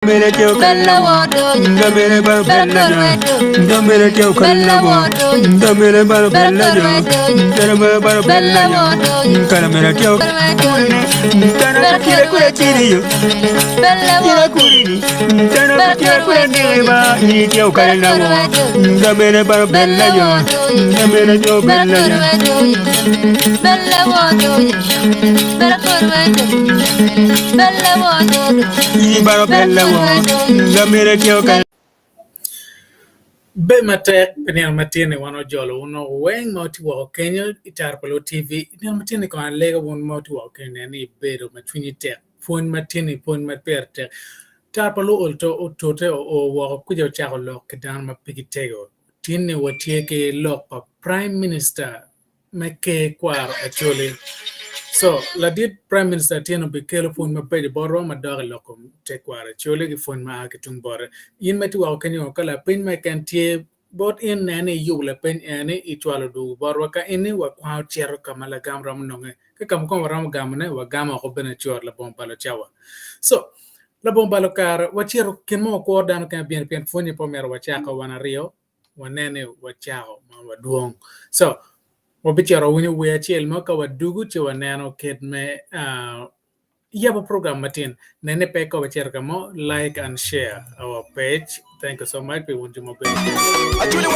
Bella Be matek pi nino matin-ni wan ojolo wun weng ma wutye woko kenyo i Tara pa Luo TV. I nino matin-ni kono alego wun ma wutye woko kenyo nen ni ibedo ma cwinyi tek. Pwony matin-ni pwony ma pire tek. Tara pa Luo otute oo woko kwija ocako lok ki dano ma pigi tego. Tin-ni watye ki lok pa Prime Minister me ker kwaro Acholi. So, ladit Prime Minister Atieno bikelo pwony mabeco botwa madok i lok kom tekwaro Acholi ki pwony ma a ki tung bote. In ma itye woko kenyo ka lapeny mo keken tye bot in nen ni iyubo lapeny eni icwalo dwogo botwa ka in ni wakwango cito ka ma lagam romo nonge. Ka ka mukwongo waromo gamone wagamo woko bene cut labongo balo cawa. So, labongo balo kare wacito kin ma wakuro dano kene bino pien pwonye pe omyero wacako wan aryo wanen ni wacako ma wadwong. So, wabicito wawinyo wer acel mo ka wadugu ci waneno kit me uh, yabo program matin. Nene pe ka wacito ka mo, like and share our page. Thank you so much pi wun jo ma bedo Wacito.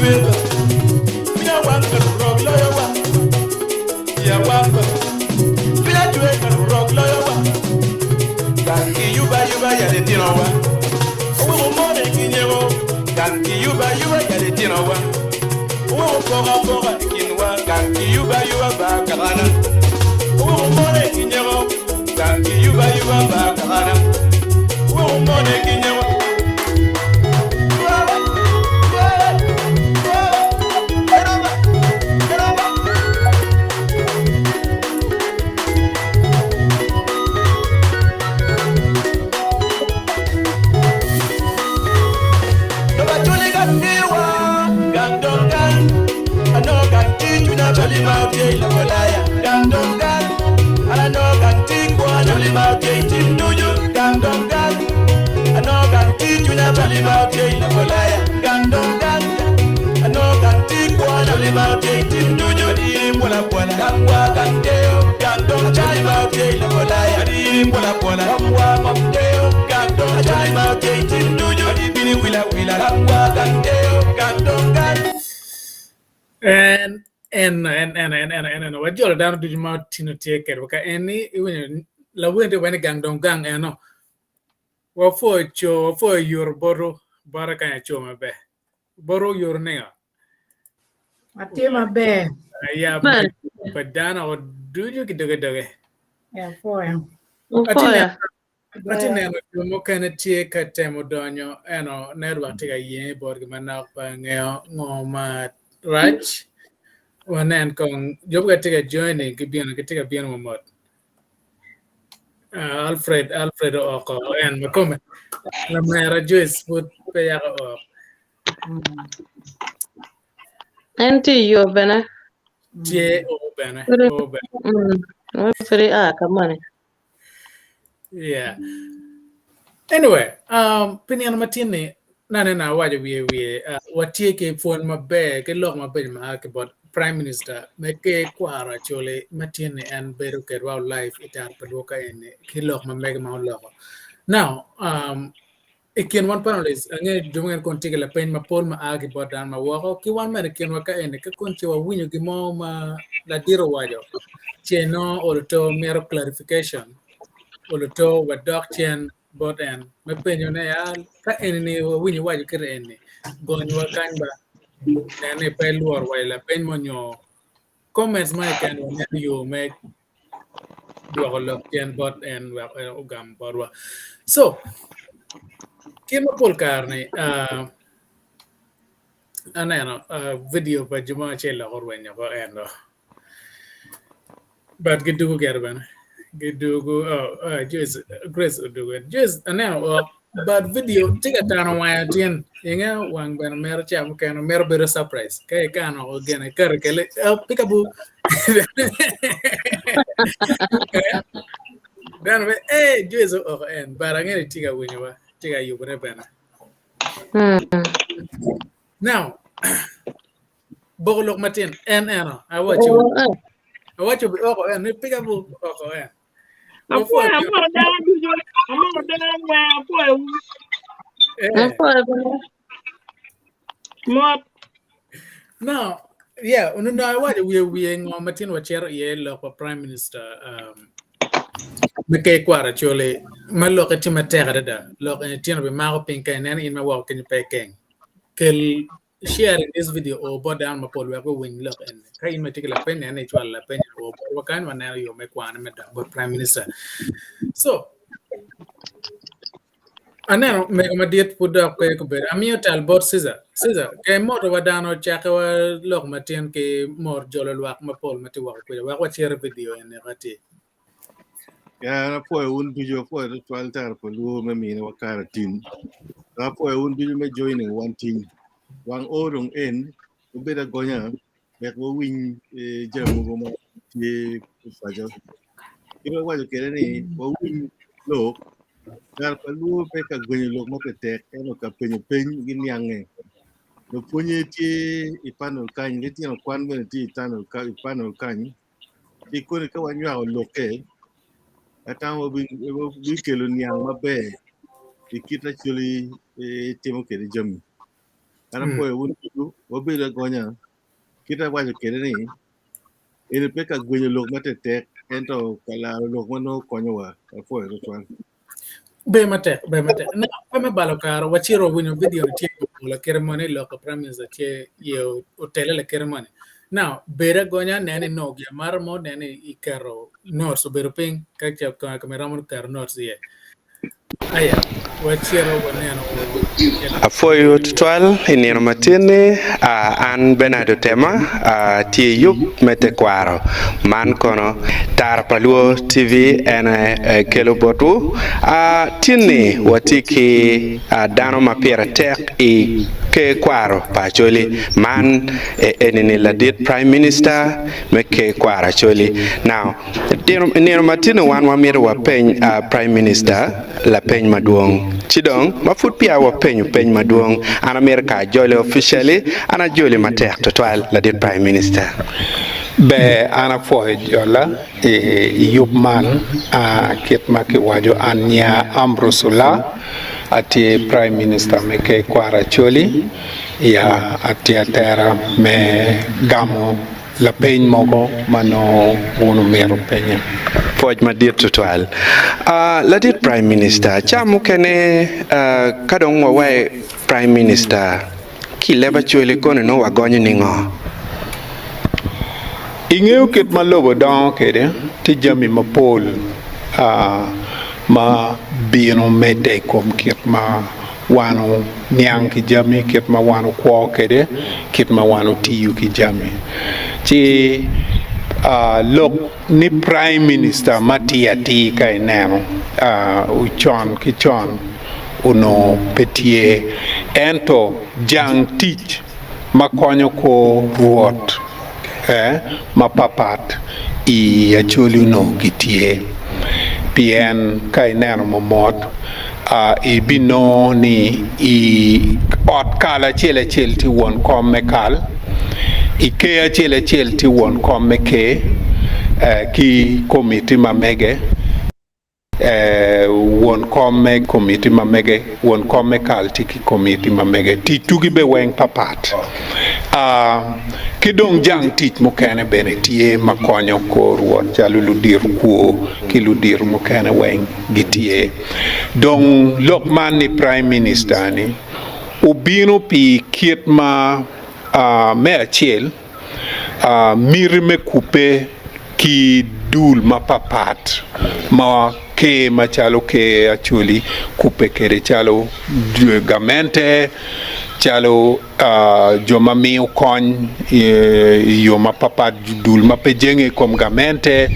cwer ba Cwinya wang ka lurok loyowa Iya wang ba Cwinya cwer ka lurok loyowa Gang kiyubo ayuba ya litinowa Oweko mone ki nyeko Gang kiyubo ayuba ya litinowa Oweko poko apoka i kinwa Gang kiyubo ayuba ba kakana Oweko mone ki nyeko Gang kiyubo ayuba ba kakana Oweko mone ki nyeko. En, en, en, en, en, en, en, en, wajolo dano ducu ma otino tye kedwa ka en ni iwinyo lawen tye wene gang dong gang eno. Wapwoyo co, wapwoyo yuro botu bota kany aco maber. Botu oyuro ningo? Atye maber. Ya pa dano ducu ki doge doge. Ya apwoyo. Apwoyo. Atye neno jo mukene tye ka temo donyo eno network tye ka yenge botgi manok pe angeyo ngo ma rac. Wanen kong jo mukene tye ka joining gibino gitye ka bino mamot. Ah, Alfred, Alfred ooko en ma kome. Lamera Joyce pud pe yaka ooko. En tye i yo bene. Tye oo bene, oo bene. Pud ia ka moni. Yeah. Anyway, um, pi nino matin-ni, naneno awaco wiye wiye, uh, watye ki pwony maber ki lok mabeco ma a ki bot Prime Minister me ker kwaro Acholi matin-ni en bedo kedwa live i tar pa lwok ka eni ki lok ma mege ma oloko. Now, um, I kin wan panelists, angeyo jo mukene kono tye ki lapeny mapol ma a ki bot dano ma woko ki wan bene i kinwa ka eni ka kono ce wawinyo gin mo ma ladit owaco ce nongo oluto mito clarification oluto wadok cen bot en me penyo ne ya ka eni ni wawinyo iwaco kite eni gonywa kany ba nen ni pe ilwor waco lapeny mo nyo comments mo keken waneno yo me dwoko lok cen bot en wek en ogam botwa. So, kit ma pol kare-ni uh, aneno uh, video pa jo mo acel dok orwenyo oko ento but gidugo gire bene gidugo oh, uh, Joyce, Grace odugo Joyce aneno ok but video tye ka tano wange tin inge wang bene mito ca mukene mito bedo surprise ka ikano oko gene ikato kele oh, peekaboo dano be eh Joyce oko en but ange ni tye ka winyowa tye ka yubone bene now boko lok matin en eno awaco awaco bi oko en ni peekaboo oko en Apwoyo amoro dano ducu, amoro dano weng, apwoyowu. Eh. Apwoyo bene. Mot. No, yeah, onongo awaco wiye wiye ngo ma tin wacito iye lok pa Prime Minister um, me ker kwaro Acholi ma lokke tye matek adada. Lok eni tyen obimako piny ka ineno in ma woko kenyo pe ikeng. Kel sharing this video o bot dano mapol wek guwiny lok eni. Ka in ma itye ki lapeny nen ni icwalo lapeny o botwa kany waneno yo me kwane me dok bot Prime Minister. So, aneno mego madit pud dok pe gubedo. Amiyo tal bot Caesar. Caesar, ke moto wa dano cake wa lok matin ki mor jolo lwak mapol ma tye woko kwede wek wacer video eni ka tye. Ya, an apwoyo wun ducu, apwoyo tutwal tara pa luo me miniwa kare tim. Dok apwoyo wun ducu me joining wan tim. Wang o dong en, wubed agonya wek wawiny eh, jami mogo ma tye i paco. Kit ma waco kwede ni wawiny lok, tara pa luo pe ka gwenyo lok ma tetek ento ka penyo peny giniange. Lupwonye tye i panel kany, litino kwan bene tye i panel kany. Ci koni ka wanywako lokke, atamo wabikelo niang maber i kit actually timo kwede jami. An apwoyo wun ducu, wabedo agonya. Kit awaco kwede ni, eni pe ka gwenyo lok ma tektek, ento ka laro lok ma nongo konyowa. Apwoyo tutwal. Ber matek, ber matek. Na, pe me balo kare, wacito wawinyo video ni tye ka lakite moni loko prime minister tye ye otele lakite moni. Now, bed agonya nen ni nongo gin amata mo nen ni iketo notes obedo piny ka ka iromo keto notes iye. Aya, wacito waneno Apwoyo tutwal i nino matin-ni. An Bernard Otema, atye i yub me tekwaro. Man kono Tara pa Luo TV en aye kelo botwu. Tin-ni watye ki dano ma pire tek i ker kwaro pa Acholi. Man eni-ni ladit Prime Minister me ker kwaro Acholi. Now, I nino ma tye-ni wan wamito wapeny Prime Minister lapeny madwong. Ci dong, ma pud peya wapenyo peny madwong, an amito ka ajoli officially, an ajoli matek tutwal ladit Prime Minister. Ber, an apwoyo jola i yub man kit ma kiwaco an nya Ambrose Olaa, atye Prime Minister me Ker Kwaro Acholi, ya atye atera me gamo Lapeny mogo ma nongo wun wumito penya. Pwoc madit tutwal. Ladit Prime Minister, ca mukene ka dong wawaye Prime Minister ki i leb Acholi koni nongo wagonyo ningo? Ingeyo kit ma lobo dongo kwede, tye jami mapol ma bino medde i kom kit ma wan oniang ki jami, kit ma wan okwo kwede, kit ma wan otiyo ki jami. Ci lok ni Prime Minister ma atir atir ka ineno con ki con onongo pe tye ento jang tic ma konyo kor Rwot mapapat i Acholi onongo gitye pien ka ineno momot ibinongo ni i ot kal acel acel tye won kom me kal, i ker acel acel tye won kom me ker ki komiti ma mege. Won kom me komiti ma mege, won kom me kal tye ki komiti ma mege. Tic tugi be weng papat. Ki dong jang tic mukene bene tye ma konyo kor wot calo ludito kwo ki ludito mukene weng gitye. Dong lok man ni Prime Minister ni obino pi kit ma me acel, miti me kubbe ki dul mapatpat ma ker macalo ker Acholi kubbe kwede calo gamente, calo jo ma miyo kony i yo mapatpat, dul ma pe jenge i kom gamente,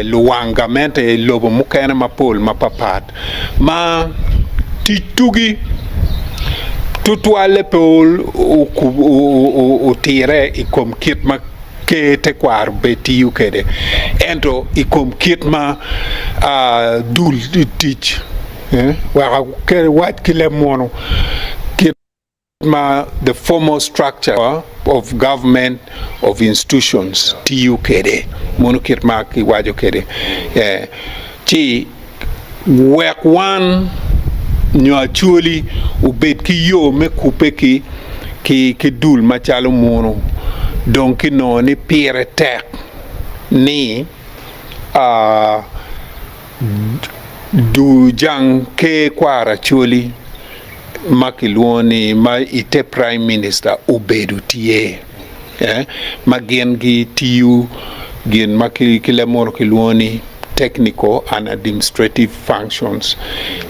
luwang gamente i lobo mukene mapol mapatpat. Ma tic tugi tutwalle pe otire i kom kit ma ker tekwaro pe tiyo kwede, ento i kom kit ma dul tic wek awac ki leb munu kit ma the formal structure of government of institutions tiyo kwede mono kit ma kiwaco kwede ci wek wan nyo Acholi obed ki yo me kubbe ki ki dul macalo munu dong kinongo ni pire tek ni Jang ker kwaro Acholi ma kilwongo ni ma i te Prime Minister obedo tye ma gin gitiyo gin ma ki leb munu kilwongo ni technical and administrative functions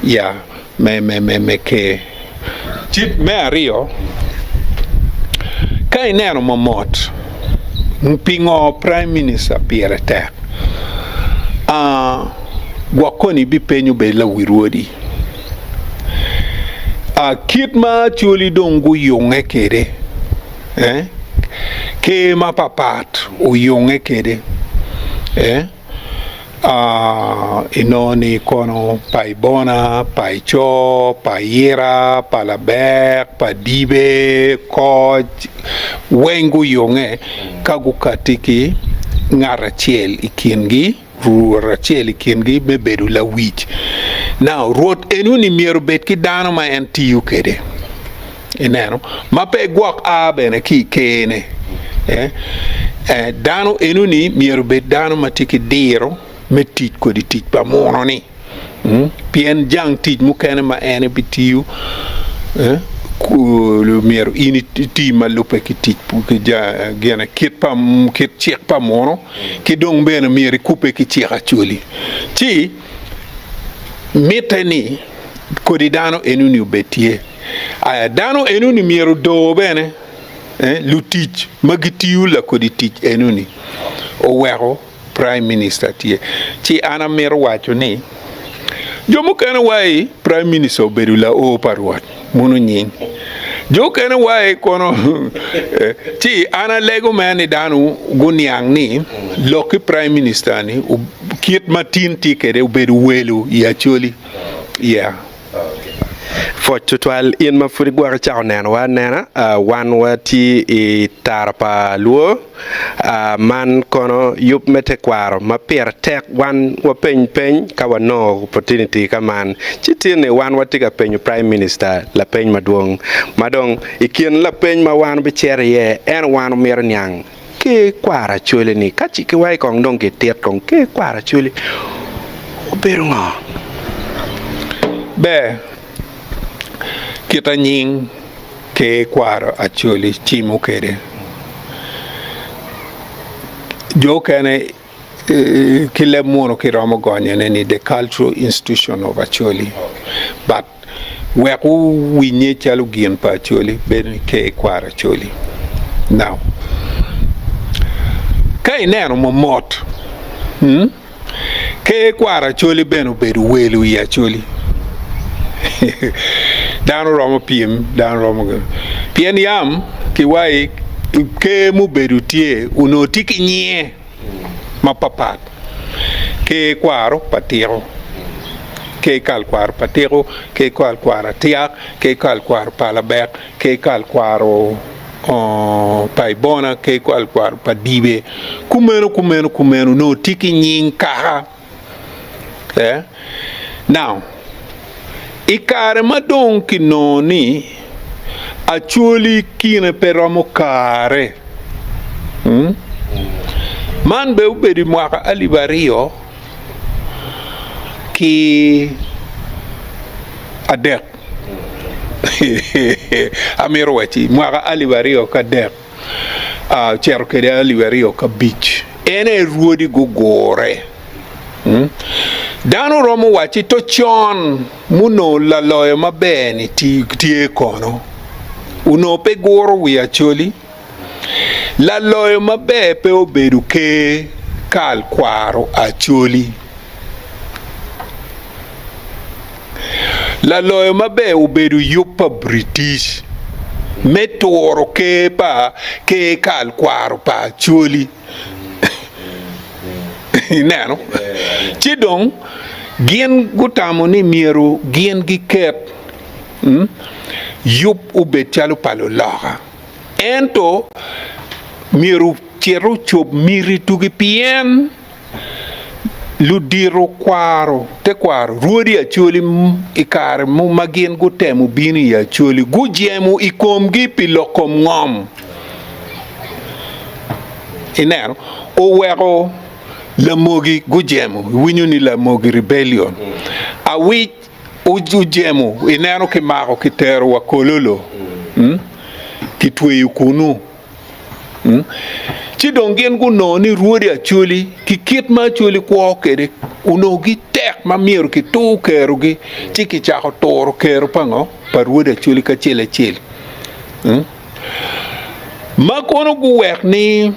ya me ker. Ci me aryo, ka ineno momot, pingo Prime Minister pire tek? Gwok koni ibipenyo bed lawi rwodi. Kit ma Acholi dong guyunge kwede, ker mapapat oyunge kwede. Inongo ni kono pa Ibona, pa Ico, pa Ayira, pa Labek, pa Dibe, Koc, weng guyunge ka gukatti ki ngat acel i kingi, rwot acel i kingi me bedo lawic. Now, rwot enoni myero obed ki dano ma en tiyo kwede. Ineno? Ma pe gwok a bene ki i ker-ne. Eh, dano enoni myero obed dano ma tye ki diro me tic kodi tic pa muno-ni. Pien jang tic mukene ma en ebitiyo, myero in iti ma lubbe ki tic gine kit pa kit cik pa muno ki dong bene myero ikubbe ki cik Acholi. Ci mitte ni kodi dano enoni obed tye. Aya dano enoni myero odor bene lutic ma gitiyo lakodi tic enoni oweko Prime Minister tye. Ci an amito waco ni jo mukene wai Prime Minister obedo lao pa Rwot mono nying. Jo okene wai kono ci an alego mere ni dano guniang ni lok ki Prime Minister ni kit ma tin tye kwede obedo welo i Acholi. Yeah. Pwoc tutwal in ma pud igwoko icako nenowa anena, wan watye i tara pa Luo, man kono yub me tekwaro ma pire tek wan wapeny peny ka wanongo opportunity ka man ci tin-ni wan watye ka penyo Prime Minister lapeny madwong ma dong i kin lapeny ma wan wabicito iye en wan wamito niang Ki kwaro Acholi ni, ka ci kiwaci kong dong kitit kong ki kwaro Acholi obedo ngo? Ber, kita nying ker kwaro Acholi cimo kede. Jo okene ki leb munu kiromo gonyone ni the cultural institution of Acholi but Wek owinye calo gin pa Acholi, bedo ni ker kwaro Acholi. Now, ka ineno momot, hmm, ker kwaro Acholi bene obedo welo i Acholi. Dano romo pyem, dano romo gin. Pien yam kiwaci ker mubedo tye onongo tye ki nyinge. mapapat, ker kwaro pa tiko, ker kal kwaro pa tiko, ker kal kwaro atyak, ker kal kwaro pa labek, ker kal kwaro pa ibona, ker kal kwaro pa dibe, kumeno kumeno kumeno nongo tye ki nying kaka. Now, i kare ma dong kinongo ni Acholi kine pe romo kare, man bene obedo i mwaka alip aryo ki adek, amito wacci mwaka alip 2003 ocito kwede 2005, en aye rwodi gugure. Dano romo wacci to con munongo laloyo maber-ni tye kono, onongo pe guro wi Acholi. Laloyo maber pe obedo ker kal kwaro Acholi. Laloyo maber obedo yub pa British me turo ker pa ker kal kwaro pa Acholi. Ineno? Ci dong gin gutamo ni myero gin giket yub obed calo pa luloka. Ento myero ocit ocob miti tugi pien ludito kwaro tekwaro rwodi Acholi i kare ma gin gutemo bino i Acholi gujemo i komgi pi lok kom ngom. Ineno, oweko lamogi gujemo, iwinyo ni lamogi rebellion. Awic ojemo, ineno kimako kitero wa Kololo, kitweyo kunu. Ci dong gin gunongo ni rwodi Acholi ki kit ma Acholi kwo kwede onongo gitek ma myero kitur kerogi, ci kicako turo kero pa ngo? Pa rwodi Acholi kacel acel. Ma kono guwek ni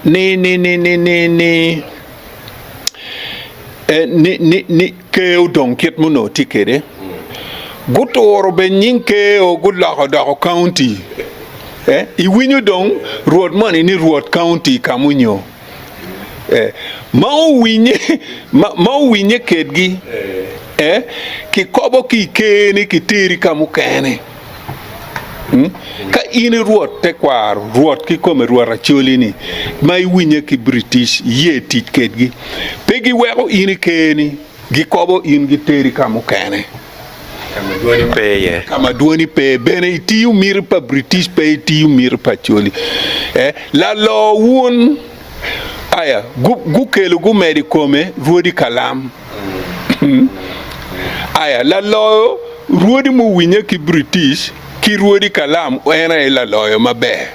ni ni ni ni ni ni ni ni ni ker odong kit ma onongo tye kwede guturo bene nying ker-o guloko odoko kaunti iwinyo dong rwot moni ni rwot kaunti ka munyo ma owinye ma owinye kedgi kikobo ki i ker-ni kiteri ka mukene. Ka in i rwot tekwaro, rwot kikome, rwot Acholi-ni, ma iwinye ki British, iye tic kedgi. Pe giweko in i ker-ni, gikobo in giteri ka mukene. Ka ma dwoni pe iye. Ka ma dwoni pe bene itiyo miti pa British pe itiyo miti pa Acholi. Eh, laloo wun aya gukelo gumedo i kome rwodi kalam. Aya laloyo rwodi muwinye ki British ki rwodi kalam en aye laloyo maber.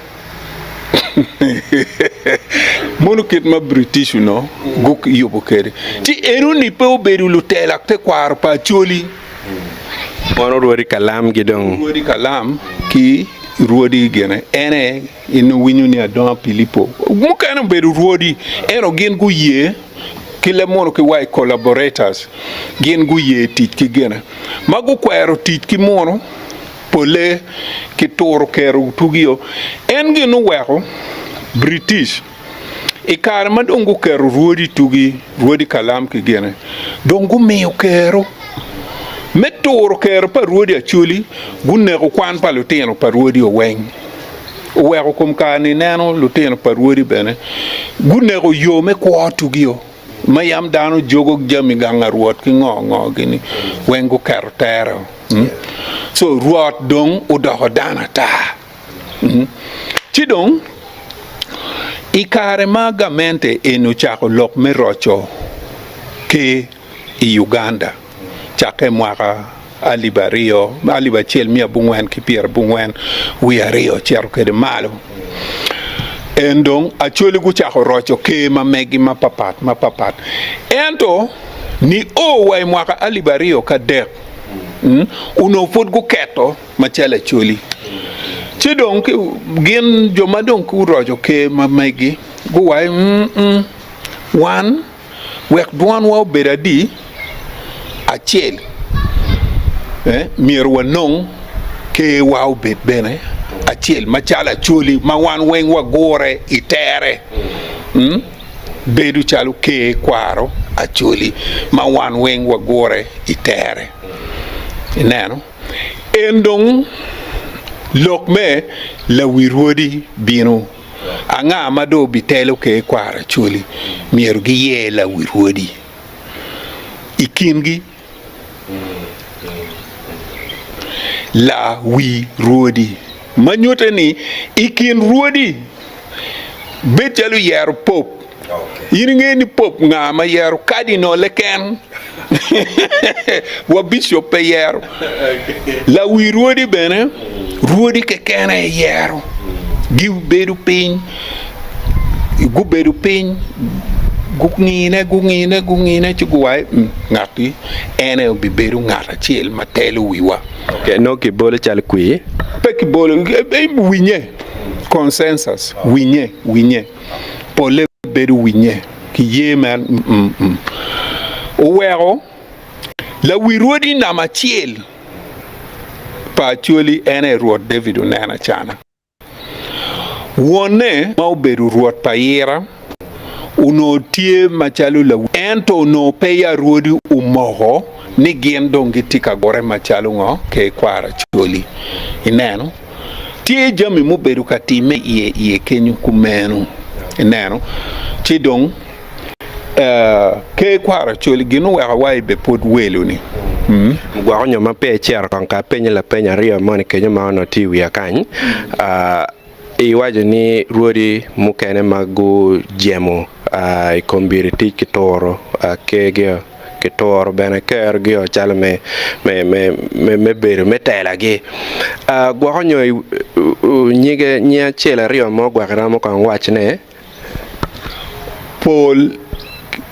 Mono kit ma British onongo guyubo kwede. Ci enoni pe obedo lutela tekwaro pa Acholi. Mono rwodi kalam gi dong. Rwodi kalam ki rwodi gine en aye in iwinyo ni Adonga Pilipo mukene obedo rwodi ento gin guye ki leb mono ki wa i collaborators gin guye tic ki gine ma gukwero tic ki mono Polle ki turo kero tugio. En gin oweko British i kare ma dong guketo rwodi tugi, rwodi kalam ki gine, dong gumiyo kero me turo kero pa rwodi Acholi, guneko kwan pa lutino pa rwodi oweng. Oweko kom kare-ni ineno lutino pa rwodi bene guneko yo me kwo tugio ma yam dano jogo jami gang a Rwot ki ngo ngo gini weng guketo tere. So Rwot dong odoko dano ata. Ci dong i kare ma gamente eni ocako lok me roco ker i Uganda cakke i mwaka alip aryo, alip acel miya abongwen ki pyerabongwen wiye aryo cito kwede malo, en dong Acholi gucako roco ker ma megi mapapat mapapat. Ento nio wa i mwaka alip 2003, onongo pud guketo macalo Acholi. Ci dong gin jo ma dong guroco ker ma megi guwaco ni, Wan wek dwanwa obed adi? Acel. Myero wanong kerwa obed bene acel macalo Acholi ma wan weng wagure i tere. Bedo calo ker kwaro Acholi ma wan weng wagure i tere. Ineno? En dong lok me lawi rwodi bino. Anga ma dong obitelo ker kwaro Acholi? Myero giyer lawi rwodi i kingi. Lawi rwodi ma nyutte ni i kin rwodi bed calo yero pop. In ingeyo ni pop nga ma yero kadinole ken wa bicop pe yero. Lawi rwodi bene rwodi keken aye yero. Gibedo piny gubedo piny gungine gungine gungine ci guwaco ni ngat-ti en aye obibedo ngat acel ma telo wiwa. Nongo kibolo calo kwir? Pe kibolo, winye, consensus, winye, winye, polle bedo winye, kiye mere, oweko lawi rwodi namba acel pa Acholi en aye Rwot David Onena Cana. Wonne, ma obedo rwot pa Ira, onongo tye macalo lawi, ento onongo peya rwodi omoko ni gin dong gitye ka gure macalo ngo? Ker kwaro Acholi. Ineno? Tye jami mubedo ka timme iye iye kenyo kumeno. Ineno? Ci dong Ker kwaro Acholi gin oweko wa ibe pwod welo-ni. Gwoko nyo ma peya icito kong ka apenyi lapeny aryo moni kenyo ma onongo tye i wiya kany. Iwaco ni rwodi mukene ma gujemo i kom biritic ki turo kergio, ki turo bene kergio calo me bedo me telagi. Gwoko nyo nyige nying acel aryo mo gwok iromo kong wacone. Pol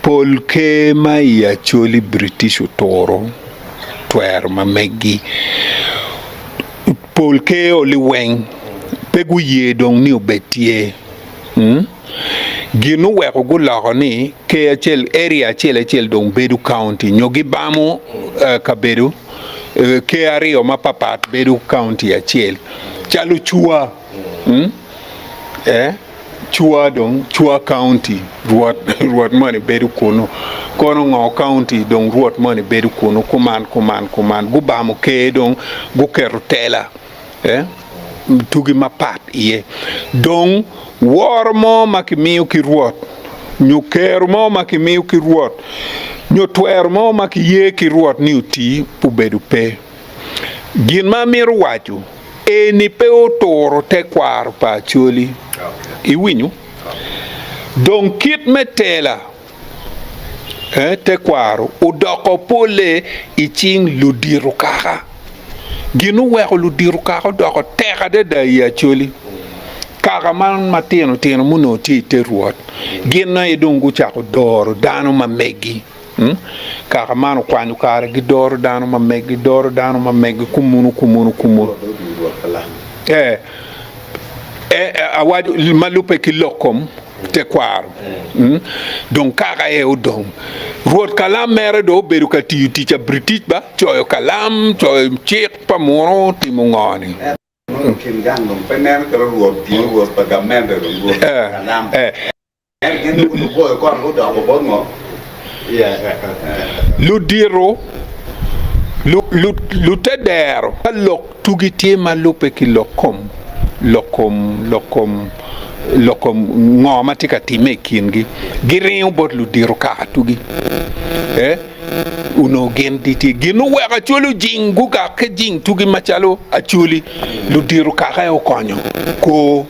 pol ker ma i Acholi British oturo twero ma meggi. Pol ker oli weng pe guye dong ni obed tye. Gin oweko guloko ni ker acel area acel acel dong bedo county nyo gibamo kabedo ker aryo mapapat bedo county acel calo cua. Cua dong Cua County rwot rwot moni bedo kunu kono ngo county dong rwot moni bedo kunu kuman kuman kuman gubamo ker dong guketo tela tugi mapat iye dong woro mo ma kimiyo ki rwot nyo kero mo ma kimiyo ki rwot nyo twero mo ma kiye ki rwot ni oti obedo pe. Gin ma amito waco eni pe oturo tekwaro pa Acholi. Iwinyo? Dong kit me tela tekwaro odoko polle i cing ludito kaka. Gin oweko ludito kaka odoko tek adada i Acholi. Kaka man matino tino ma onongo tye i te Rwot, gin aye dong gucako doro dano ma megi. Kaka man okwanyo kare gidoro dano ma megi, doro dano ma megi kumunu kumunu kumunu. Ee, awaco ma lubbe ki lok kom tekwaro. Dong kaka aye odong. Rwot kalam mere dong obedo ka tiyo tic abritic ba, coyo kalam, coyo cik pa munu, timo ngo ni. Ludito, lutedero ka lok tugi tye ma lubbe ki lok kom, lok kom, lok kom, lok kom ngo ma tye ka timme i kingi, giringo bot ludito kaka tugi. Onongo gin gitye gin oweko Acholi ojing gugak ki jing tugi macalo Acholi ludito kaka aye okonyo kor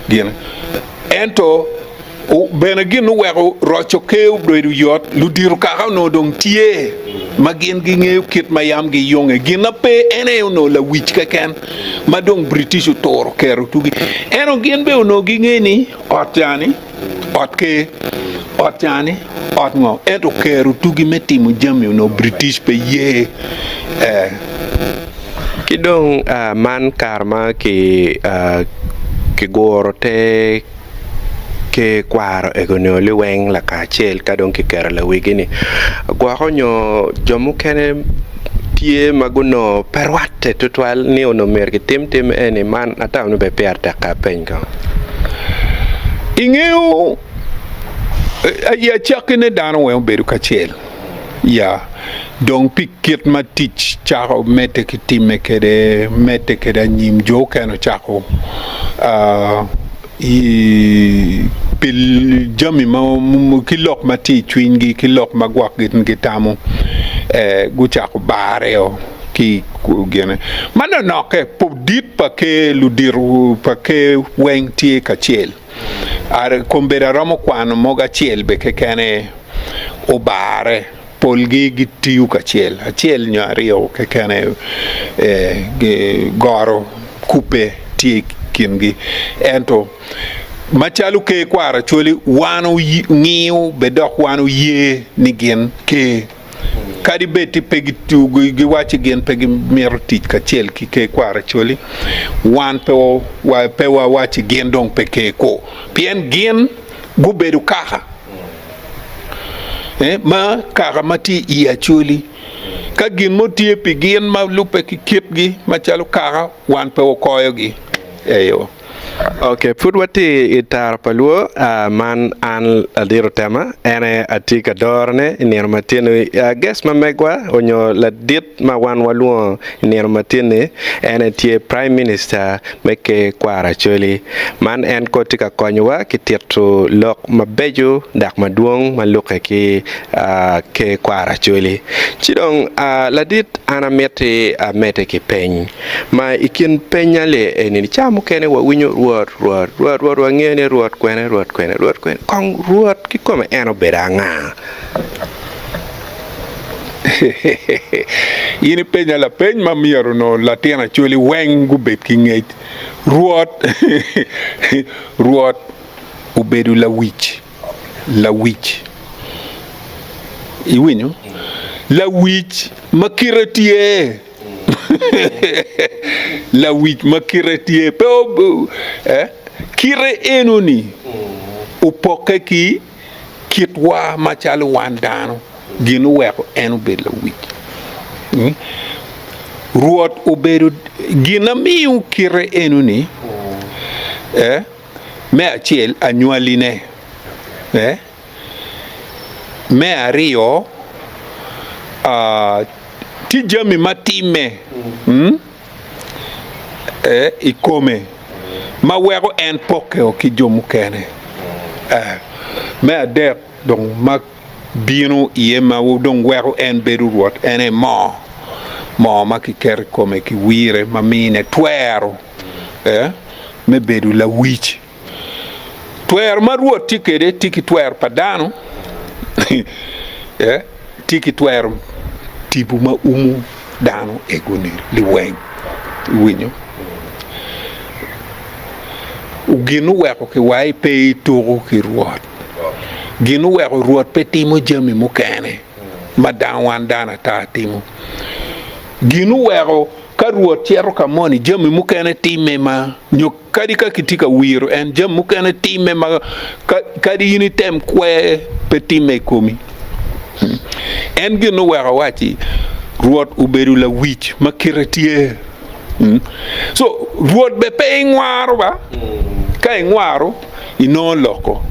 gin. Ento bene gin oweko roco ker obedo yot, ludito kaka onongo dong tye ma gin gingeyo kit ma yam giyunge. Gin ma pe en aye onongo lawic keken ma dong British oturo keto tugi. Ento gin bene onongo gingeyo ni ot ca-ni ot ker, ot ca-ni ot ngo. Ento kero tugi me timo jami onongo British pe ye. Eh. Ki dong man kare ma kiguro te ker kwaro ego nio liweng lakacel ka dong kiketo lawigi-ni gwoko nyo jo mukene tye ma gunongo pe rwatte tutwal ni onongo myero kitim tim eni man atamo ni bene pire tek ka apeny kong. Ingeyo i acakkine dano weng obedo kacel. Ya, dong pi kit ma tic cako medde ki timme kwede, medde kwede anyim, jo okene ocako pi jami ma ki lok ma tye i cwinygi ki lok ma gwok gin gitamo, gucako barreo ki gine. Ma nonokke, dit pa ker, ludito pa ker weng tye kacel. Kombeddi aromo kwano mogo acel bene kekene obare, polgi gitiyo kacel, acel nyo aryo kekene goro kubbe tye i kingi. Ento macalo Ker Kwaro Acholi, wan ngiyo bene dok wan oye ni gin ker. Kadi bed ti pe giwacci gin pe gimito tic kacel ki Ker Kwaro Acholi, wan pe wawacci gin dong pe ker kwo, pien gin gubedo kaka ma kaka ma tye i Acholi. Ka gin mo tye pi gin ma lubbe ki kitgi macalo kaka, wan pe wakoyogi. Eyo. Ok, pud watye i tara pa lwo, man an ladit otema, en aye atye ka dorone i nino ma tye-ni. Guest ma megwa onyo ladit ma wan walwongo i nino ma tye-ni en aye tye Prime Minister me Ker Kwaro Acholi. Man en kono tye ka konyowa ki tito lok mabeco dok madwong ma lukke ki Ker Kwaro Acholi. Ci dong ladit an amiti amedde ki peny. Ma i kin penya li eni ni ca mukene wawinyo Rwot, Rwot, Rwot, Rwot, wangeyo ni Rwot kwene, Rwot kwene, Rwot kwene. Kong Rwot kikome en obedo anga? In ipenya lapeny ma myero onongo latin Acholi weng gubed ki ngec. Rwot, Rwot obedo lawic, lawic. Iwinyo? Lawic ma kite tye. Lawic ma kite tye pe kite enoni opokke ki kitwa macalo wan dano, gin oweko en obed lawic. Rwot obedo gin ma miyo kite enoni me acel anywaline. Me aryo, tye jami ma timme i kome ma weko en pokkeo ki jo mukene. Me adek dong ma bino iye ma dong weko en bedo Rwot en aye moo. Moo ma kiketo i kome ki wire ma mine twero me bedo lawic. Twero ma Rwot tye kwede tye ki twero pa dano, tye ki twero tipo ma umo dano ego-ni liweng. Iwinyo? Gin oweko kiwaci pe ituko ki Rwot. Gin oweko Rwot pe timo jami mukene ma wan dano ata timo. Gin oweko ka Rwot cito ka moni jami mukene timme ma nyo kadi ka kitye ka wiro en jami mukene timme ma kadi in item kwer pe timme i komi. En gin oweko awacci Rwot obedo lawic ma kite tye. So Rwot bene pe ingwaro ba, ka ingwaro inongo loko.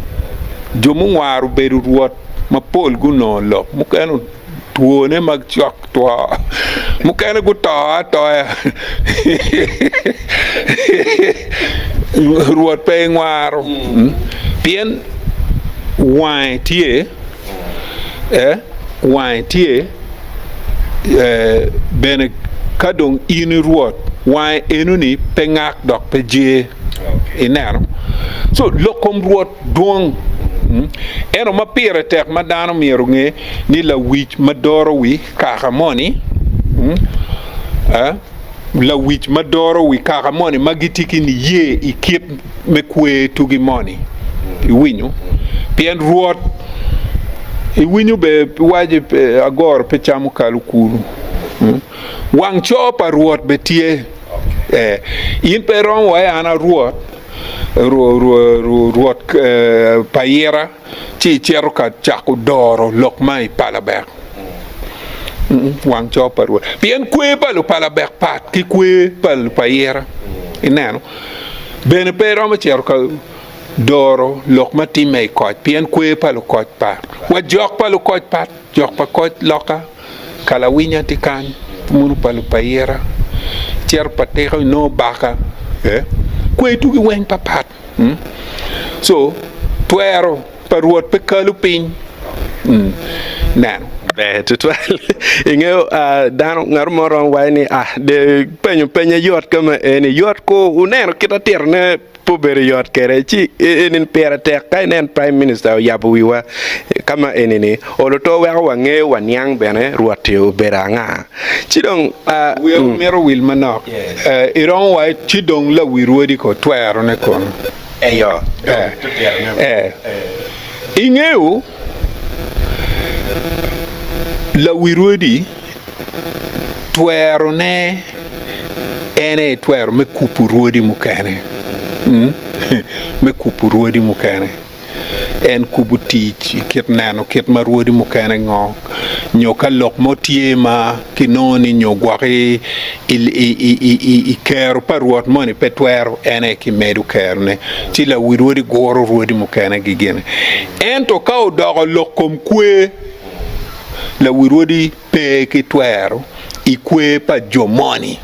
Jo mungwaro obedo Rwot mapol gunongo lok, mukene twone ma cok two, mukene guto atoya. Rwot pe ingwaro pien wange tye, wange tye bene ka dong in i Rwot, wange enoni pe ngak dok pe jer. Ineno? So lok kom Rwot dwong. Ento ma pire tek ma dano myero onge ni lawic ma doro wi kaka moni, lawic ma doro wi kaka moni ma gitye ki niye i kit me kwer tugi moni. Iwinyo? Pien Rwot, iwinyo be waco agoro pe camo kal okulu. Wang coo pa Rwot be tye. In pe iromo wa an a Rwot, Rwot payira ci icito ka cako doro lok ma i palabek. Wang coo pa Rwot. Pien kwer pa lupalabek pat ki kwer pa lupayira. Ineno? Bene pe iromo cito ka doro lok ma timme i koc pien kwer pa lukoc pat. Wa jok pa lukoc pat, jok pa koc loka. Kalawinya tye kany, munu pa lupayira, cito pa tiko inongo baka, kwer tugi weng papat. So twero pa Rwot pe kalo piny neno. Ber tutwal. Ingeyo dano ngat mo romo waco ni ah de penyo penya yot kama eni yot ko wuneno kit atitone Pe obedo yot kede ci eni pire tek ka inen prime minister oyabo wiwa ka ma eni ni olo to weko wa ngeyo wa niang bene Rwot-ti obedo anga ci dong Wiya mito wil manok iromo wa ci dong lawi rwodi ko twero ne kono Eyo Ingeyo lawi rwodi Twerone en aye twero me kubo rwodi mukene, me kubo rwodi mukene. En kubo tic i kit neno kit ma rwodi mukene ngo, nyo ka lok mo tye ma kinongo ni nyo gwok i kero pa rwot moni pe twero, en aye kimedo kerone ci lawi rwodi guro rwodi mukene ki gine. Ento ka odoko lok kom kwer, lawi rwodi pe ki twero i kwer pa jo moni.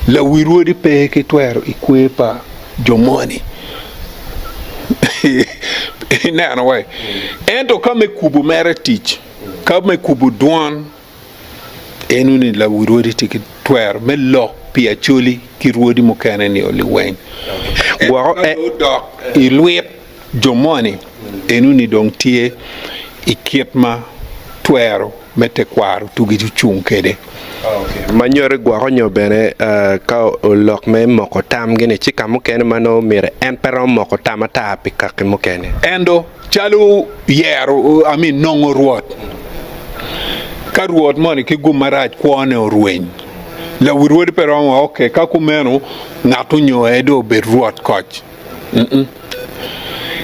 Lawi rwodi pe ki twero i kwer pa jo moni. Ineno wai? Ento ka me kubo mere tic, ka me kubo dwon, eno ni lawi rwodi tye ki twero me lok pi Acholi ki rwodi mukene nio liweng. Ento ka dong odok i lwit jo moni, eno-ni dong tye i kit ma twero me tekwaro tugi ocung kwede. Ma nyuto gwoko nyo bene ka olok me moko tamgi-ni, ci ka mukene ma nongo myero en pe romo moko tam ata pi kaki mukene. Ento calo yero, I mean, nongo Rwot, ka Rwot moni ki gum marac kwone orweny, lawi rwodi pe romo, ok, ka kumeno ngat onyo dong obed Rwot koc.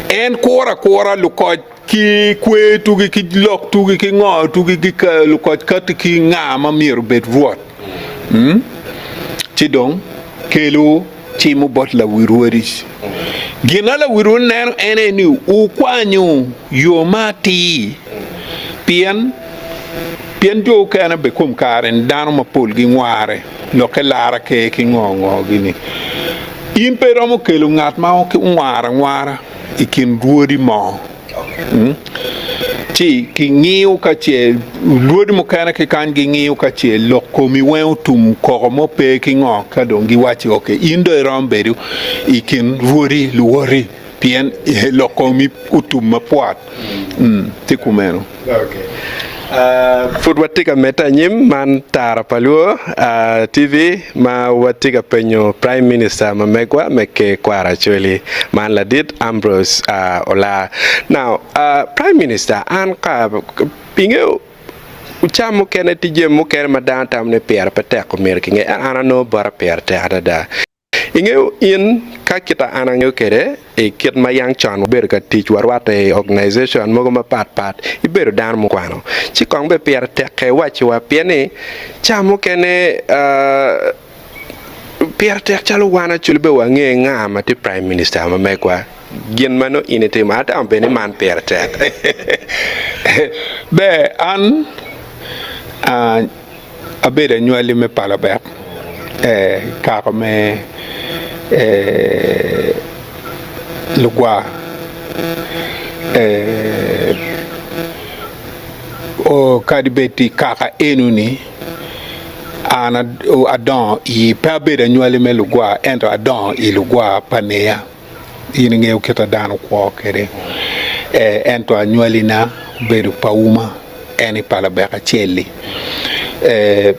En kuro akura lukoc ki kwer tugi ki lok tugi ki ngo tugi ki lukoc kati ki nga ma myero obed rwot ci dong kelo cimo bot lawi rwodi. Gin ma lawi rwodi neno en aye ni wukwanyo yo ma atir pien pien jo okene bene kom kare ni dano mapol gingware lokke lara ker ki ngo ngo gini. In pe iromo kelo ngat ma ongwaro angwara i kin rwodi mo. Ci kingiyo ka ce lwodi mukene ki kany gingiyo ka ce lok komi weng otum koko mo pe ki ngo ka dong giwacci ok in dong iromo bedo i kin rwodi luwoti pien lok komi otum mapwot. Tye kumeno. Pud watye ka medde anyim man tara pa Luo TV ma watye ka penyo Prime Minister ma megwa me Ker Kwaro Acholi man ladit Ambrose Olar. Now Prime Minister an ka ingeyo cam mukene tye jami mukene ma dano tamo ni pire pe tek omyero kinge ento an anongo bota pire tek adada. Ingeyo in, ka kita an angeyo kwede, i kit ma yang con wabedo ka tic warwatte i organization mogo mapat pat, ibedo dano mukwano. Ci kong bene pire tekke iwacciwa pien ni ca mukene pire tek calo wan actually bene wange nga ma tye prime minister ma megwa. Gin ma nongo in itimo, atamo bene ni man pire tek. Ber, an. Abedo anywali me Palabek, kaka me Lugwar. Kadi bed i kaka enoni an adongo iye, pe abedo anywali me Lugwar ento adongo i Lugwar pa neya. In ingeyo kit ma dano kwo kwede, ento anywalina obedo pa uma, en i Palabek acel-li.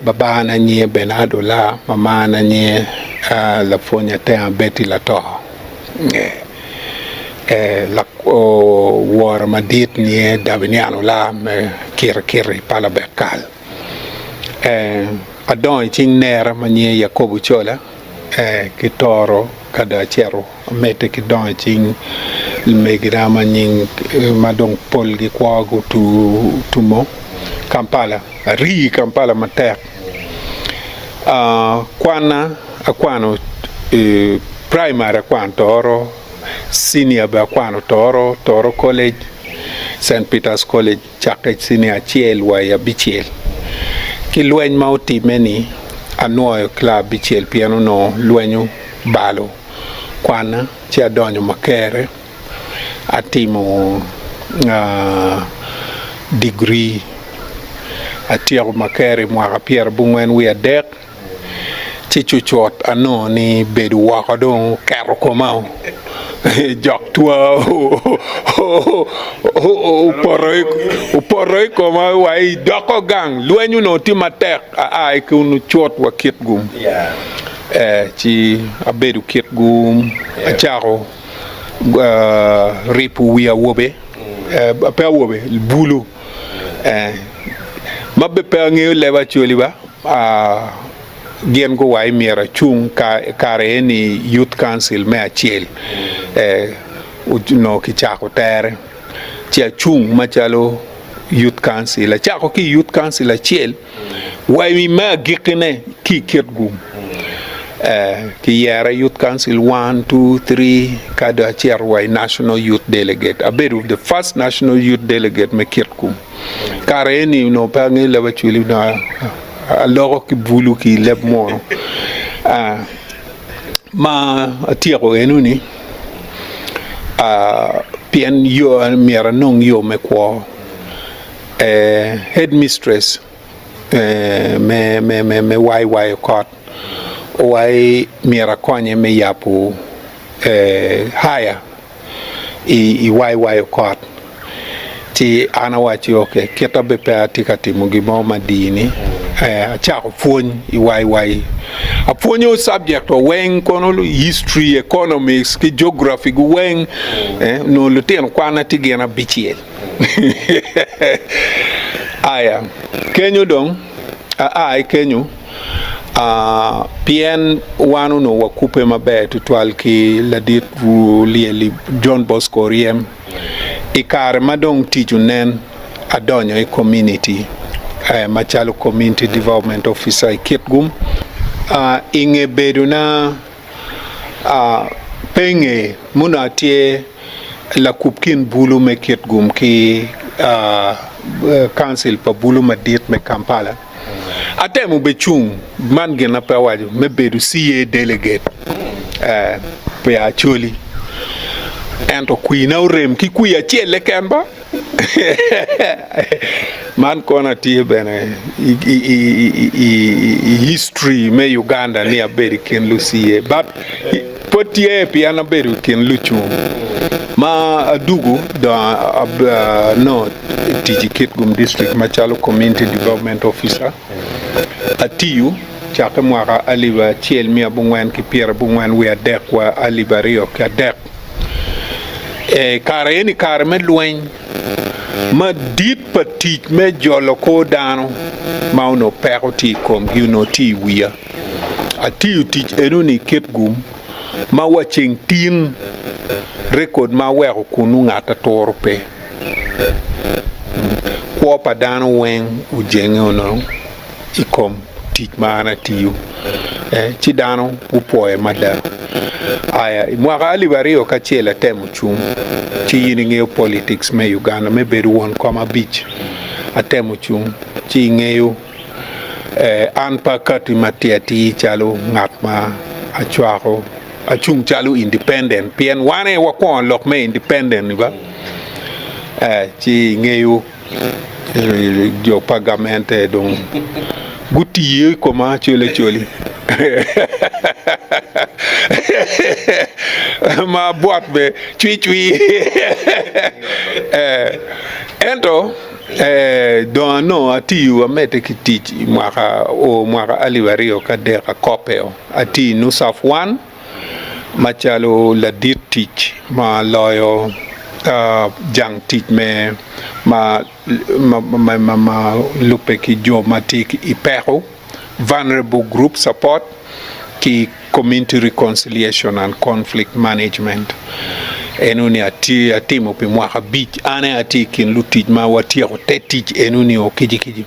Babana nyinge Bernard Olar, mamana nyinge Lapwony Atenga Betty Lato. Wora madit nyinge Dabinian Olar me Kirikiri Palabek Kal. Adongo i cing nera ma nyinge Yakobo Cola. Ki toro ka dong acito amedde ki dongo i cing lumegina ma nying ma dong polgi kwogi otumo Kampala arii i Kampala matek kwanna akwano i praimari akwano Toro cinia bene akwano Toro, Toro College, Cent Peters College. Cakke i cinia acel wa i abicel. Ki lweny ma otimme-ni, anwoyo kila abicel pien onongo lweny obalo kwanna ci adonyo Makerere atimo digri. Atyeko Makerere i mwaka pyerabongwen wiye adek. Ci cucut anongo ni bedo woko dong oketo koma jok twa opoto i koma wa i doko gang lweny onongo tye matek aa i kunu cut wa Kitgum ci abedo Kitgum acako ripo wi awobe pe awobe bulu ma bene pe angeyo leb Acholi ba. Gin guwaco myero acung kare eni Youth Council me acel onongo kicako tere ci acung macalo Youth Council acako ki i Youth Council acel wa i me agikkine ki i Kitgum kiyera Youth Council one, two, three ka dong acito wa i National Youth Delegate abedo the first National Youth Delegate me Kitgum. Kare eni onongo pe angeyo leb Acholi onongo aloko ki bulu ki leb munu ma atyeko enoni pien yo myero anong yo me kwo headmistress me YY Okot owai myero akonye me yabo haya i YY Okot ci an awacci ok kita bene pe atye ka timo gin mo madini acako pwony i YY apwonyo subject wa weng kono history, economics ki geography gu weng onongo lutino kwana tye gin abicel aya kenyo dong aa ki kenyo Pien wan onongo wakubbe maber tutwal ki ladit lyelli John Bosco Oryem, i kare ma dong tic onen, adonyo i kominiti macalo Community Development Officer i Kitgum. I nge bedona Pe inge muno atye lakub kin bulu me Kitgum ki Council pa bulu madit me Kampala. Atemo be cung, man gin na pe awaco, me bedo CA delegate pi Acholi. Ento kwina orem ki kwir acel keken ba. Man kono atye bene i history me Uganda ni abedo i kin lu CA but pwod tye pien abedo i kin lucung ma adugu dong anongo tic i Kitgum district macalo community development officer. Atiyo cakke mwaka alip acel 493 wa 2003. I kare eni kare me lweny madit pa tic me jolo kor dano ma onongo peko tye i komgi onongo tye i wiya. Atiyo tic enoni i Kitgum ma wa ceng tin rekod ma aweko kunu ngat aturo pe. Kwo pa dano weng ojenge onongo i kom tic ma an atiyo, ci dano gupwoya mada. Aya, i mwaka 2001 atemo cung, ci in ingeyo politics me Uganda me bedo won kom abic. Atemo cung, ci ingeyo an pe akati matir atir calo ngat ma acwako, acung calo independent, pien wan aye wakwongo lok me independent-ni ba, ci ingeyo. Jo pa gamente dong gutiyo i koma acoli acoli ma abwot be cwicwi ento dong anongo atiyo amedde ki tic i mwaka o mwaka 2003 akope atiyo i NUSAF 1. macalo ladit tic ma loyo jang tic me ma lubbe ki jo ma tye i peko, Vulnerable Group Support, ki Community Reconciliation and Conflict Management. Enoni atye atimo pi mwaka abic, an aye atye i kin lutic ma watyeko te tic enoni o kicikicic.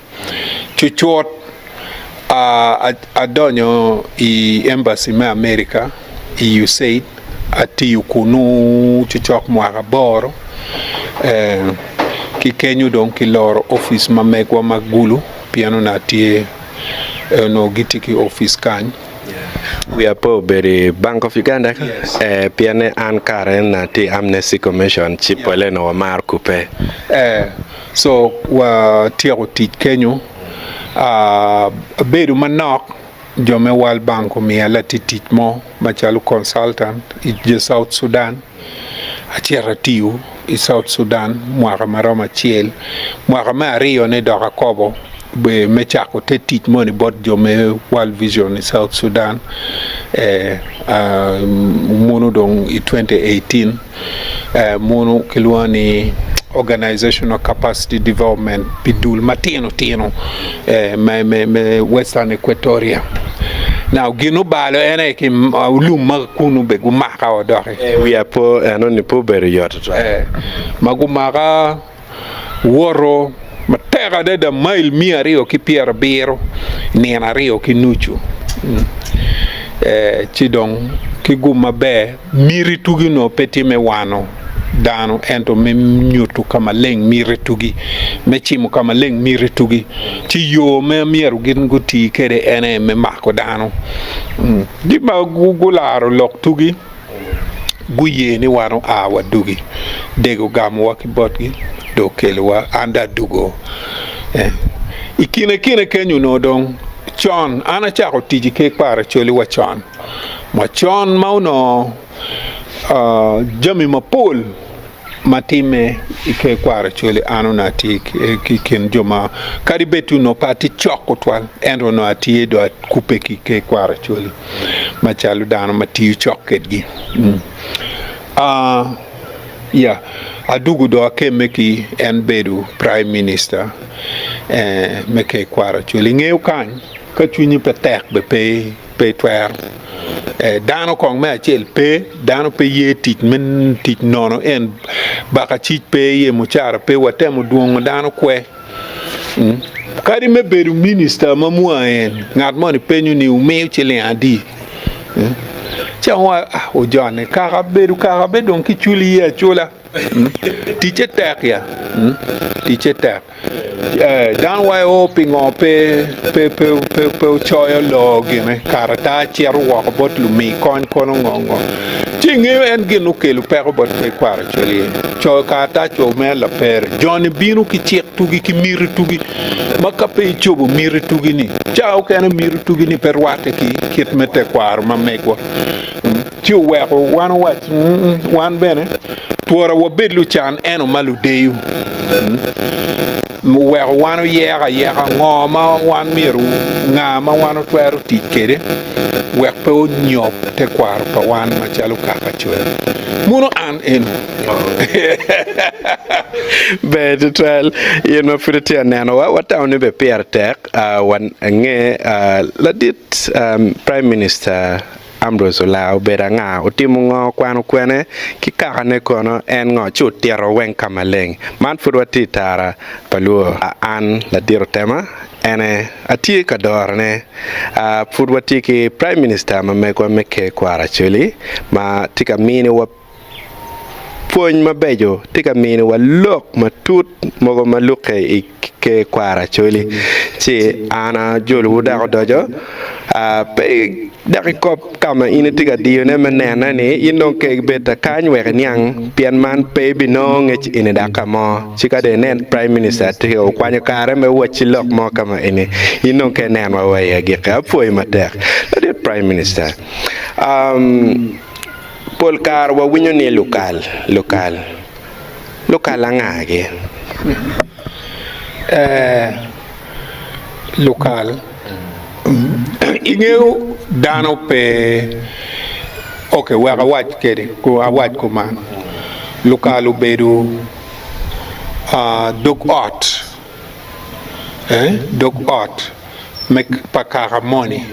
Cucut Adonyo i embassy me America i USAID, atiyo kunu cocok mwaka aboro ki kenyo dong kiloro opic ma megwa ma Gulu pien onongo atye onongo gitye ki opic kany. Wiya pe obedo i Bank of Uganda pien ni an kare eni atye i Amnesty Commission ci pole onongo wamaro kubbe. So watyeko tic kenyo. Abedo manok, jo me World Bank omiya latit tic mo macalo consultant i South Sudan. Acito atiyo i South Sudan mwaka ma romo acel. Mwaka me aryone dok akobo me cako te tic moni bot jo me World Vision i South Sudan. Muno dong i 2018. Munu kilwongo ni Organizational Capacity Development pi dul matino tino me Western Equatoria. Now gin obalo en aye ki lum ma kunu bene gumaka o doki. Wiya po eno ni pe obedo yot tutwal. Ma gumaka. Woto matek adada mail 270 nino aryo ki nucu ci dong ki gum maber miti tugi onongo pe tye me wano dano ento me nyuto ka maleng miti tugi me cimo ka maleng miti tugi ci yo ma myero gin guti kwede en aye me mako dano gin ma gularo lok tugi. Guye ni wan oa wadugi. Dego ogamowa ki botgi dong okelowa, an dong adugo. I kine kine kenyo onongo dong con an acako tic i Ker Kwaro Acholi wa con wa con ma onongo jami mapol ma timme i Ker Kwaro Acholi an onongo atye ki i kin jo ma kadi bed onongo pe atye cok tutwal ento onongo atye dong akubbe ki Ker Kwaro Acholi macalo dano ma tiyo cok kwedgi. Ya, adugo dong akemme ki en bedo Prime Minister me Ker Kwaro Acholi. Ingeyo kany ka cwinyi pe tek bene pe Pe itwero. Dano kong me acel pe, dano pe ye tic me tic nono en bakacic pe iye mucara pe watemo dwongo dano kwe. Kadi me bedo minista ma mwa en ngat moni penyo ni wumiyo ciling adi? Ci awaco ah ojone kaka bedo kaka be dong ki culi iye acula. Ticce tek ya, ticce tek. Dano waco o pingo pe pe pe pe pe ocoyo loo gine karatac cito woko bot lumi kony kono ngo ngo. Ci ingeyo en gin okelo peko bot tekwaro Acholi coyo karatac o me lapere. Joni bino ki cik tugi ki miti tugi ma ka pe icobo miti tugi ni ca okene miti tugi ni pe rwatte ki kit me tekwaro ma megwa. Ci oweko wan owac wan bene twora wabed lucan ento ma ludeyo. Oweko wan oyeko ayeka ngo ma wan myero nga ma wan otwero tic kwede wek pe onyob tekwaro pa wan macalo kaka cwero. Muno an eno. Ber tutwal in ma pud itye ka nenowa, watamo ni bene pire tek wange ladit Prime Minister Ambrose Olaa obedo anga? Otimo ngo? Okwano kwene? Ki kakane kono en ngo? Ci otito weng ka maleng. Man pud watye i tara pa luo. An ladit otema ene atye ka dorone. Pud watye ki Prime Minister ma megwa me Ker Kwaro Acholi ma tye ka miniwa Pwony mabeco tye ka miniwa lok matut mogo ma lukke i Ker Kwaro Acholi. Ci an ajolowu dok odoco, pe dok ikop ka ma in itye ka diyone me nene ni in dong ke ibed ta kany wek iniang pien man pe ibinongo ngec eni dok ka mo. Ci ka dong inen Prime Minister tye ka okwanyo kare me wacci lok mo ka ma eni, in dong ke inenwa wa i agikki. Apwoyi matek ladit Prime Minister. Pol kare wawinyo ni lukal, lukal. Lukal angagi? Eh, lukal. Ingeyo dano pe, ok wek awac kede, awac kuman, lukal obedo dog ot, eh, dog ot me pa kaka moni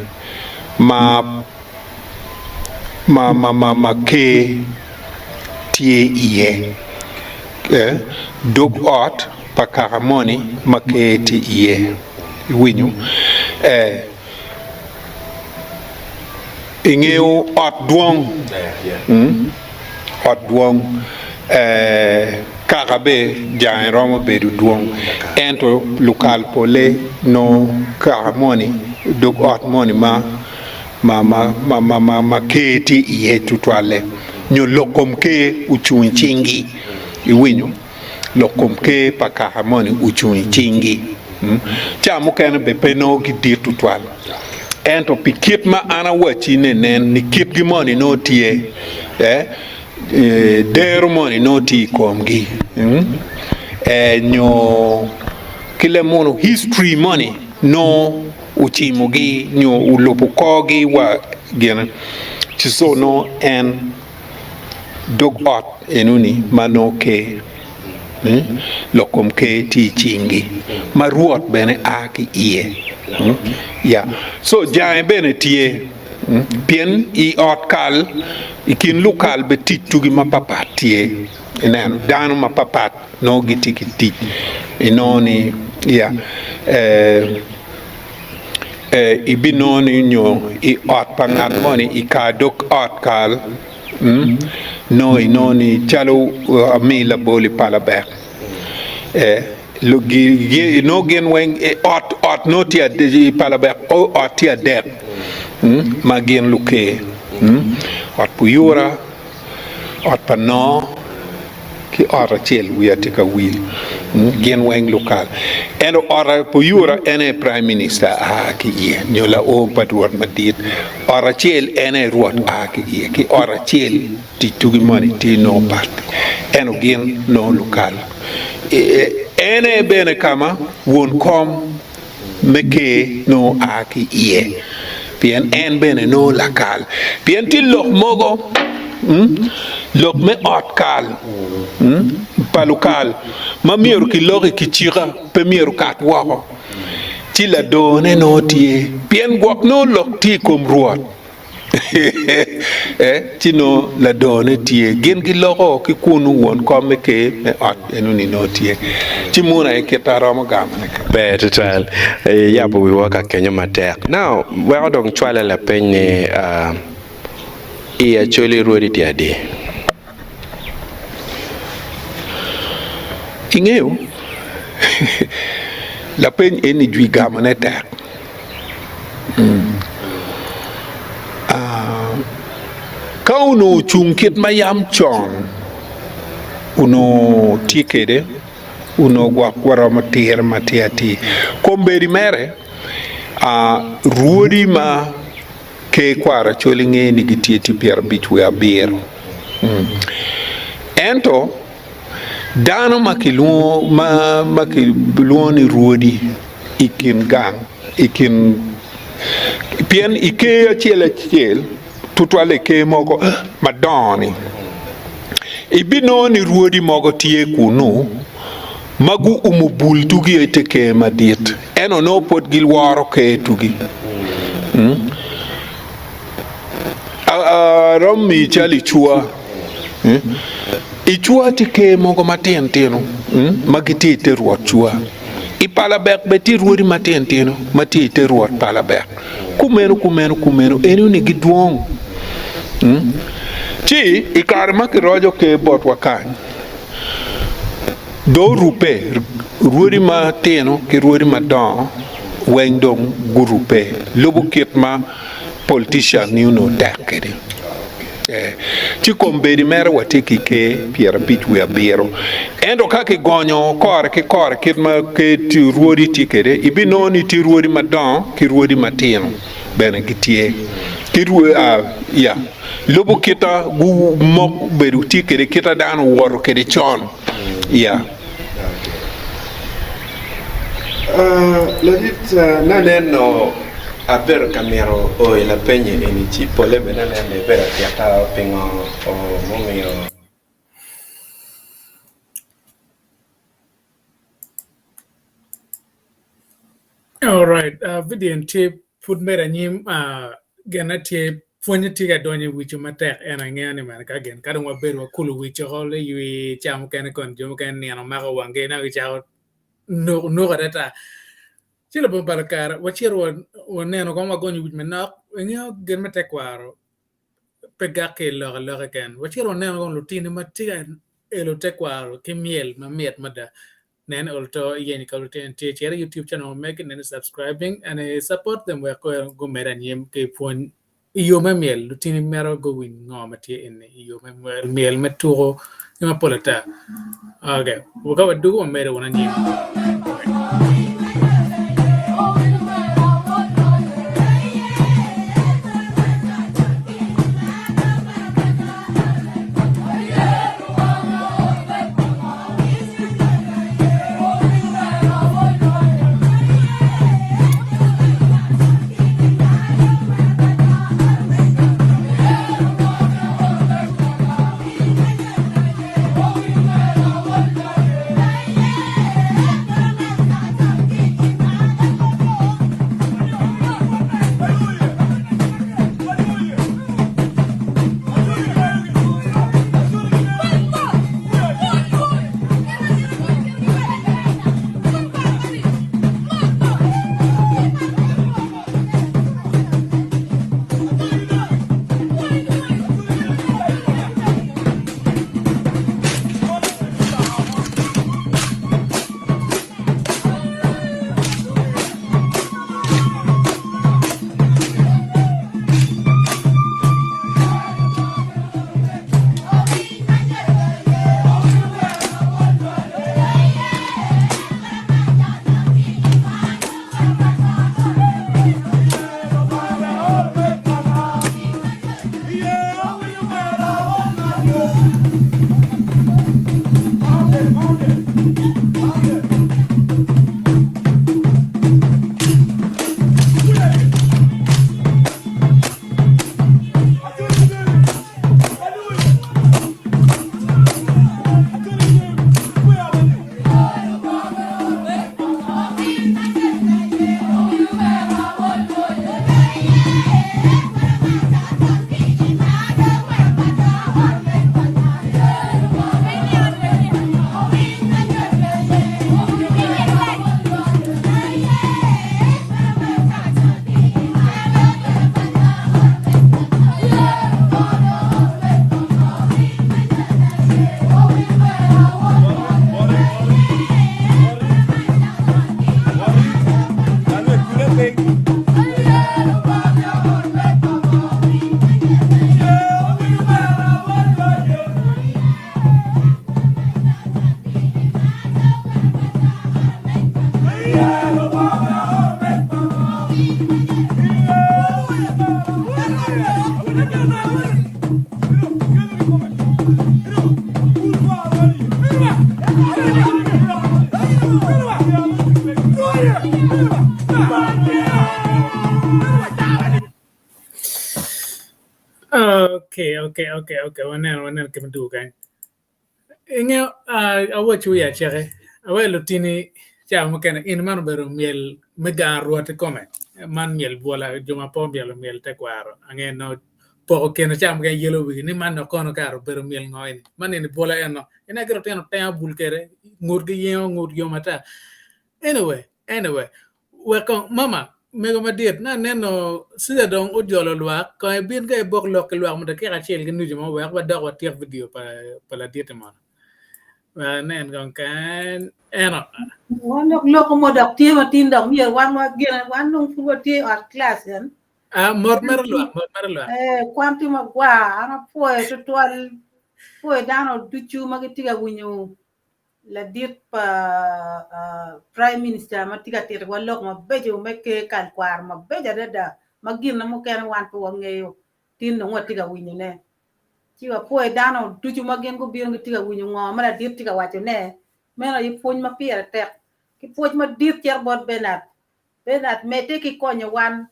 ma ma ker tye iye, dog ot pa kaka moni ma ker tye iye iwinyo ingeyo ot dwong ot dwong kaka bene jange romo bedo dwong ento lukal pole nongo kaka moni dog ot moni ma ma ker tye iye tutwalle, nyo lok kom ker ocung i cingi. Iwinyo? Lok kom ker pa kaka moni ocung i cingi. Ca mukene bene pe nongo gidit tutwal, ento pi kit ma an awacci ni nen ni kitgi moni nongo tye, dero moni nongo tye i komgi, nyo ki leb munu history moni nongo ocimogi nyo olubo korgi wa gine ci so nongo en dog ot enoni ma nongo ker lok kom ker tye i cingi ma Rwot bene a ki iye ya so jange bene tye pien i ot kal i kin lukal bene tic tugi mapapat tye ineno dano mapapat nongo gitye ki tic inongo ni ya ibinongo ni nyo i ot pa ngat moni i kar dog ot kal nongo inongo ni calo ami labol i palabek nongo gin weng ot ot nongo tye i palabek ot tye adek ma gin luker ot pa oyura Ot pa noo ki ot acel wiya tye ka wil gin weng lukal ento ot pa Oyura en aye prime minister a ki iye nyo laor pa rwot madit ot acel en aye rwot a ki iye ki ot acel tic tugi moni tye nongo pat ento gin nongo lukal en aye bene ka ma won kom me ker nongo a ki iye, pien en bene nongo lakal. Pien tye lok mogo, lok me ot kal pa lukal ma myero kilok i kicika, pe myero okat woko, ci ladone nongo tye, pien gwok nongo lok tye i kom Rwot. Ci nongo ladone tye, gin giloko ki kunnu won kom me ker me ot enoni nongo tye. Ci munu aye kit ma aromo gamone kwede. Ber tutwal, iyabo wiwa ka kenyo matek. Now, weko dong cwale lapeny ni. I Acholi rwodi tye adi? Ingeyo, lapeny eni jwi gamone tek. Ka onongo ocung kit ma yam con onongo tye kwede, onongo gwok waromo tire matir atir. Kombeddi mere, rwodi ma Ker kwaro Acholi ngeyo ni gitye tye 57 wiye abiro. Ento dano ma kilwongo ma ma kilwongo ni rwodi i kin gang i kin pien i ker acel acel tutwalle i ker mogo madongo-ni ibinongo ni rwodi mogo tye kunnu ma guumo bul tugi i te ker madit, ento nongo pwod gilworo ker tugi. Aromo miyi cal i cwa. I cwa tye ker mogo matino tino ma gitye i te rwot cwa. I palabek bene tye rwodi matino tino ma tye i te rwot palabek. Kumeno, kumeno, kumeno, enoni gidwong. Ci i kare ma kiroco ker botwa kany, Dong orubbe, rwodi matino ki rwodi madongo weng dong gurubbe lubo kit ma politician ni onongo tek kwede. Ci kombeddi mere watye ki ker 57 ento ka kigonyo kore ki kore kit ma ker rwodi tye kwede ibinongo ni tye rwodi madongo ki rwodi matino bene gitye ki ya. Lubo kita gumok bedo tye kwede kita dano owoto kwede con iya. Ladit na neno abedo ka mito o i lapenye eni ci pole bene aneno ni ibedo atyeka pingo o mumiyo. Alright, video eni tye pud medo anyim gine tye pwonye tye ka donyo i wico matek en angeyo ni mene ka gin ka dong wabedo wakulo wic oko liywi ca mukene koni jo mukene nino mako wanggi nongo gicako nuk adada ci labongo balo kare wacito waneno kong wagonyo wic manok ingeyo gin me tekwaro pe gak ki i lok aloka keken wacito waneno kong lutini ma tye ka elo tekwaro ki myel mamit mada. Nen olto iyenyo ka lutino tye cito i YouTube channel ma megi nen subscribing and support them wek gumed anyim ki pwony i yo me myel lutini mito guwiny ngo ma tye eni i yo me myel me tuko ki mapol ata. Okay, ka wadugo wamedo wun anyim. Okay, okay, okay, okay. Waneno, waneno kit ma dwogo kany. Ingeyo, awacci wiya aceke, aweyo lutini cawa mukene, in man obedo myel me gang Rwot kikome, man myel bwola, jo ma pe omyelo myel tekwaro, ange nongo poko kine cawa mukene yelo wigi ni man dok kono kara obedo myel ngo eni, man eni bwola eno, ineno ki lutino tengo bul kwede, ngutgi yengo, ngut yom ata. Anyway, anyway, wek kong, mama, mego madit, na aneno Cesar dong ojolo lwak, kong ibin ka ibok lok ki lwak mo dakika acel ki nucu mo wek wadok watyek vidio pa, pa ladit-ti mono. Wek anen kong kany. Eno. Wan dok loko mo dok tye matin dok myero wan wa gine wan dong pud watye i ot class en. Ah, mot mere lwak, mot mere lwak. Eh, kwan tye magwar, an apwoyo tutwal, apwoyo dano ducu ma gitye ka winyo ladit pa Prime Minister ma tye ka titowa lok mabeco me ker kal kwaro mabeco adada ma gin mukene wan pe wangeyo tin dong watye ka winyone. Ci wapwoyo dano ducu ma gin gubino gitye ka winyo ngo ma ladit tye ka wacone. Meno aye pwony ma pire tek ki pwoc madit cito bot Bernard. Bernard medde ki konyo wan.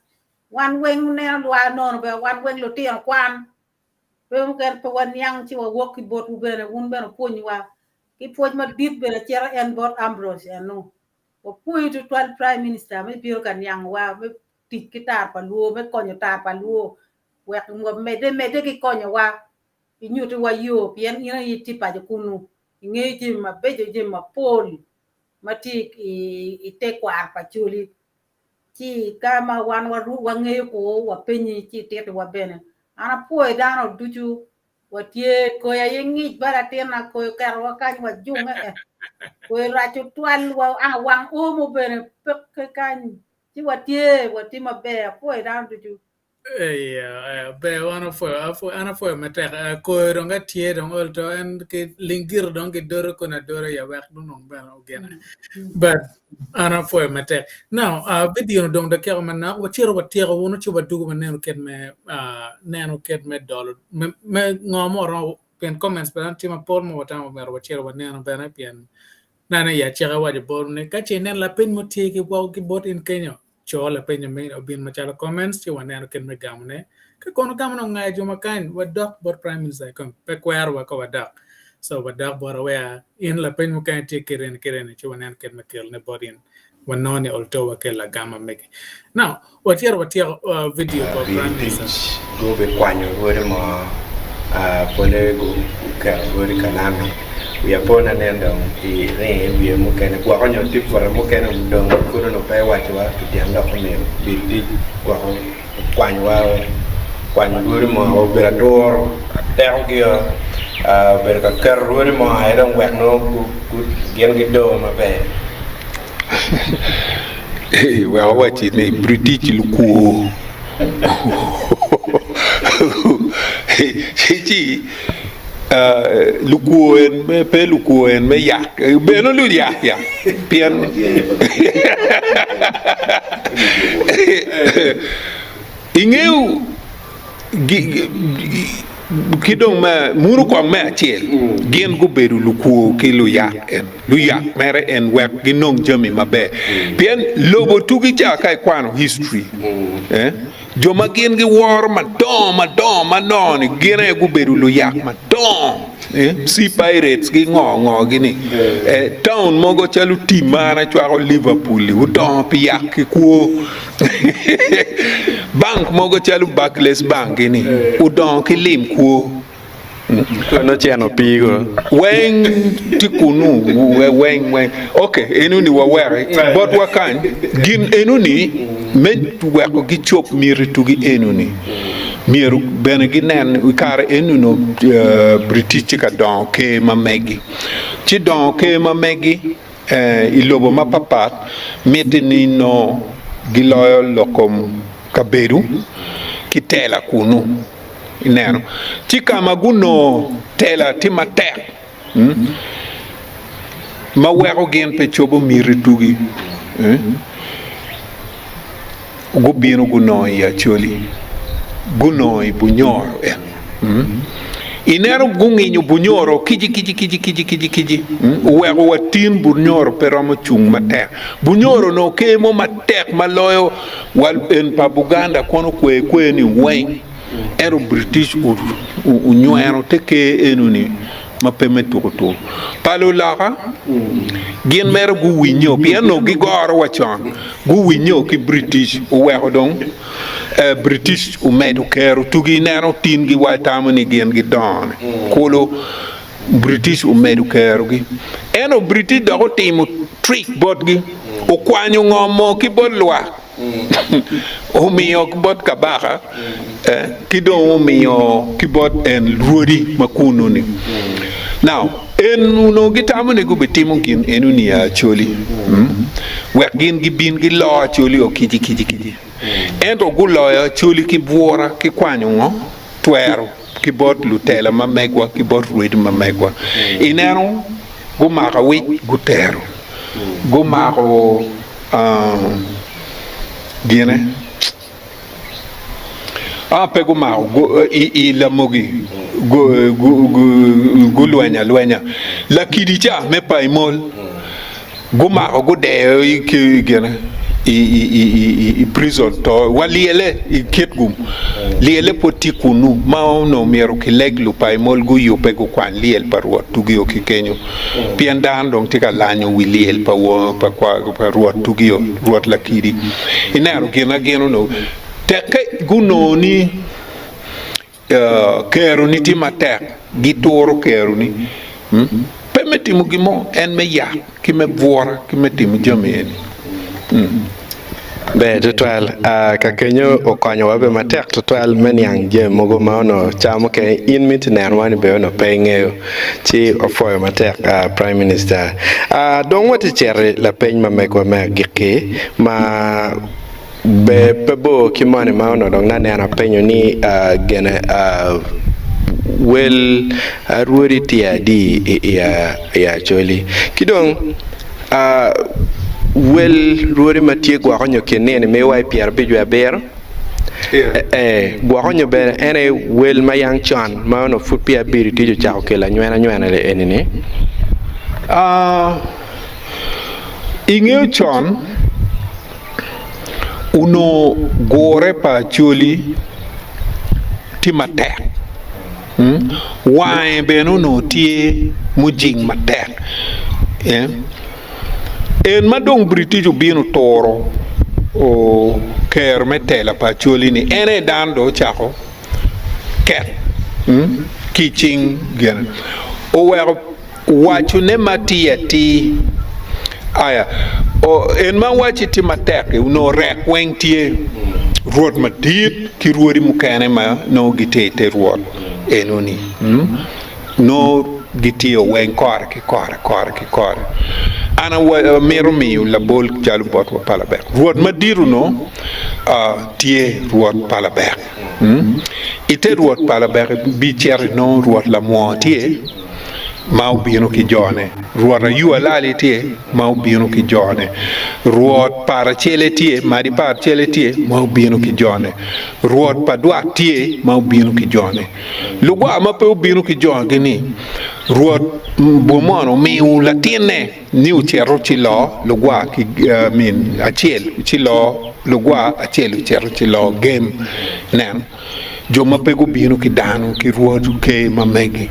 Wan weng wuneno lwar nono bene wan weng lutino kwan. Pe mukene pe waniang ci wawok ki botwu bene, wun bene wupwonywa. Ki pwoc madit bene cito en bot Ambrose eno. Wapwoyi tutwal Prime Minister me bino ka niangowa me tic ki tar pa luo, me konyo tar pa luo wek wamedde medde ki konyowa inyutiwa yo pien in aye itye paco kunu ingeyo jami mabeco jami mapol ma tye i tekwaro pa Acholi. Ci ka ma wan wangeyo kwo wapenyi ci ititiwa bene. An apwoyo dano ducu watye koyo aye ngic ba latinna koyo oketowa kany wajunge eh koyo rac tutwal wa wang omo bene peke kany ci watye watye maber apwoyo dano ducu. Eya, ber wan opwoyo, an apwoyo matek. Koyo dong ka tye dong ol to en ki ling gire dong gidodo koni adoda ya wek dong bene ogene. But an apwoyo matek. Now, uh, video dong dakika manok, wacito watyeko wunu ci wadugo waneno kit me uh, neno kit me dolo me, me ngo mo romo pien comments bene tye mapol ma watamo myero wacito waneno bene pien nane i aceka waco botwu ni ka ce inen lapeny mo tye ki ki bot in kenyo Co lapeny me obin macalo comments ci waneno kit me gamo ne. Ka kono gamo ne ongayo jo ma kany, wadok bot Prime Minister i kom pe kwero wa ka wadok. So wadok bote wea in lapeny mukene tye kit eni kit eni ci waneno kit me kelo ne bot in. Wanongo ni olto wa kel lagam ma megi. Now, wacito watyeko video pa Prime Minister. Tic gubikwanyo rwodi mo, pole guketo rwodi kalami. Wiya po ni anen dong iringo i wiye mukene gwoko nyo tye pute mukene odong pud onongo pe iwacowa pi tyen lok omiyo bil tic gwoko okwanyowa okwanyo rwodi mo obedo aturo atekogi o obedo ka keto rwodi mo aye dong wek nongo gin gidoo maber. Wek awacci ni British lukwo ci lukwo en pe lukwo en me yak bene luyak ya pien ingeyo ki dong me muno kong me acel gin gubedo lukwo ki luyak en luyak mere en wek ginong jami maber pien lobo tugi ca ka ikwano history eh, jo ma gin giworo madongo madongo manongo ni gin aye gubedo luyak madongo eh, sea pirates gi ngo ngo gi ni eh, town mogo calo team ma an acwako Liverpool-li odongo pi yak ki kwo Bank mogo calo Barclays Bank gini odongo ki lim kwo. Kono ceno pii go. Weng tye kunu weng weng. Ok enoni waweki botwa kany gin enoni me weko gicob miti tugi enoni myero bene ginen i kare enoni onongo British tye ka dongo ker ma megi ci dongo ker ma megi I lobo mapatpat, mitte ni nongo giloyo lok kom kabedo ki tela kunnu. Ineno? Ci ka ma gunongo tela tye matek ma weko gin pe cobo miti tugi, Gubino gunongo i Acholi, gunongo i Bunyoro en. Ineno gunginyo Bunyoro kici kici kici kici kici kici, oweko wa tin Bunyoro pe romo cung matek. Bunyoro onongo ker mo matek ma loyo wa en pa Buganda kono kwe kwe ni weng. Ento British onywero te ker eno-ni ma pe me tuko tuko. Pa luloka, gin mere guwinyo, pien onongo gigoro wa con, guwinyo ki British, oweko dong British omedo kero tugi ineno tingi wa itamo ni gin gidongo-ni kulu. British omedo kerogi. Ento British dok otimo trick botgi, okwanyo ngom mo ki bot lwak, omiyo ki bot kabaka, ki dong omiyo ki bot en rwodi ma kunnu-ni. Now, en onongo gitamo ni gubitimo gin eno-ni i Acholi, wek gin gibin gilo Acholi o kici kici kici. Ento guloyo Acholi ki bwura, ki kwanyo ngo? Twero. Ki bot lutela ma megwa, ki bot rwedi ma megwa. Ineno, gumako awic gutero, gumako gine, a pe gumako i lamogi, gulwenyo alwenya. Lakidi ca me Paimol. Gumako gudeyo i gine i prison to wa lyele i Kitgum lyele pwod tye kunu ma onongo myero kileg lupaimol guyube gukwany lyel pa Rwot Tugio ki kenyo pien dano dong tye ka lanyo wi lyel pa Rwot Tugio Rwot Lakidi ineno gin ma gin onongo tekke gunongo ni Keroni tye matek, gituro keroni pe me timo gin mo, en me yak ki me bwura ki me timo jami eni. Ber tutwal. Ka kenyo okonyowa bene matek tutwal me niang jami mogo ma onongo ca mukene in miti nenowa ni bene onongo pe ingeyo. Ci wapwoyo matek Prime Minister. Dong watye cito i lapeny ma megwa me agikki ma Ber pe bor ki moni ma onongo dong naneno apenyo ni gene wel arwodi tye adi i Acholi ki dong wel rwodi ma tye gwoko nyo kin nino miyo wa i pyerabic wiye abiro gwoko nyo bene en aye wel ma yang con ma onongo pud peya abiri tic ocako kelo anywena nywena eni ni. Ingeyo con Onongo gure pa Acholi tye matek, wange bene onongo tye mujing matek. En ma dong British obino oturo ker me tela pa Acholi-ni en aye dano dong ocako ket ki i cing gin oweko Wacone ma tye atir. Aya, en ma awacci tye matek-ki onongo rek weng tye, rwot madit ki rwodi mukene ma nongo gitye i te rwot enoni nongo gitye weng kore ki kore, kore ki kore. An amito miyo labol calo bot wa Palabek. Rwot madit onongo tye rwot Palabek. I te rwot Palabek ibicito inongo rwot Lamwor tye. ma obino ki jone, Rwot Ayua Lali tye ma obino ki jone, Rwot Paracele tye, Madi Paracele tye ma obino ki jone, Rwot Padwak tye ma obino ki jone. Lugwa ma pe obino ki jogi-ni, Rwot Bwomono omiyo latinne ni ocit ociloo lugwa ki min acel ociloo lugwa acel ocit ociloo gem. Nen. Jo ma pe gubino ki dano ki rwod ker ma megi.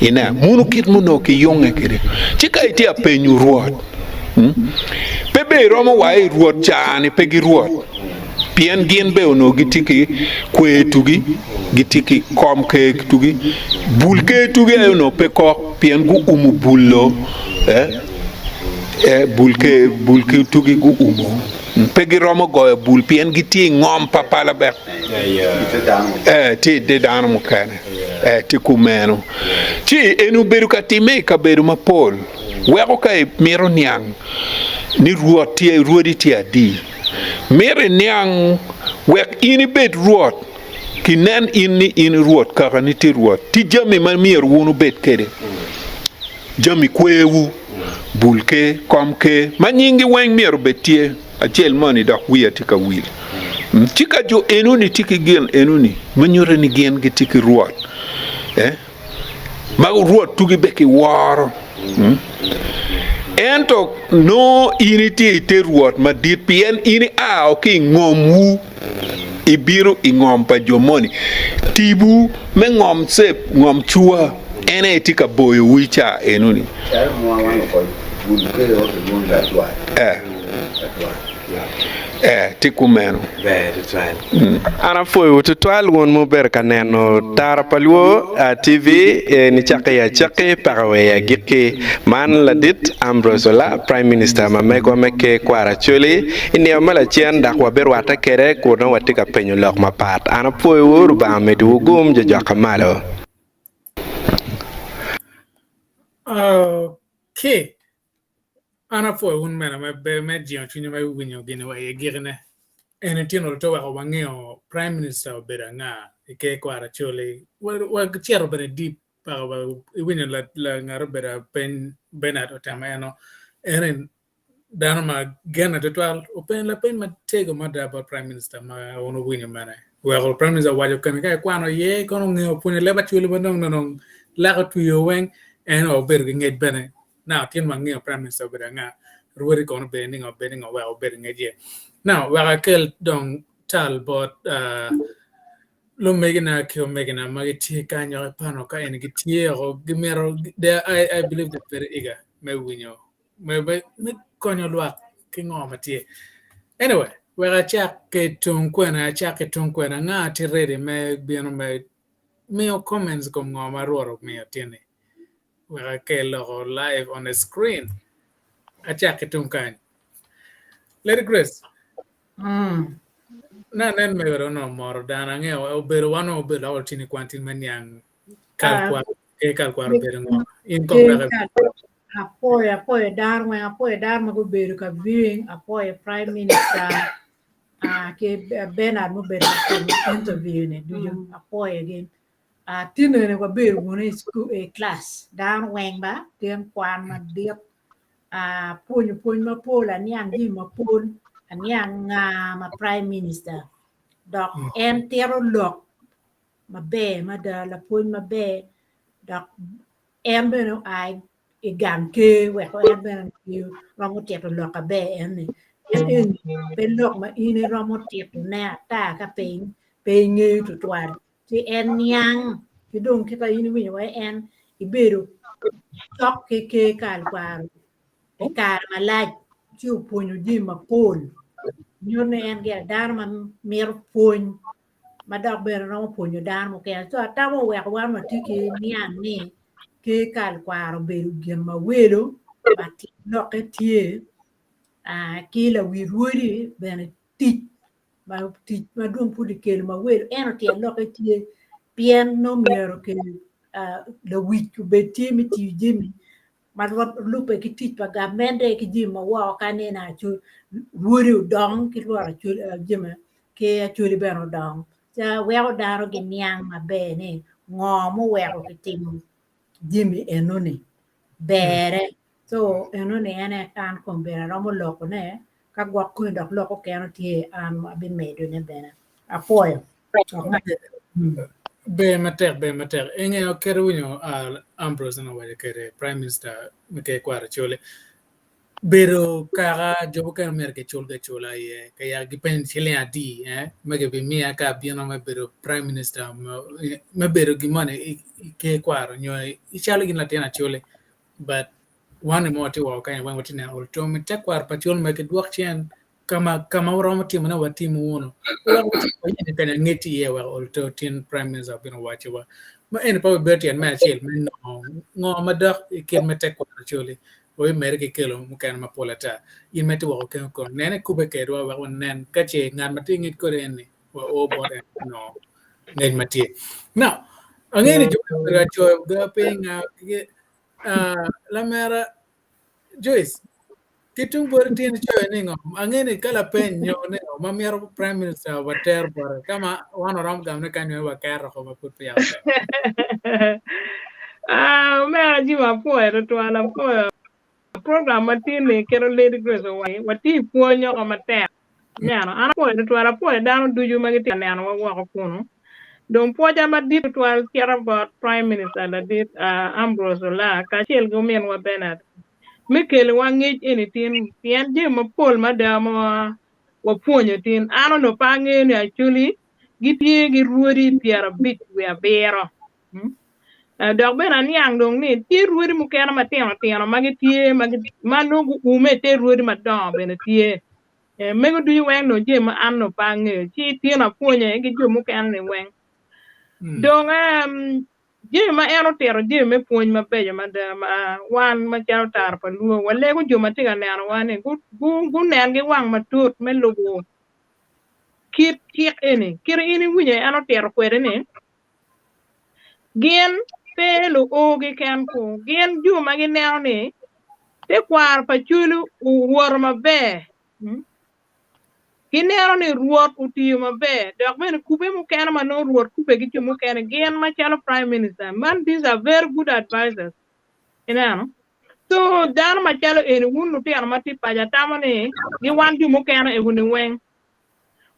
Ineno, muno kit ma onongo kiyunge kwede. Ci ka itye ka penyo rwot, pe bene iromo wa i rwot ca-ni pe girwot, pien gin bene onongo gitye ki kwer tugi, gitye ki kom ker tugi, bul ker tugi aye onongo pe kok, pien guumo bul-lo, bul ker tugi guumo. Pe giromo goyo bul pien gitye i ngom pa palabek. Ee, tye i te dano mukene. Ee, tye kumeno. Ci eni obedo ka timme i kabedo mapol, weko ka imito niang ni Rwot tye, rwodi tye adi, mito iniang wek in ibed Rwot, kinen in ni in i Rwot, kakani tye Rwot, tye jami ma myero wun wubed kwede. Jami kwerwu, bul ker, kom ker, ma nyinggi weng myero obed tye, acel moni dok wiya tye ka wil. Ci ka jo enoni tye ki gin enoni, ma nyutte ni gin gitye ki Rwot, eh, ma Rwot tugi be ki woro. Ento nongo in itye i te Rwot madit pien in ia ki i ngomwu. Ibino i ngom pa jo moni. Tipo me ngom cep, ngom cuwa, en aye tye ka boyo wi ca enoni. Eh. Eh, tye kumeno. An apwoyowu tutwal wun ma wubedo ka neno Tara pa Luo TV nicakke i acakki paka wa i agikki. Man ladit Ambrose Ola, Prime Minister ma megwa me Ker Kwaro Acholi i nino ma lacen dok wabirwatte kwede kun nongo watye ka penyo lok mapat. An apwoyowu, Rubanga omeddiwu gum jo jokka malo. Okay. An apwoyo wun mene me ber me jingo cwinywa me winyo gini wa i agikine. Eni tyen oto weko wangeyo Prime Minister obedo anga i ker kwaro Acholi. Wacito bene deep paka wa iwinyo ngat obedo apeny Bernard otemo eno eni dano ma genne tutwal openyo lapeny matego mada bot Prime Minister ma wun wuwinyo mene. Weko Prime Minister owaco kene ka ikwano iye kono ongeyo pwonyo leb Acholi ma dong nonong lak otwiyo weng en obedo ki ngec bene. Now tyen wangeyo Prime Minister obedo anga, rwodi kono obedo ningo obedo ningo wek obed ki ngec iye. Now wek akel dong tal bot uh, lumegina ki omegina ma gitye kany i panel ka eni gitye o gimito they I, I believe they're very eager me winyo me, me, me konyo lwak ki ngo ma tye. Anyway, wek acak ki tung kwena, acak ki tung kwena, nga tye ready me bino me miyo comments i kom ngo ma Rwot omiyo tye-ni. Wek akel loko live on the screen. Acak ki tung kany. Lady Grace. Mm. Na nen mego dong onongo moro dano angeyo obedo wan obedo loko tini kwan tin me niang kal Ah, kwaro ke kal kwaro obedo ngo in kong Ker dok kal apwoyo apwoyo dano weng apwoyo dano ma gubedo ka viewing apwoyo prime minister ah, ki Bernard mubedo ka timo interview ni ducu apwoyo gin Ah, tinene wabedo wunu i sku- i class dano weng ba tyen kwan madit ah, pwonyo pwony mapol aniang jami mapol aniang nga ma prime minister dok en tito lok maber mada lapwony maber dok en bene oa i gang ker weko en bene romo tito lok aber en ni en eni pe lok ma in iromo titone ata ka pe pe ingeyo tutwal ci en niang ki dong kit ma in iwinyo wai en ibedo cok ki ker kal kwaro i kare malac ci opwonyo jami mapol nyuto ni en gire dano ma mito pwony ma dok bene romo pwonyo dano mukene so atamo oweko wan watye ki niang ni ker kal kwaro obedo gin ma welo but lokke tye ah, ki lawi rwodi bene tic ma tic ma dong pud kikelo ma welo ento tyen lokke tye pien nongo myero kel ah, lawic obed tye me tiyo jami ma lubbe ki tic pa gamente ki jami ma woko ka nino Acholi rwodi odong ki lworo Acholi jami ki Acholi bene odong ca weko dano giniang maber ni ngo muweko kitimo jami enoni berre so enoni en aye an kombeddi aromo lokone ka gwok koni dok lok okene tye an abimedone bene apwoyo. Ber matek, ber matek. Ingeyo kit winyo uh, Ambrose en owaco kwede Prime Minister me ker kwaro Acholi. Bedo kaka jo mukene myero giculgi acula iye. Ka yaka gipenyo ni ciling adi eh, ma gibimiya ka abino me bedo Prime Minister me bedo gin moni i ker kwaro nyo icalo in latin Acholi. But wan mo watye woko kany weng watye neno ol tom i tekwaro pa Acholi myero kidwok cen kama kama waromo timone watimo wunu wek wayenyo kanya ngec iye wek ol tin prime minister obino wacowa ma eni pe obedo tyen me acel me nongo ngo madok i kit me tekwaro Acholi wabimedde ki kelo mukene mapol ata in ma itye woko kenyo kono nene kubbe kedwa wek wanen ka ce ngat ma tye i ngec kodi eni wa o bot en me nongo ngec ma tye. Now angeyo ni jo obedo ka coyo ga piny lamera Joyce, ki tung boti tin icoyo ni ngo? Angeyo ni ka lapeny nyo ni ngo ma myero Prime Minister water bote ka ma wan waromo gamo ni kany waketo oko ma pud peya otek. Ah, omera Jim apwoyo tutwal apwoyo program ma tin-ni kit Lady Grace owaco watye i pwony oko matek. Neno, an apwoyo tutwal, apwoyo dano ducu ma gitye ka nenowa woko kunu. Dong pwoca madit tutwal cito bot Prime Minister ladit Ambrose Olaa kacel ki ominwa Bernard me keliwa ngec eni tin pien jami mapol mada ma wapwonyo tin. An onongo pe angeyo ni Acholi gitye ki rwodi 57. Dok bene aniang dong ni tye rwodi mukene matino tino ma gitye ma nongo guume i te rwodi madongo bene tye. Mego ducu weng dong jami ma an onongo pe angeyo ci tin apwonye ki jo mukene ni weng. Dong jami ma en otito jami me pwony mabeco mada ma wan macalo tara pa luo walego jo ma tye ka nenowa ni gunen ki wang matut me lubo kit cik eni. Kit in iwinyo en otito kwede ni Gin pe luo keken ku, gin jo ma gineno ni tekwaro pa Acholi owoto maber, gineno ni Rwot otiyo maber, dok bene kubbe mukene ma nongo Rwot kubbe ki jo mukene gin macalo Prime Minister, man these are very good advisers, ineno. So dano macalo eni wun lutino ma tye paco atamo ni gi wan jo mukene eni weng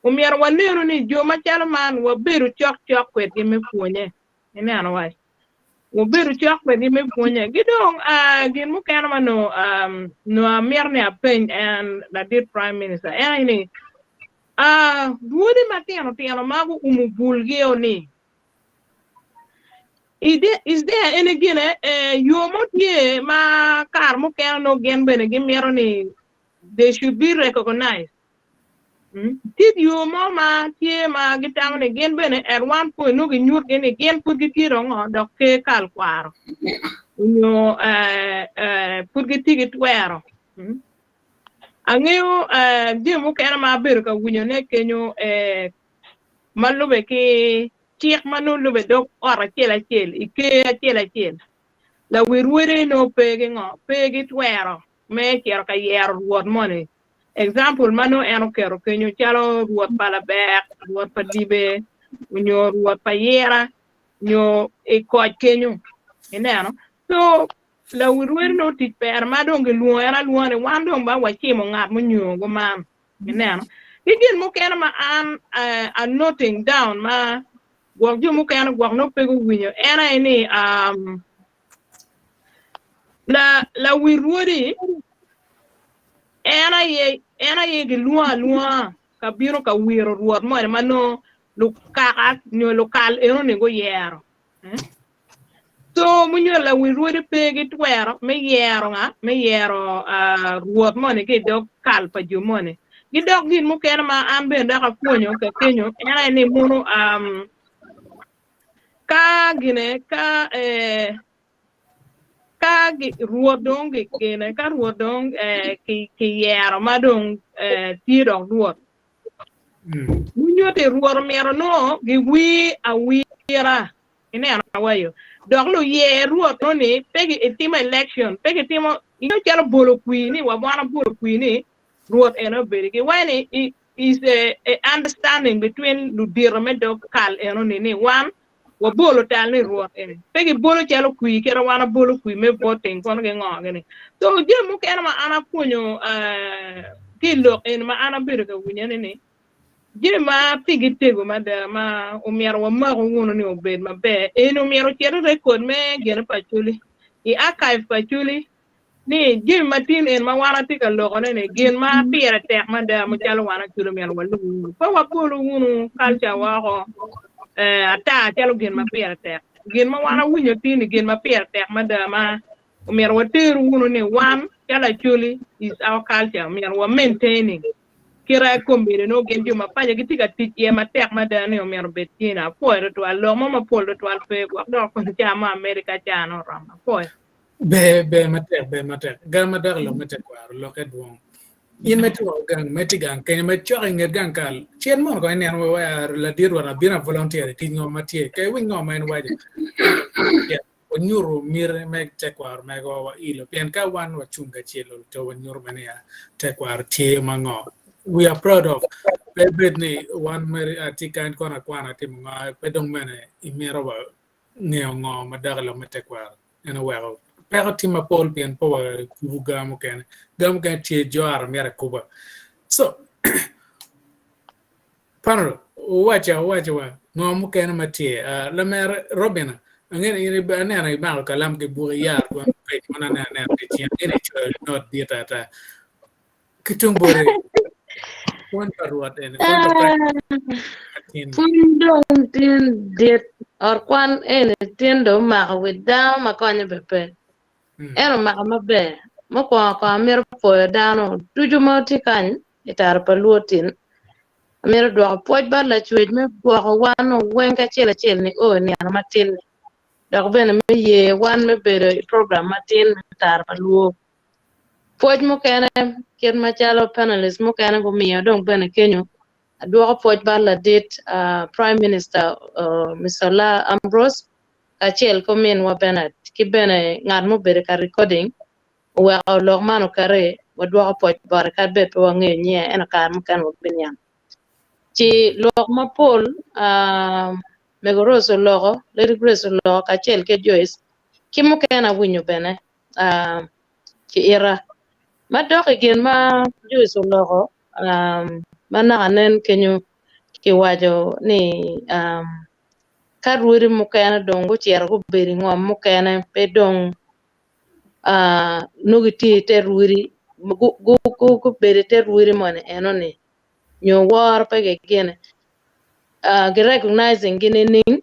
Omyero wanenu ni jo macalo man wabedo cokcok kwedgi me pwonye. Ineno wac? Wabedo cok kwedgi me pwonye. Ki dong gin mukene ma nongo nongo amito ni apeny en ladit Prime Minister en aye ni rwodi matino tino ma guumo bulgi-o ni is there any gine yo mo tye ma kare mukene nongo gin bene gimito ni they should be recognized? Tye yo mo ma tye ma gitamo ni gin bene at one point nongo ginyutgi ni gin pud gitye dong ngo dok ker kal kwaro onyo pud gitye ki twero. Angeyo jami mukene ma abedo ka winyone kenyo ma lube ki cik ma nongo lube dog ot acel acel i ker acel acel lawi rwode nongo pe ki ngo pe ki twero me cito ka yero rwot moni Example ma nongo en oketo kenyo calo rwot pa labek, rwot pa dibe, onyo rwot pa yira, nyo i koc kenyo. Ineno? So, lawi rwedi nongo tic pere ma dong gilwongo en alwonga ni wan dong ba wacimo ngat munyo guman. Ineno? Ki gin mukene ma an uh, I'm noting down ma gwok jo mukene gwok nongo pe guwinyo en aye ni um, La, lawi rwodi en aye, en aye gilwongo alwonga ka bino ka wiro rwot moni ma nongo lukaka nyo lukal enoni guyero. Eh? So munyo lawi rwodi pe ki twero me yero nga, me yero uh, rwot moni ki i dog kal pa jo moni. Gi dok gin mukene ma an bene dok apwonyo ka kenyo en aye ni mono um, Ka gine, ka eh, ka gi, Rwot dong gi, gine, ka Rwot dong eh, ki, kiyero ma dong eh, tye dok Rwot. Munyuti Rwot omyero nongo giwir awira. Ineno awayo. Dok luyer Rwot no ni pe gitimo election, pe gitimo ineno calo bolo kwir ni wabwana bolo kwir ni Rwot ene obedo. Giwaco ni i is a, a understanding between ludito me dog kal eno ni ni wan wabolo tal ni Rwot eni. Pe gibolo calo kwir kit ma wan wabolo kwir me voting kono gingo gini. So jami mukene ma an apwonyo uh, ki i lok eni ma an abedo ka winyo ni ni jami ma pigi tego mada ma omyero wamaku wunu ni obed maber eni omyero ocit i record me gine pa Acholi i archive pa Acholi ni jami ma tin en ma wan atye ka lokone ni gin ma pire tek mada macalo wan Acholi myero walub wunu. Pe wabolu wunu culture woko eh, ata calo gin ma pire tek. Gin ma wan awinyo tin ni gin ma pire tek mada ma omyero wateru wunu ni wan calo Acholi is our culture myero wa maintaining kite kombeddi nongo gin jo ma paco gitye ka tic iye matek mada ni omyero obed tye ni apwoyo tutwal lok mo mapol tutwal pe gwok dok kono ca mo America ca ni oromo apwoyo. Ber, ber matek, ber matek. Gang ma dok i lok me tekwaro, lokke dwong. In ma itye woko gang, ma itye gang kenyo, ma icok i nget gang kal, cit mono kong inen wa ladit wa abino a volunteer i tic ngo ma tye, ka iwiny ngo ma en waco. Wanyuto miti me tekwaro megowa wa ilo, pien ka wan wacung kacel to wanyuto bene niya tekwaro tye ma ngo. We are proud of. Pe bed ni wan mere atye kany kono akwana atimo ngo, pe dong bene imito wa ngeyo ngo ma dok i lok me tekwaro. En oweko peko tye mapol pien pe wakubo ga mukene. Ga mukene tye jwaro myero akuba. So, Panel, wuwacca, wuwacca wa, ngo mukene ma tye? Uh, lamera Robina, angeyo ni in aneno imako kalam ki buk iyaro dwon page man aneno aneno ki cing, angeyo ni icoyo note dit ata. Ki tung boti, pwony pa Rwot eni, pwony pa Prime. tin. Pwony dong tin dit ot kwan eni tin dong omako wi dano ma konye bene pe. En omako maber. Mukwongo kong amito pwoyo dano ducu ma tye kany i tara pa luo tin. Amito dwoko pwoc bot Lacwec me gwoko wan weng kacel acel nio i nino matin-ni dok bene me ye wan me bedo i program matin me tara pa luo. Pwoc mukene kit macalo panelist mukene gumiyo dong bene kenyo adwoko pwoc bot ladit Prime Minister Mister Ola Ambrose kacel ki ominwa Bernard ki bene ngat mubedo ka recording oweko lok man okati wadwoko pwoc bote kadi bed pe wangeyo nyinge ento kare mukene wabiniang. Ci lok mapol Mego Rose oloko, Lady Grace oloko kacel ki Joyce ki mukene awinyo bene ki ita. Madok i gin ma Joyce oloko ma naka nen kenyo kiwaco ni ka rwodi mukene dong gucito gubedo i ngom mukene pe dong nongo gitye i te rwodi gubedo i te rwodi moni enoni nyo woro pe gigine gi recognizing gi nining?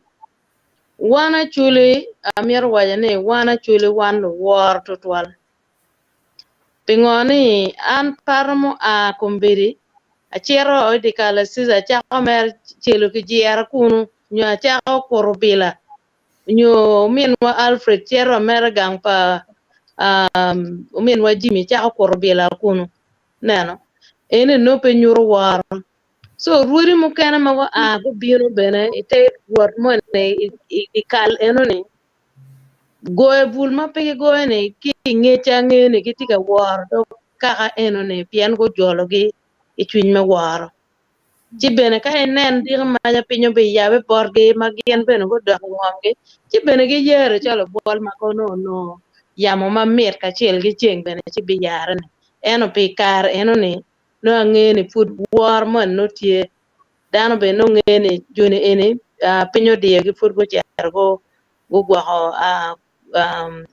Wan acwali amito waco ni wan acwali wan luworo tutwal. Pingo ni an pato mua kombeddi acito i dye kal Acici acako mere celo ki jira kunu nyo acako kuto bila nyo ominwa Alfred cito mere gang pa ominwa Jimmy cako kuto bila kunu neno eni nongo pe nyuto woro. So rwodi mukene ma gua gubino bene i te wot moni i kal enoni Goyo bul ma pe gigoyo-ni ki i ngec angeyo ni gitye ka woro dog kaka eno-ni pien gujologi i cwiny me woro. Ci bene ka inen diki maca piny obiyabe botgi ma gin bene gudok i ngomgi, ci bene giyere calo obwol ma kono onongo yamo mamit kacel ki ceng bene ci biyare-ni. Ento pi kare eno-ni nongo angeyo ni pud woro moni nongo tye Dano bene nongo ngeyo ni joni eni piny odiyogi pud gucito gugwoko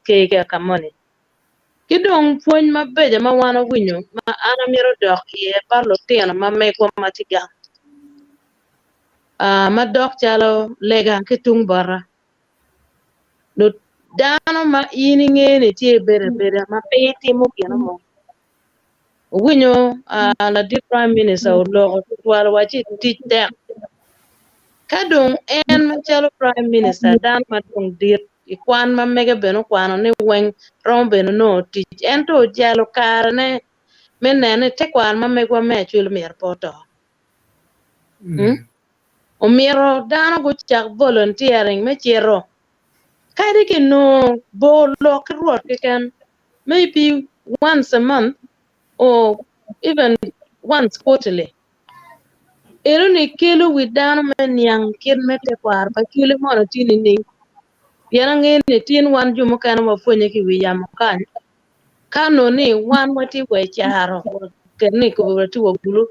ker ka moni. Ki dong pwony mabeco ma wan owinyo ma an amito dok iye bot lutino ma megwa ma tye gang ma dok calo lega ki tung bota. Dano ma in ingeyo ni tye ibedo abeda ma pe itimo gin mo Owinyo ladit Prime Minister oloko tutwal waci tic tek. Ka dong en macalo Prime Minister dano ma dong dit i kwan ma mege bene okwano ni weng romo bene nongo tic ento ojalo karene me neno ni tekwaro ma megwa me Acholi myero pe oto. Omito dano gucak volunteering me cito kadi kinongo bor lok ki Rwot keken maybe once a month or even once quarterly. Eno ni kelo wi dano me niang kit me tekwaro pa cwele mono tye nining. Pien angeyo ni tin wan jo mukene wapwonye ki wi yamo kany ka nongo ni wan watye wa i caro ket ni kobo watye wa bulu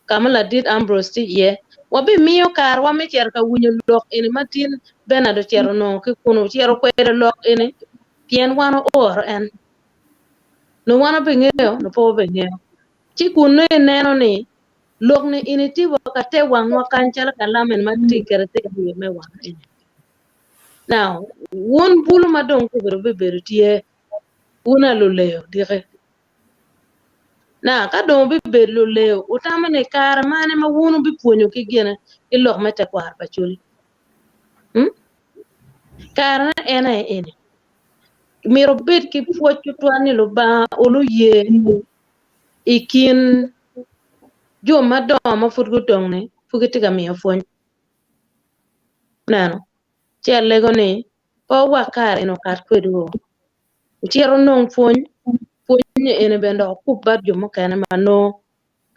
ka ma ladit Ambrose tye iye wabimiyo karewa me cito ka winyo lok eni ma tin Bernard ocito onongo ki kunu ocito kwede lok eni pien wan ooro en. Nongo wan wabingeyo, nongo pe wabingeyo. Ci kun nongo ineno ni lok ni eni tye wa ka te wangwa kany calo kalam eni ma tye kede te wiye me wang eni. Now, wun bulu ma dong gubedo bibedo tye, wun a luleyo diki. Now, ka dong wubibedo luleyo, wutamo ni kare mane ma wun wubipwonyo ki gine ki lok me tekwaro pa Acholi? Hmm? Karene en aye eni. Myero wubed ki pwoc tutwal ni Lubanga olo ye i kin jo madongo ma pud gudong-ni pud gitye ka miyo pwony. Neno, ci alego ni pe wuwek kare eni okat kwedwu. Wucit wunong pwony, pwony eni bene dok wukub bot jo mukene ma nongo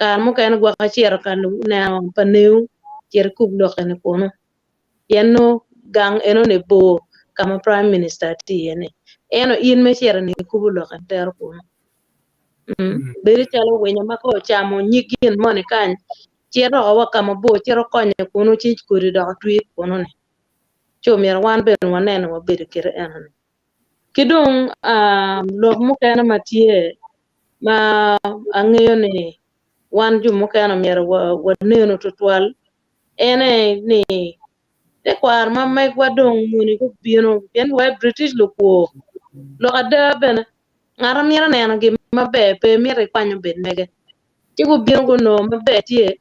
Kare mukene gwok acito ka neno pa neu cit ikub lok eni kunu pien nongo gang enoni bor ka ma prime minister tye iye ni ento in me cito ni ikubo lok eni tero kunu. Bedo calo winyo ma ka ocamo nyig gin moni kany cito woko wa ka mabor cito konye kunu ci kodi dok otwi kunu ni ci omyero wan bene wanen ni wabedo kite enoni. Ki dong lok mukene ma tye ma angeyo ni wan jo mukene myero wanenu tutwal. En aye ni tekwaro ma megwa dong muni gubino pien wa British lukwor. Lok ada bene ngat ma mito neno gin maber pe mito ikwany obed mege. Ci gubino gunongo maber tye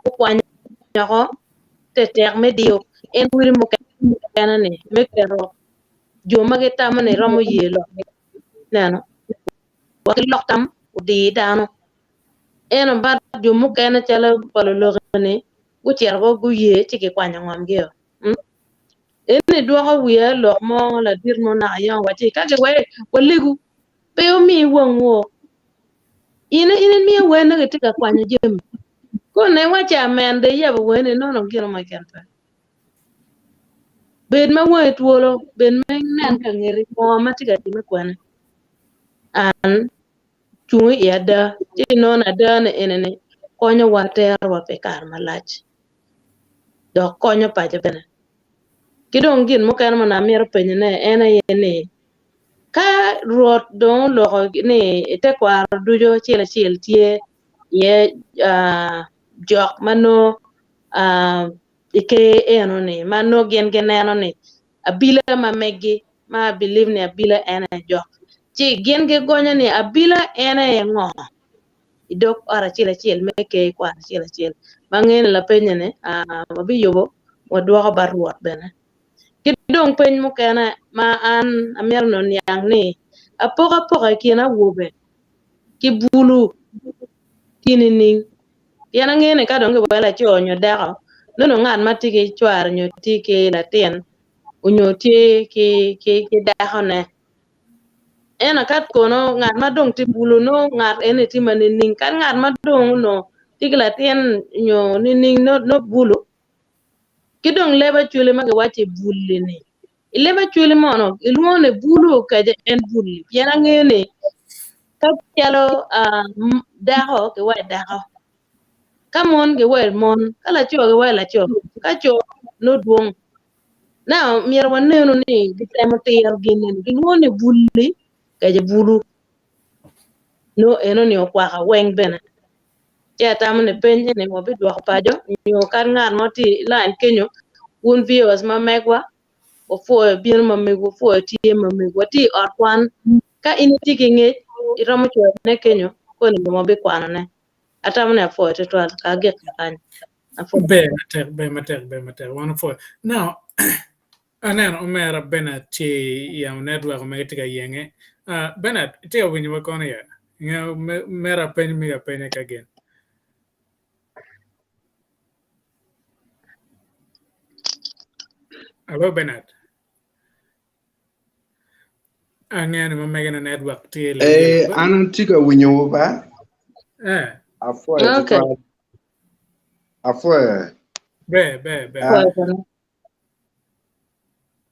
gukwanyo oko tetek me diyo en wili mukene ni me keto jo ma gitamo ni romo ye lokgi neno wek gilok tam odir dano. Ento bot jo mukene calo pa luloki-ni gucito guye ci gikwanyo ngomgio. Eni dwoko wiya i lok mo ladit mo naka yam owacci ka giweko walegu pe wumi wangwu in in imiyo wer nongo itye ka kwanyo jami kono iwacci amen dong iyabo weni nono gino mo keken pe. Bed ma wangi twolo bed ma inen ka ngeti ngo ma tye ka timme kwene an cung i ada ci inongo ni ada ni eni-ni konyowa terowa pi kare malac dok konyo paco bene. Ki dong gin mukene ma onongo amito penyone en aye ni, ka Rwot dong oloko ni i tekwaro ducu acel acel tye iye jok ma nongo i ker eno-ni ma nongo gin gineno ni abila ma megi ma I believe ni abila en aye jok ci gin gigonyo ni abila en aye ngo i dog ot acel acel me ker kwaro acel acel ma angeyo ni lapenye ni wabiyubo wadwoko bot Rwot bene. Ki dong peny mukene ma an amito ni oniang ni apokapoka i kin awobe ki bulu tye nining? Pien angeyo ni ka dong giweko laco nyo dako nongo ngat ma tye ki cware nyo tye ki latin onyo tye ki dakone. Ento ka kono ngat ma dong tye bulu nongo ngat eni tye ma nining? Ka ngat ma dong onongo tye ki latin nyo nining nongo bulu? Ki dong leb acwali ma giwaco i bul-li-ni, i leb acwali mono gilwongo ni bulu kece en bul-li? Pien angeyo ni ka calo dako giwaco dako, ka mon giwaco mon, ka laco giwaco laco, ka co nongo dwong. Now myero wanenu ni gitemo tiro gin eni gilwongo ni bul-li kece bulu nongo enoni okwako weng bene. Ci atamo ni peny eni wabidwoko paco nyo ka ngat mo tye i line kenyo wun viewers ma megwa wapwoyo bino ma megwu wapwoyo tye ma megwu watye i ot kwan ka in itye ki ngec iromo coyone kenyo koni bene wabikwanone atamo ni apwoyo tutwal ka agik kany apwoyo. Ber matek, ber matek, ber matek. Wan opwoyo. Now, aneno omera Bernard tye i yamo network omege tye ka yenge. Uh, Bernard, itye ka winyowa kono ya? Inge mera peny miyo apenya ka gin. Hello, Bernard. Angeyo ni ma mege na network tye Eh, an atye ka winyowu ba. Eh. Apwoyo Okay. tutwal. Apwoyo. Ber, ber, ber. Ah,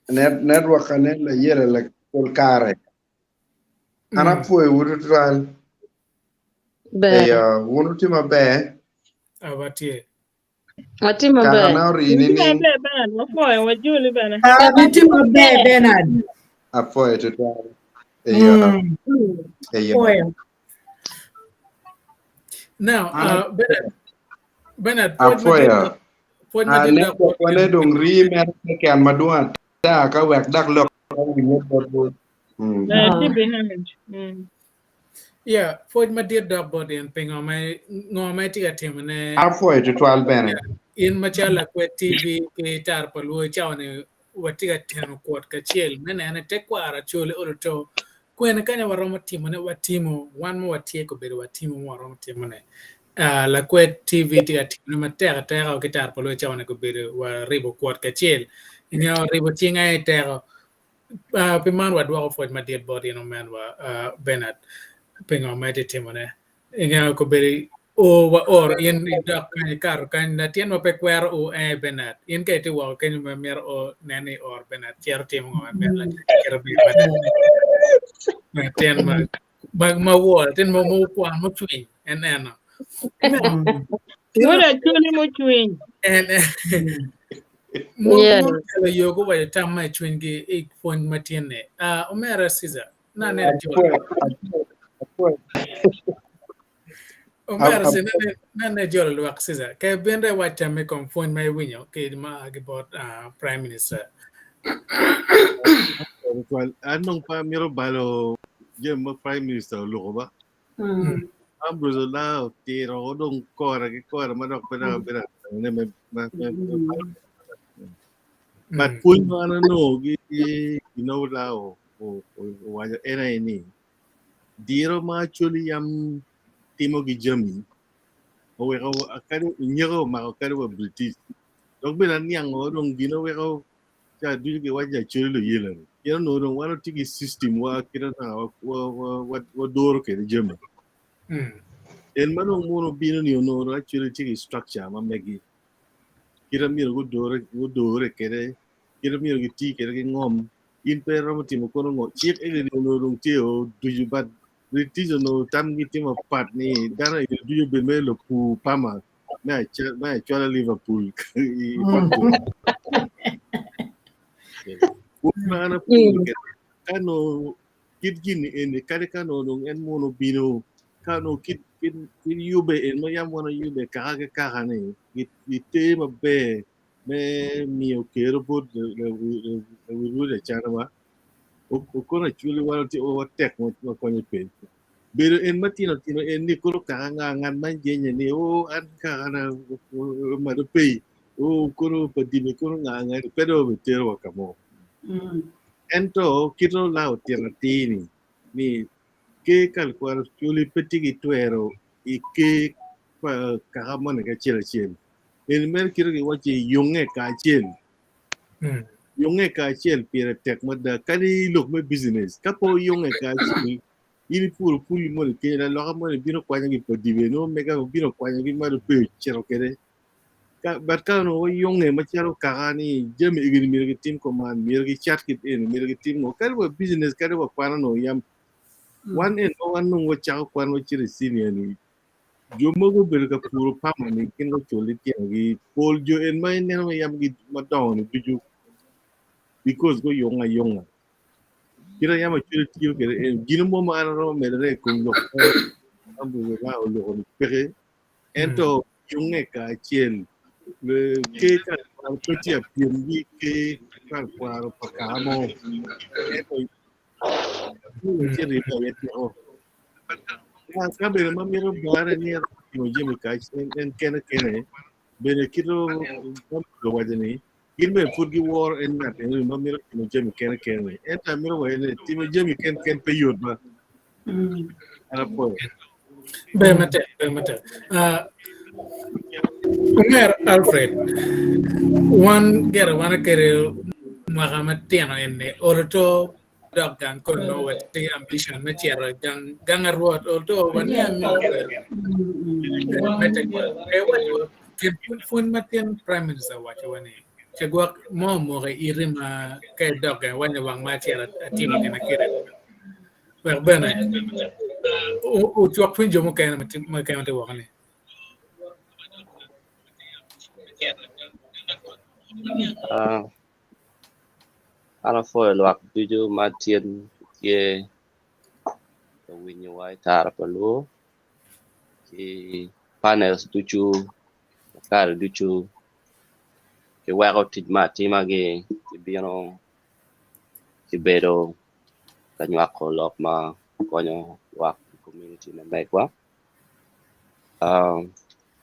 net network ane layela la pol kare. An apwoyowu tutwal. Ber. Eyo, wun wutye maber. Ah, watye. Watye maber. Kakana ori Watye nining? maber Bernard, wapwoyo, wajoli bene. Ah, gitye maber Bernard. Apwoyo tutwal. Eyo, Mm. eyo. Apwoyo. Now, An Bernard, Bernard, pwod ma apwoyo. dit, pwod ma Ah, dit dok network wane dong rii mere keken madwong ata ka wek dak lok owinye botwu. Mm. Eh, tye behind. Mm. Yeah, pwod madit dok bot in pingo ma ngo ma itye ka timone Apwoyo tutwal bene. in macalo lakwed TV ki Tara pa Luo cawa ni watye ka teno kwot kacel me neno tekwaro Acholi oloto kwene kanya waromo timone watimo wan ma watye kobedo watimo ma waromo timone. Uh, lakwed TV tye ka timone matek ateka ki Tara pa Luo cawa ni kobedo waribo kwot kacel inge ribo cing aye teko. Uh, pi man wadwoko pwoc madit bot in omenwa uh, Bernard pingo ma itye timone. Inge kobedo o wa oro in idok kany ikato kany latin ma pe kwero o eh Bernard in ka itye woko kenyo ma myero o nen ni or Bernard cito timo ngo ma myero latin kite bedo matek. Latin ma ma ma wor latin ma ma okwan mucwiny en eno. Wod Acholi mucwiny. En mon Yeah. mon kelo yo guwaco tam ma i cwinygi i pwony ma tye-ni. Ah, omera Caesar, na aneno tye Apwoyo, apwoyo, apwoyo. Omera ci nene ijolo lwak Caesar ke bende iwac tam i kom pwony ma iwinyo ki ma a ki bot Prime Minister. An dong pe amito balo jami ma Prime Minister oloko ba. Ambrose Olaa otiro o dong kore ki kore ma dok pe dok abedo anene me me me balo. But pwony ma an anongo ki gin ma Olaa owaco en aye ni Diro ma Acholi yam timo ki jami oweko kadi nyeko omako kadi wa British dok bene aniango dong gin oweko ca ducu giwaco ni Acholi luyela ni pien onongo dong wan watye ki system wa kit ma waduro kwede jami. En ma dong mono obino ni onongo dong Acholi tye ki structure ma megi kit ma myero gudore kwede kit ma myero giti kwede ki ngom In pe iromo timo kono ngo? Cik eni onongo dong tye o ducu but British onongo tamgi tye mapat ni dano eni ducu obed mere lupur pama me acwala Liverpool i factory. Pwony ma an apwonyo kede ka nongo kit gin eni kadi ka nongo dong en mono obino ka nongo kit kit yube en ma yam wan oyube kaka ki kaka ni giter maber me miyo kero bot lawi rwodi acanawa, okono acwali wan watek ma konye pe. Bedo en matino tino en ni koro kaka nga ngat ma jenye ni o an kaka na omado pei o koro pa dime koro nga nga ni pe dong obitero wa ka mo. Ento kit ola otito atir ni ni ker kal kwaro acwali pe tye ki twero i ker pa kaka moni ki acel acel. En mere kite giwacci yunge kacel. Yunge kacel pire tek mada kadi i lok me business. Ka pe oyunge kacel, in ipuro puli moni kenyo laloka moni bino kwanyo ki pa dibe nongo mega bino kwanyo ki malo pe ocito kwede. Ka, but ka onongo wayunge macalo kaka ni jami egini myero gitim kuman, myero gicat kit eni, myero gitim ngo, kadi wa business kadi wa kwan onongo yam wan en ma wan nongo wacako kwan wacito i senior ni Jo mogo obedo ka puro pama ni gin gucul litinogi. Pol jo en ma ineno ma yam gi madongo ni ducu because guyunga ayunga. Kit ma yam Acholi tiyo kwede en gino mo ma an aromo medone i kom lok ma Ambrose Olaa oloko ni peke ento yunge kacel ker kare kwaro pe tye apyem gi ker kare kwaro pa kaka mo ento ci ribbe aye teko. Ka bene ma mito bare ni eromo timo jami kac en kene kene bene kit ma owaco ni gin bene pud giworo en ngat eni ma mito timo jami kene kene ni ento amito waco ni timo jami ken ken pe yot ba an apwoyo. Ber matek, ber matek. Uh, Omer Alfred, wan gire wan kede mwaka matino eni oloto dok gang koni nongo watye ki ambition me cito i gang gang a Rwot although waniang ni me tekwaro pe waco gin pwony ma tin prime minister owaco wa ni ce gwok mo omoko i iti ma ka idok gang iwaco ni wang ma acito atimo gin akite wek bene ocwak cwiny jo mukene ma tye woko ni. An apwoyo lwak ducu ma tin tye ka winyowa i tara pa luo ki panels ducu kare ducu giweko tic me atimagi gibino gibedo ka nywako lok ma konyo lwak i komuniti ma megwa.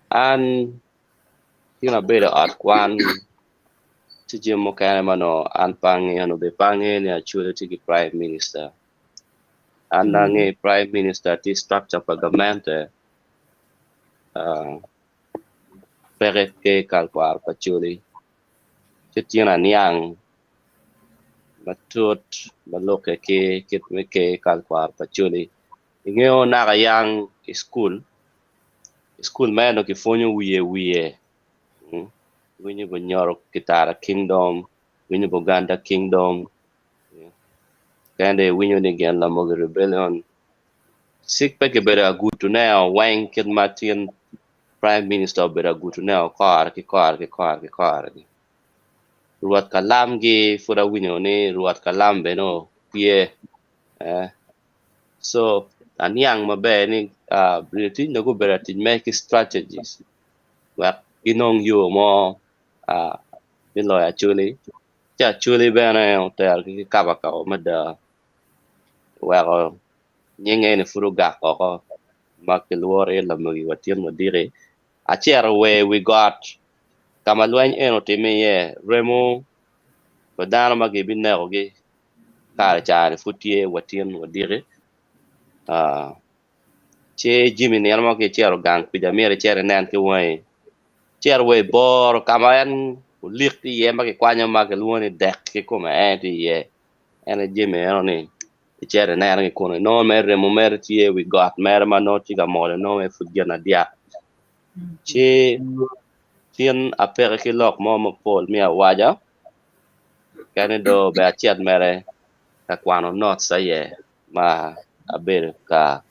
An Tin abedo i ot kwan ci jami mukene ma onongo an pe angeyo onongo bene pe angeyo ni Acholi tye ki prime minister. An angeyo prime minister tye structure pa gamente peke ki kal kwaro pa Acholi ci tin aniang matut ma lukke ki kit me ker kal kwaro pa Acholi. Ingeyo naka yang i cukul I cukul meno kipwonyo wiye wiye, winyo Bunyoro Kitara Kingdom, winyo Buganda Kingdom, kene iwinyo ni gin Lamogi Rebellion. Cik pe kibedo agutune weng kit ma tin Prime Minister obedo agutune kore ki kore ki kore ki kore ni. Rwot Kalamgi pud awinyo ni Rwot Kalam bene tye. So. Aniang maber ni British nongo gubedo ka tic mere ki strategies wek ginong yo mo me loyo Acholi ci Acholi bene oterogi ki kabakaba mada oweko nyinge ni pud ogak woko ma kilworo iye lamogi wa tin wadiki. Acito wa i wi got ka ma lweny eni otimme iye remo pa dano ma gibinekogi kare ca-ni pud tye wa tin wadiki ci jami nino mo ka icito gang kwica myero icit inen ki wangi icito wa i boro ka ma en olik tye iye ma kikwanyo ma kilwongo ni dek kikome en tye iye en aye jami eno ni icito ineno ki kunu inongo mere remo mere tye i wi got mere ma nongo tye ka mol inongo mere pud gin adyak ci tin apeke ki lok mo mapol me awaca kene do ber acit mere ka kwano notes aye ma abedo ka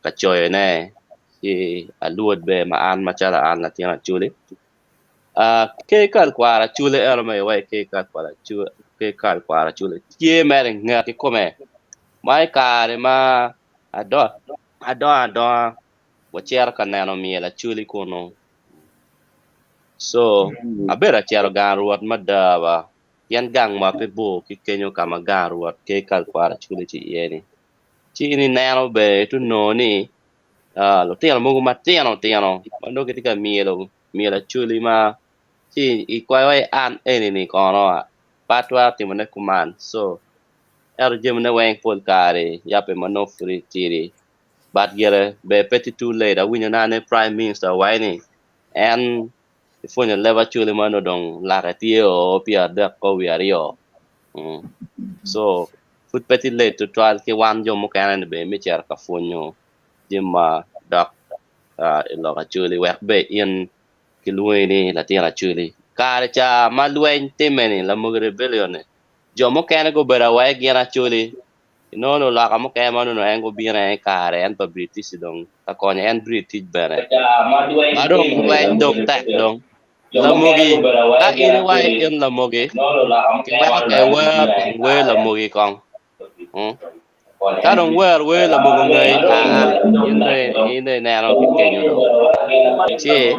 ka coyone ci alwod bene ma an macalo an latin Acholi Ker kal kwaro Acholi eno ma iwaco ker kal kwaro Acholi ker kal kwaro Acholi tye mere i nget kikome ma i kare ma adongo adonga wacito ka neno myel Acholi kunu so abedo acito gang Rwot mada ba pien gang wa pe bor ki kenyo ka ma gang Rwot ker kal kwaro Acholi tye iye ni ci in ineno bene ito nongo ni lutino mogo matino tino ma nongo gitye ka myelo myelo acholi ma ci ikwayo wai an eni-ni kono pe atwero timone kuman so ento jamine weng pol kare yabbe ma nongo pud itidi but gire ber pe tye too late awinyo nani prime minister owaco ni en epwonyo leb acholi ma nongo dong lake tye o 32 so pud pe tye late tutwal ki wan jo mukene ni bene me cito ka pwonyo jami ma dok i lok acholi wek bene in kilwongi ni latin acholi. Kare ca ma lweny timme ni Lamogi Rebellion ni jo mukene gubedo awaci gin acholi inongo ni oloka mukene ma onongo en gubino en kare en pa British dong ka konyo en British bene ma dong lweny dong tek dong Lamogi ka in iwaco in lamogi kiweko ka iwer kong wer lamogi kong. Ka dong wer wer lamogo ngeyi aa in dong in dong ineno ki kenyo dong ci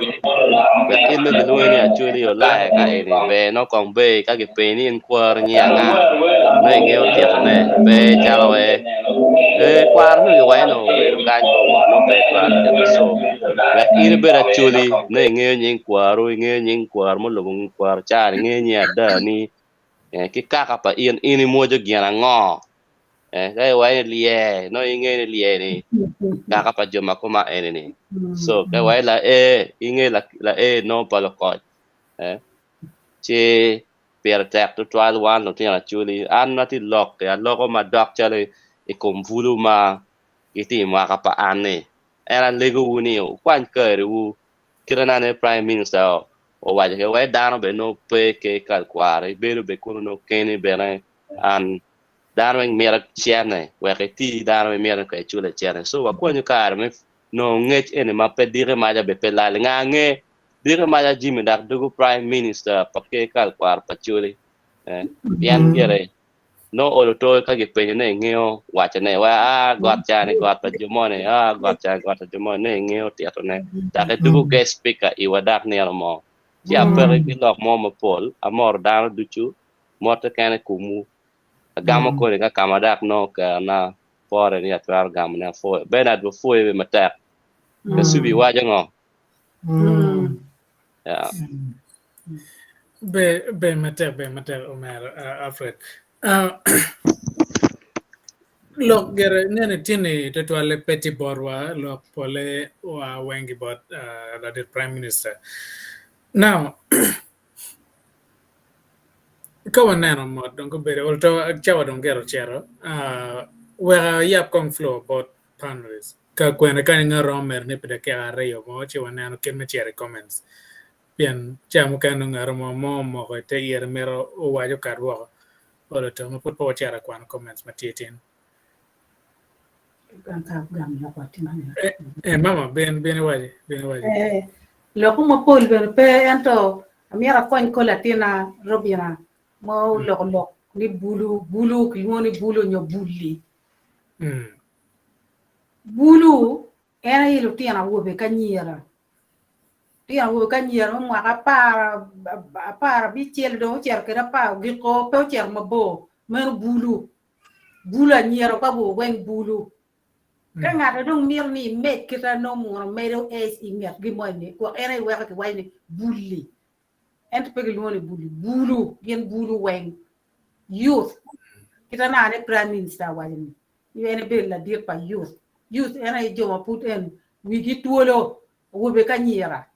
wek in dong gilwongi ni Acholi Olaya ka eni ber nongo kong ber ka gipenyi ni in kwaro nyi anga nongo ingeyo titone pe calo wee ee kwaro nongo giwaco ni obedo kany nongo pe itwero tito co wek in ibed Acholi nongo ingeyo nying kwaru ingeyo nying kwaru mulubo kwaro ca-ni ingeyo nying adani Ki kaka pa in, in imwoco gin ango? Ka iwaco ni lyer, nongo ingeyo ni lyer ni kaka pa jo ma koma eni ni. So ka iwaco laer, ingeyo laer nongo pa lukoc. Ci pire tek tutwal wan lutino Acholi. An atye lok, aloko madok calo i kom bulu ma gitye i mwaka pa an ni. En alegowu ni wukwany kariwu kite nane Prime Minister owaco ki wai dano bene nongo pe ki kal kwaro ibedo bene kunu nongo keni bene an dano weng mito cene wek iti dano weng mito ni ecule cene so wakwanyo kare me nongo ngec eni ma pe diki maca bene pe lal nga nge diki maca Jimmy dok dugo prime minister pa ker kal kwaro pa Acholi pien gire Nongo olo to ka gipenyo ne ingeyo waco ne wa a got ca ni got pa jo moni a got ca got pa jo moni ne ingeyo tito ne dok idwogo guest speaker iwa dok nino mo ci apeki ki lok mo mapol amoro dano ducu mote kene kumwu agamo koni ka kama dok nongo kerona pore ni atwero gamo ne apwoyo Bernard wapwoyi bene matek Kasubi iwaco ngo? Yeah. Ber, ber matek, ber matek, omera Alfred. Lok gire nene tye-ni tutwalle pe tye botwa, lok pole oa weng ki bot ladit Prime Minister. Now, ka waneno mot dong gubedo, to cawa dong gire ocito, wek ayab kong floor bot panelists. Ka kwene kany ngat romo medo ni pi dakika aryo mo ci waneno kit me cito i comments pien ca mukene nongo ngat mo mo omoko i te ite mito owaco okat woko olo to ma pud pe wacito ka kwano comments ma tye tin. Eh, mama bin bin iwaci bin iwaci. Eh, loko mapol bene pe ento amyero akony ko latina Robina ma oloko lok ni bulu bulu kilwongo ni bulu nyo bulli. Mm. Bulu en aye lutino awobe ki anyira. Lutino awobe ki anyira me mwaka 15 dong ocito kwede apar ogiko pe ocito mabor meno bulu. Bulu anyira ki awobe weng bulu. Ka ngat dong mito ni imed kite nongo muno medo age i ngetgi moni gwok en aye weko kiwaco ni buli. Ento pe gilwongo ni buli, bulu gin bulu weng. Youth kite naka ni prime minister owaco ni en ebedo ladit pa youth. Youth en aye jo ma pud en wigi twolo awobe ki anyira.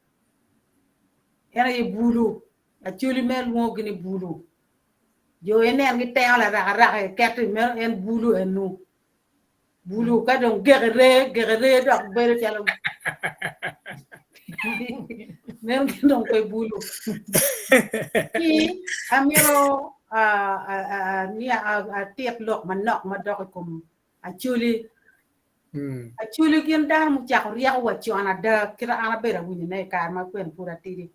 En aye bulu Acholi mere lwongogi ni bulu. Jo inen gitengo larakaraka iketo i meno en bulu enu. Bulu ka dong geke ree, geke ree dok bedo calo meno gin dong pe bulu. Ci amito ni atit lok manok madok i kom Acholi. Acholi gin dano mucako ryeko wa con ada kit an abedo awinyone i kare ma kwene pud atidi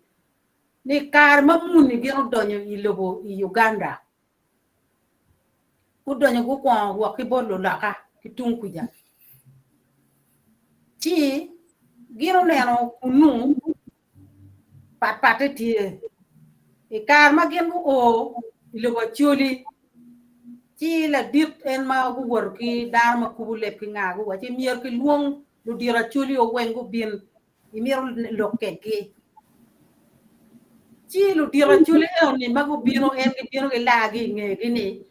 ni kare ma muni gin odonyo i lobo i Uganda Gudonyo gukwongo wok ki bot luloka ki tung kuca. Ci gin oneno kunnu patpatte tye. I kare ma gin guo i lobo Acholi, ci ladit en ma guwoto ki dano ma kubo leb ki nga guwacci myero kilwong ludito Acholi weng gubin imito lok kedgi. Ci ludito Acholi eno-ni ma gubino en gibino gilargi i ngegi-ni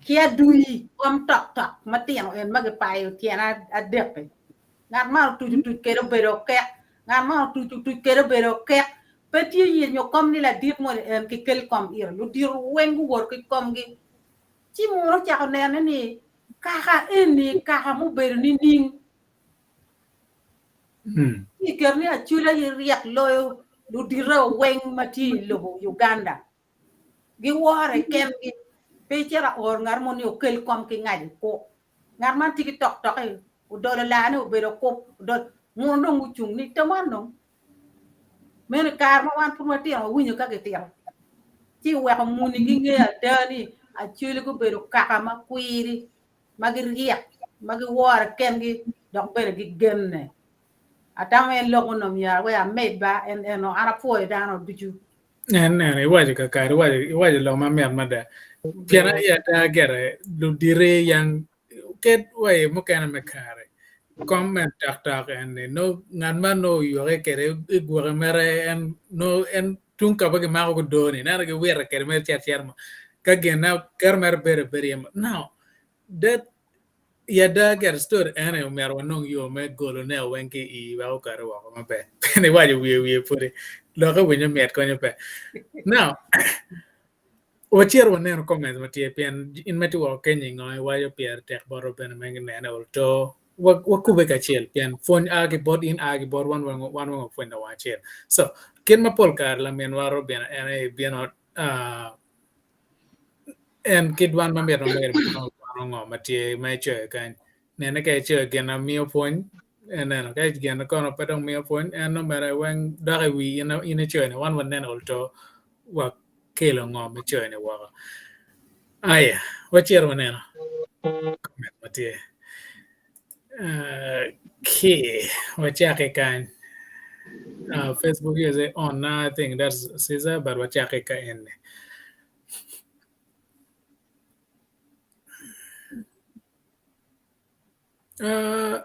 ki aduyi kom tok tok matino en ma gipayo tyen adek-ki. Ngat man otuc otuc kwede obedo okek, ngat man otuc otuc kwede obedo okek. Pe tye yenyo kom ni ladit moni en kikel kom ire. Ludito weng guwoto ki komgi. Ci muno ocako nene ni kaka eni kaka mubedo nining? Ci iketo ni Acholi aye ryek loyo ludite weng ma tye i lobo Uganda. Giwore kengi. Pe icito aoro ngat mo ni okel kom ki ngac okuk. Ngat man tye ki tok toki odolo laa ni obedo okup odol muno dong ocung ni to man dong. Meno i kare ma wan pud watino wawinyo ka gitito ci oweko muni gingeyo ada ni Acholi gubedo kaka ma kwiri. ma giryek, ma giwore kengi dok bene gigenne. Atamo en lok onongo myero wek amed ba en eno an apwoyo dano ducu. En eno iwaco kakare iwaco iwaco lok mamit mada pien aye ada gire ludite yang ked wa i mukene me kare kom me tok tok en ni nongo ngat man nongo oywoke kede igwoke mere en nongo en tung ka ma gimako ki odoo ni ineno giwite kwede mere cito acita mo ka gin keto mere bedo abeda iye mo now that i ada gire story ene omyero wanong yo me golone weng ki i wek okati woko maber pien iwaco wiye wiye pudi lokke winyo mit konyo pe now wacito waneno comments ma tye pien in ma itye woko kenyo ingo iwaco pire tek botwa bene me nene oto wakube kacel pien pwony a ki bot in a ki bot wan weng wan weng wapwony lawang acel. So kit ma pol kare laminwa Robina en aye bino uh, en ki dwan ma mit maber bino kwano ngo ma tye ma ecoyo kany. Nene ka ecoyo gin na miyo pwony en neno ka gin kono pe dong miyo pwony en nongo mere weng dok i wi in in ecoyo ni wan waneno olto wa kelo ngo me coyo ni woko. Aya, wacito waneno comment ma tye. Okay, wacake kany. Facebook is on now, I think that's Caesar, but wacake ka eni.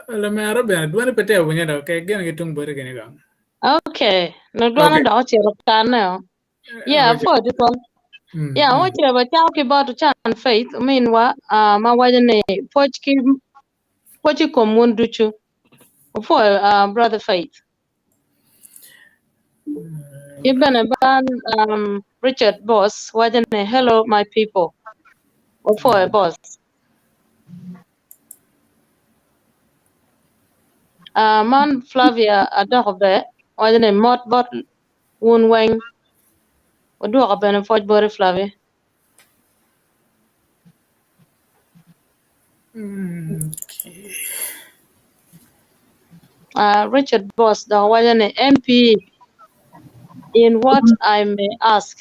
Lamera bene dwani pe tye awinye dok ke gin ki tung boti keni kong. Okay, no dwana Okay. dok ocito kanne o. Yeah, Waco. apwoyo tutwal. Yeah, wacito wacako ki bot Ocan Faith ominwa uh, ma waco ni pwoc ki pwoc i kom wun ducu. Opwoyo uh, brother Faith. Ki bene ban um, Richard Boss waco ni hello my people. Opwoyo boss. Uh, man Flavia adoko ber waco ni mot bot wun weng. Wadwoko bene pwoc boti Flavia. Okay. Uh, Richard Boss dok waco ni MP in what I may ask.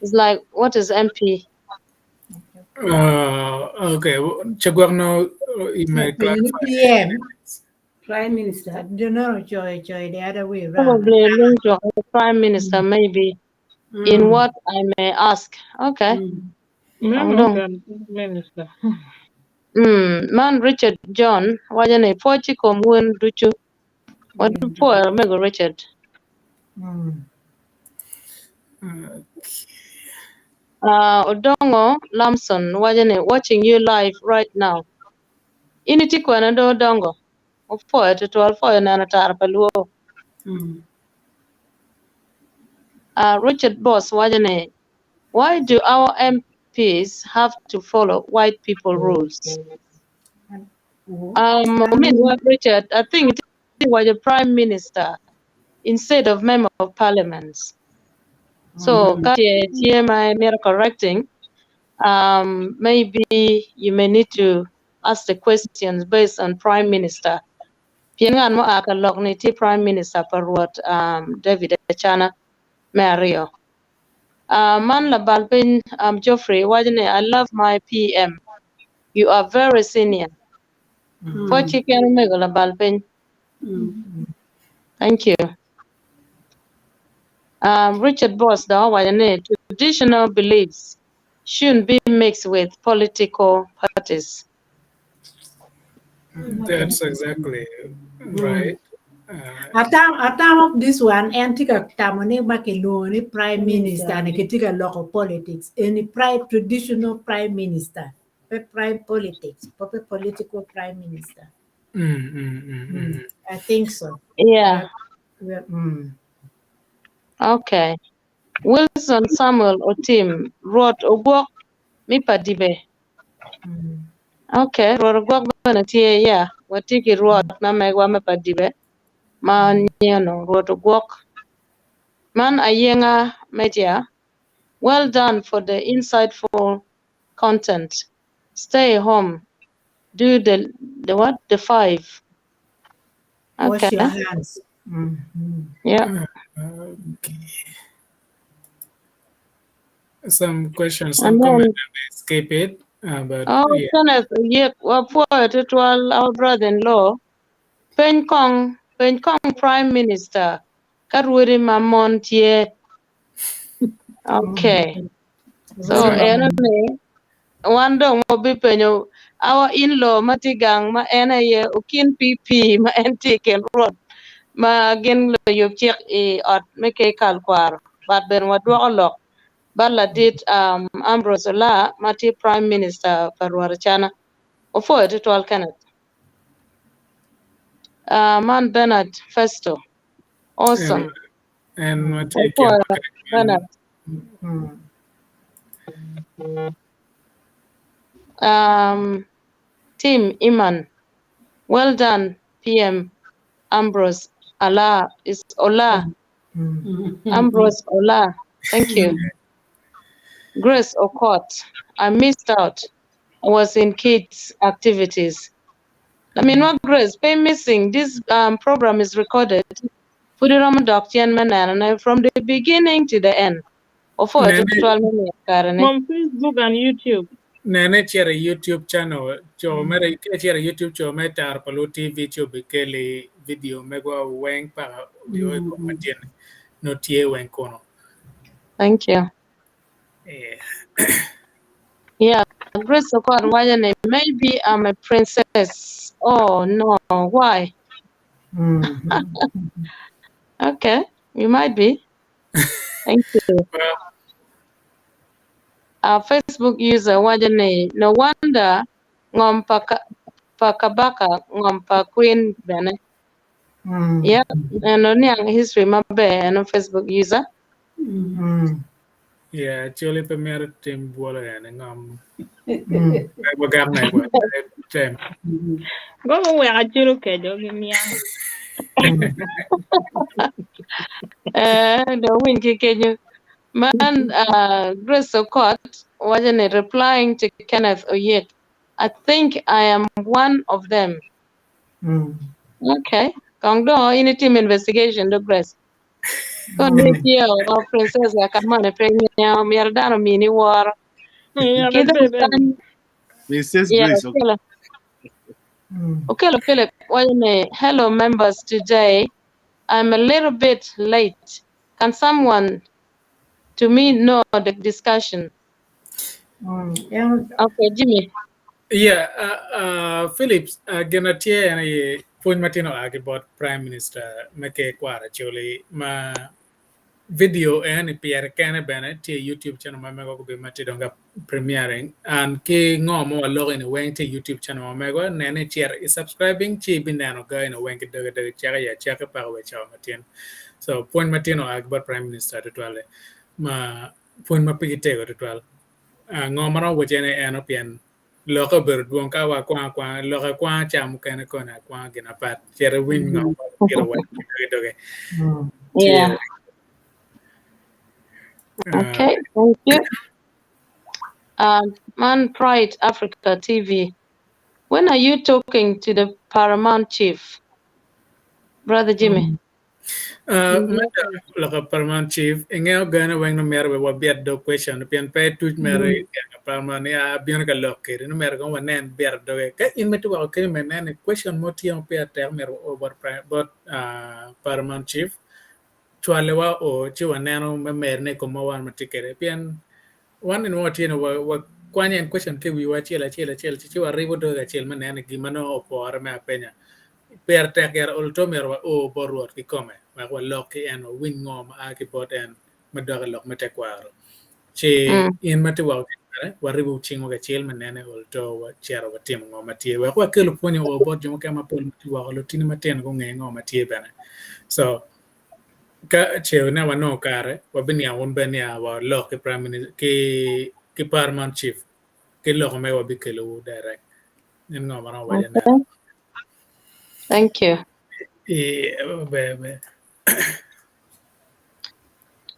It's like what is MP? Okay, cagwak no You may Penyo ni clarify. PM. Prime Minister. Don't coyo coyo the other way round. Probably linked to our Prime Minister, maybe. In what I may ask. Okay. Meno Dong. kan minister. Man Richard John wacho ni pwoc i kom wun ducu. Wapwoyo mego Richard. Odongo Lamson wacho ni watching you live right now. In itye kwene do Odongo? Opwoyo tutwal pwoyo neno tara pa luo. Richard Boss wacho ni why do our MPs have to follow white people rules? I mean, what Richard, I think it was a prime minister instead of member of parliament. So, ka tye tye ma imito correcting, maybe you may need to ask the questions based on prime minister. Pien ngat mo a ka lok ni tye prime minister pa Rwot David Acana me aryo. Man labal piny Geoffrey wacho ni I love my PM. You are very senior. Pwoc keken omego labal piny. Thank you. Richard Boss dok owaco ni traditional beliefs shouldn't be mixed with political parties. That's exactly right. Atam of this one en tye ka tamo ni ma kilwongo ni prime minister ni kitye ka loko politics eni prime traditional prime minister pe prime politics pe political prime minister. I think so. Yeah. Okay. Wilson Samuel Otim Rwot ogwok mi pa dibe. Okay, Rwot ogwok bene tye yeah. Watye ki Rwot ma megwa me pa dibe ma nyeno Rwot ogwok. Man ayenga media. Well done for the insightful content. Stay home. Do the what? The five. Wash Okay. your hands. Yeah. Okay. Some questions, some And comment, then I may skip it, but oh yeah. Kenneth Oyek wapwoyo tutwal our brother-in-law. Peny kong peny kong Prime Minister ka rwodi ma mon tye. Okay. So eno ni wan dong wabipenyo our in-law ma tye gang ma en aye okin PP ma en tye i kin rwot ma gin luyub cik i ot me ker kal kwaro but bene wadwoko lok bat ladit Ambrose Ola ma tye Prime Minister pa Rwot Acana. Opwoyo tutwal Kenneth. Man Bernard Festo. Awesome. En ma tye i kin Opwoyo Bernard. Tim Iman. Well done, PM Ambrose Ala is Ola. Ambrose Ola. Thank you. Grace Okot. I missed out. I was in kids' activities. I mean, what Grace, pay missing. This program is recorded. Put it on dok cien me neno from the beginning to the end. Ofo Nene tutwal me miyo kare ni. From Facebook and YouTube. Nene cito i YouTube channel co mere ka icito i YouTube co me Tara pa Luo TV ci obikeli video megwa weng paka audio i kom matyen nongo tye weng kunu. Thank you. Yeah. Yeah, Grace Okot waco ni maybe I'm a princess. Oh no, why? Okay, you might be. Thank you. Well, Our Facebook user waco ni no wonder ngom pa pa kabaka ngom pa queen bene. Yeah, eno niang history maber eno Facebook user. Yeah, actually pe myero tim bwolo ene ngom. Wagak megwa tem. Go wek acelo kejo gi niang. Do winy ki kenyo. Man, Grace Okot waco ni replying to Kenneth Oyek. I think I am one of them. Okay. Kong do in itim investigation do Grace. Kon ni tye o princess ka mane pe ngiyo myero dano mini woro. Yeah, Ki but dong baby. kan Princess yeah, Grace, okay. kelo. Okello Philip waco ni, Hello members today I'm a little bit late can someone to me know the discussion? Okay Jimmy. Yeah, Philips, gin ma tye en aye pwony ma tye oa ki bot Prime Minister me Ker Kwaro Acholi ma video eni pire kene bene tye i YouTube channel ma mego gubedo ma tye dong ka premiering and ki ngo ma waloko eni weng tye i YouTube channel ma mego nene icito i subscribing ci ibineno ga eni weng ki doge doge cako i acaki paka wa i cawa matin. So pwony ma tye oa ki bot Prime Minister tutwalle ma pwony ma pigi tego tutwal. Ngo ma romo wacce ni eno pien lokke obedo dwong ka wa kwang akwanga lok akwanga ca mukene koni akwanga gin apat cit iwiny ngo ma tye waco ki doge doge. Yeah. Okay, thank you. Man Pride Africa TV. When are you talking to the Paramount Chief? Brother Jimmy. Me dok lok pa Paramount Chief, ingeyo gene weng nongo myero bene wabyet dog question pien pe ituc mere i Paramount ni abino ka lok kedi nongo myero kong wanen bito doge. Ka in ma itye woko kenyo myero inen ni question mo tye ma pire tek myero wao bot bot Paramount Chief cwale wa o ci waneno me medone i kom ma wan watye kwede pien wan ni watye ni wakwanyo en question ki i wiwa acel acel acel ci waribo doge kacel me neno gin ma nongo opore me apenya. Pire tek gire olo to myero wa o bot Rwot kikome wek walok ki en, wawiny ngo ma a ki bot en madok i lok me tekwaro. Ci in ma tye woko ki kare, waribo cingwa kacel me nene olo to wacito watimo ngo ma tye wek wakelo pwonyo o bot jo mukene mapol ma tye woko, lutini matino gunge ngo ma tye bene. So, ka ce ne wanongo kare, wabiniang wun bene niya walok ki prime minister ki ki paramount chief ki loko me wabikelowu direct. In ngo ma romo waco Okay. Thank you. Yeah, ber ber.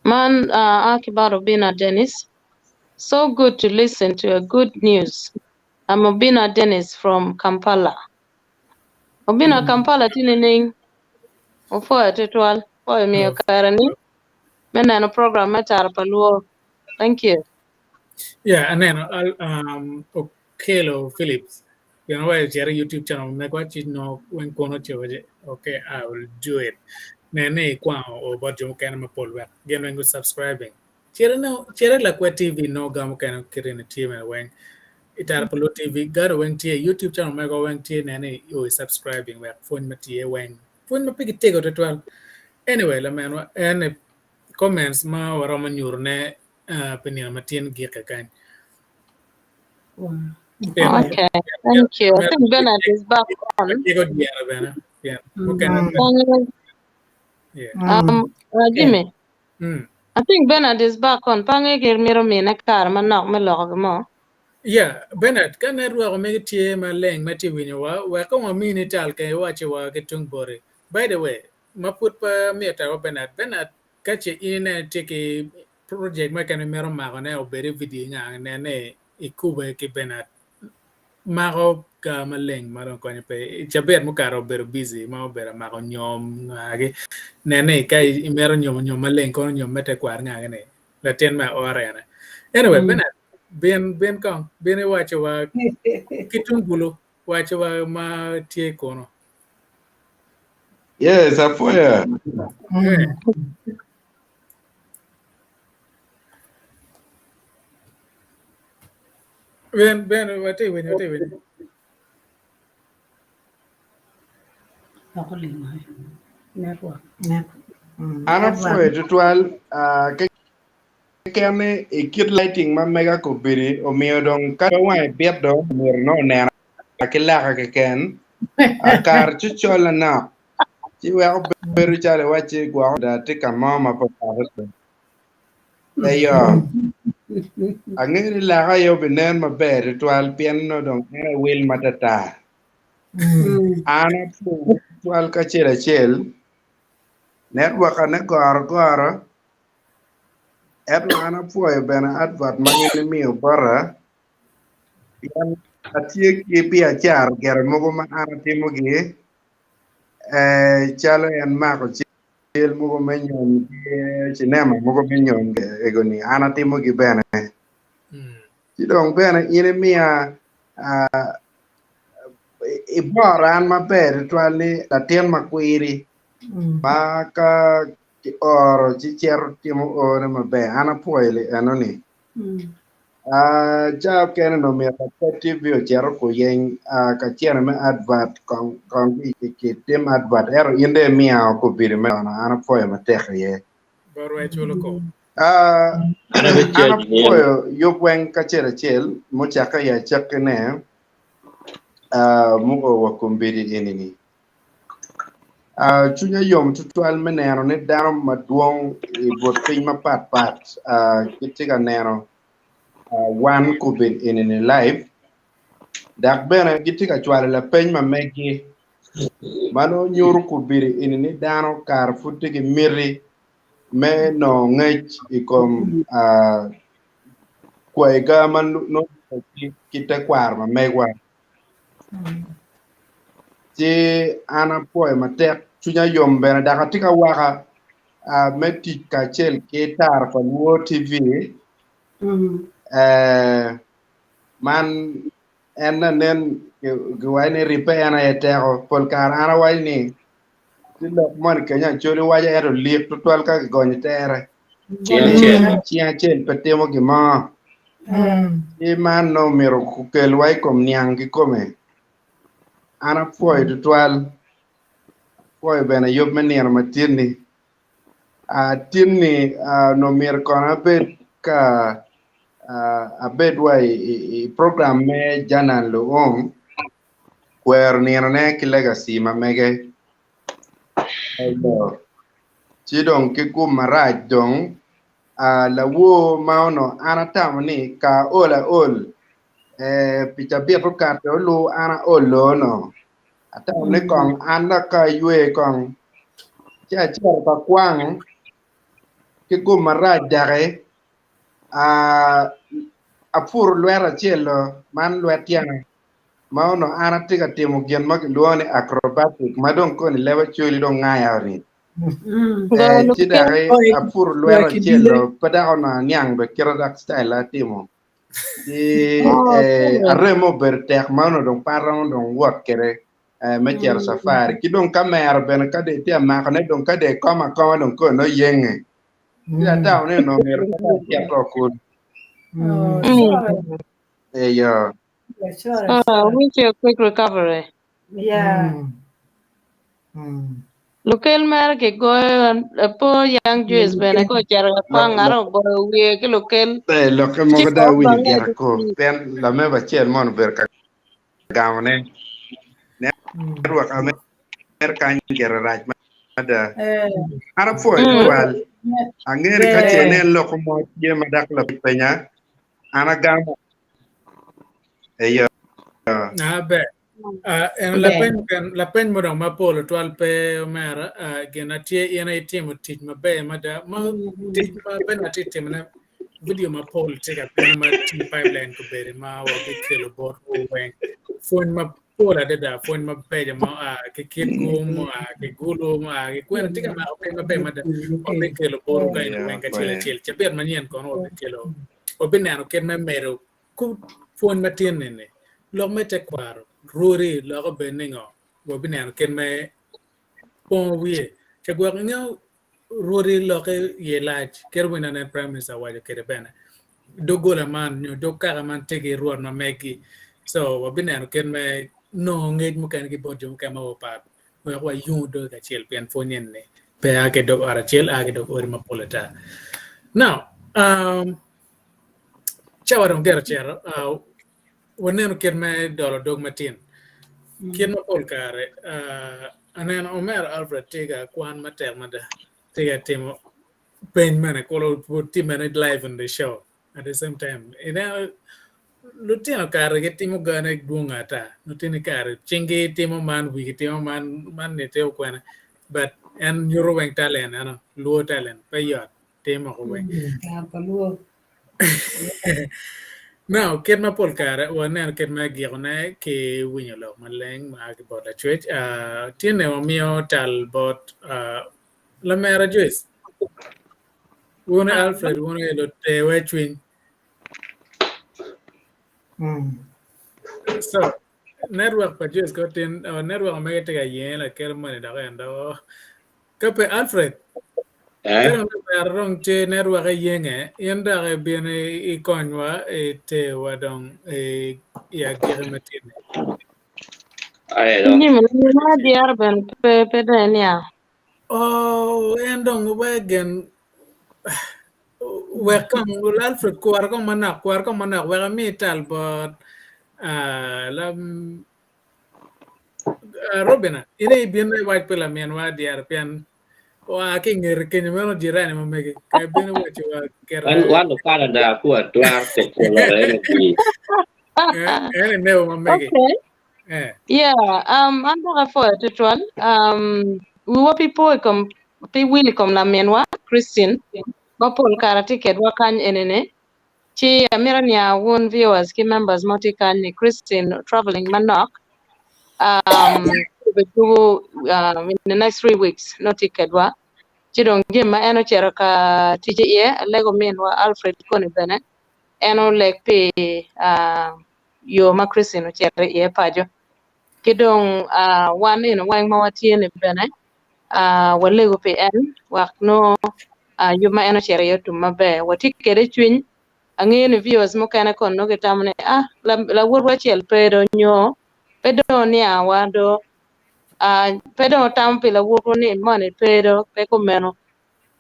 Man, Akibar Obina Dennis. So good to listen to a good news. I'm Obina Dennis from Kampala. Obina Kampala tye nining? Opwoyo tutwal. Opwoyo miyo kare ni me neno program me Tara pa Luo. Thank you. Yeah, aneno Okello Phillips. Pien owaco cito i YouTube channel mekwa ci nongo weng kono ci owaco okay I will do it. Nen ni ikwango o bot jo mukene mapol wek gin weng gu subscribing. Cito no cito i Lakwed TV nongo ga mukene kite ni tye mere weng. I Tara pa Luo TV gado weng tye YouTube channel mekwa weng tye nen ni o i subscribing wek pwony ma tye weng. Pwony ma pigi tego tutwal. Anyway lamenwa en comments ma waromo nyuto ne pi nino ma tin gike kany. Okay, thank you. I think Bernard is back on. Jimmy, I think Bernard is back on. Pange kir mito mine kare manok me loko gin mo. Yeah, Bernard, ka network omegi tye maleng ma tye winyowa, wek kong wamini tal ke iwacciwa ki tung boti. By the way, ma pud pe amiyo tal wa Bernard, Bernard, ka ce in ineno itye ki project mo keken ma imito makone obed i video nga nene ikube ki Bernard mako ga maleng ma dong konyo pe. I cabit mukato obedo busy ma obedo amako nyom ngagi nene ka imito nyomo nyom maleng kono nyom me tekwaro ngagi ni latin me aora ene. Anyway, Bernard bin bin kong bin iwaco wa ki tung bulu waco wa ma tye kono. Yes, apwoya. Ben, Ben, watye winyo, watye winyo. An apwoyo tutwal ah, keken ni i kit lighting ma mega kobedi omiyo dong ka wange bit do myero nongo onena ki laka keken Ah, kare cocol manok ci weko bedo calo iwacci gwoko da tye ka mo ma pe okato Eyo, angeyo ni laka aye obinen maber tutwal pien nongo dong en aye wil matata. An apwoyo tutwal kacel acel, network-a ne goro goro, ento an apwoyo bene advert ma gin imiyo bota pien atye ki biacara gire mogo ma an atimogi eh, calo en mako cal mogo me nyom ki cinema mogo me nyom ego-ni an atimogi bene. Ci dong bene in imiya ah, Iboro an maber tutwal ni latin ma kwiri ma ka kioro ci cito timo ore maber. An apwoyo li enoni. Ca okene onongo myero Lakwe TV ocito kuyeny ka cene me advert kong kong kitim advert ento in dong imiya kobedi me ono an apwoyo matek iye. An apwoyo yub weng kacel acel mucakke i acakkine muo wa kombeddi eni-ni. Cwinya yom tutwal me neno ni dano madwong i but piny mapat pat gitye ka neno wan kobedo eni-ni live dok bene gitye ka cwalo lapeny ma megi ma nongo nyuto kobedo eni ni dano kare pud tye ki miti me nongo ngec i kom kwayiga ma nongo ki tekwaro ma megwa. Ci an apwoyo matek, cwinya yom bene dok atye ka waka me tic kacel ki Tara pa Luo TV. Man en anen giwaco ni ribbe en aye teko. Pol kare an awaco ni tye lok moni kenyo Acholi waco ento lik tutwal ka kigonyo tere. Cing acel pe timo gin mo. Ci man nongo myero okelwa i kom niang kikome. An apwoyo tutwal, apwoyo bene yub me nino ma tin-ni. Tin-ni onongo myero kono abed ka abed wa i program me Janan Luong kwero ninone ki legacy ma mege. Ci dong ki gum marac dong lawor ma onongo an atamo ni ka aol aol pi cabit okato olu an aol ono atamo ni kong an dok ka aywe kong ci acito ka kwang ki gum marac daki apuro lwet acel man lwet tyena ma onongo an atye ka timo gin ma kilwongo ni acrobatic ma dong koni leb Acholi dong ngaya ori. Eh, ci daki apuro lwet acel pe dok onongo aniang be kite dok style atimo. Ci eh, arem obedo tek ma onongo dong pe aromo dong wot kwede eh, me cito safari. Ki dong kamera bene ka dong itye ka makone dong ka dong ikomo akoma dong koni nongo yenge. Ci atamo ni onongo myero pe acito kulu. Eyo. Oh, wish you a quick recovery. Yeah. Lukel mere kigoyo po yang Joyce bene ko ocito ka kwang ngat ogoyo wiye ki lukel. Eh, lokke mogo dong awinyo gire ko pien lamego acel mono obedo ka gamone. Network amer kany gire rac mada. An apwoyo tutwal. Angeyo ni ka ce ne loko mo tye ma dok lapenya, an agamo. Eyo. Ah, ber. Ah, en lapeny mukene, lapeny mo dong mapol otwal pe omera. Ah, gin na tye in aye itimo tic maber mada. Ma tic ma bene atye timone video mapol tye ka bino ma tye pipeline kobedo ma wabikelo botwu weng. Pwony mapol adada, pwony mabeco ma oa ki Kitgum, mua ki Gulu, mua ki kwena tye ka mako piny maber mada. Wabikelo botwu ka in weng kacel acel. Cabit manyen kono wabikelo wabineno kit me medo pwony matin ni lok me tekwaro rwodi loko bed ningo wabineno kit me pongo wiye ca gwok ingeyo rwodi lokke iye lac kit winyo nen prime minister owaco kwede bene doggola man nyo dog kaka man tye ki rwot ma megi so wabineno kit me nongo ngec mukene ki bot jo mukene ma opat wek wayungo doge kacel pien pwony eni pe a ki dog ot acel a ki dog odi mapol ata now um, cawa dong gero cito uh, waneno kit me dolo dog matin kit ma pol kare uh, aneno omera Alfred tye ka kwan matek mada tye ka timo peny mene kolo tye mene live on the show at the same time ineno lutino kare gitimo gane dwong ata lutino kare cinggi timo man wigi timo man man ni timo kwene but en nyuto weng talent eno luo talent pe yot timo ko weng Now, kit ma pol kare waneno kit me gikone ki winyo lok maleng ma a ki bot Lacwec. Uh, tinne wamiyo tal bot uh, lamera Joyce. Wun Alfred, wun lutewe cwiny. So, Network pa Joyce ko tin, oh, network mege tye ka yen lakel moni dok en do. Ka pe Alfred, Eh? ka dong ber dong tye network eyenge, in dok ibino ikonywa itewa dong i agikki matini. Aye dong. Jimmy, ma dyero bene pe pe dong iniang. Oh, en dong wek gin wek kong Alfred kwor kong manok, kwor kong manok wek ami tal bot ah, lam ah, Robina. In aye ibino iwac pi laminwa dyere pien oa ki i ngeti kenyo meno jirani ma megi. Ka ibino iwaco wa kite Wan wan Lucanada ku watwero tito lok eno pi eh, en inebo ma megi. Okay. Eh. Yeah, an dok apwoyo tutwal. Wiwa pi po i kom pi wil i kom laminwa Christine ma pol kare tye kedwa kany enini. Ci amito niang wun viewers ki members ma tye kany ni Christine traveling manok. Obedugo in the next 3 weeks nongo tye kedwa. Ci dong jami ma en ocito ka tic iye alego minwa Alfred Koni bene en oleg pi yo ma Christine ocito iye paco. Ki dong wan eno weng ma watye ni bene walego pi en wek nongo yub ma en ocito iye otum maber. Watye kwede i cwiny, angeyo ni viewers mukene kono nongo gitamo ni ah lawotwa acel pe do nyo pe dong oniang wa do pe dong otamo pi lawotwa ni moni pe do pe kumeno.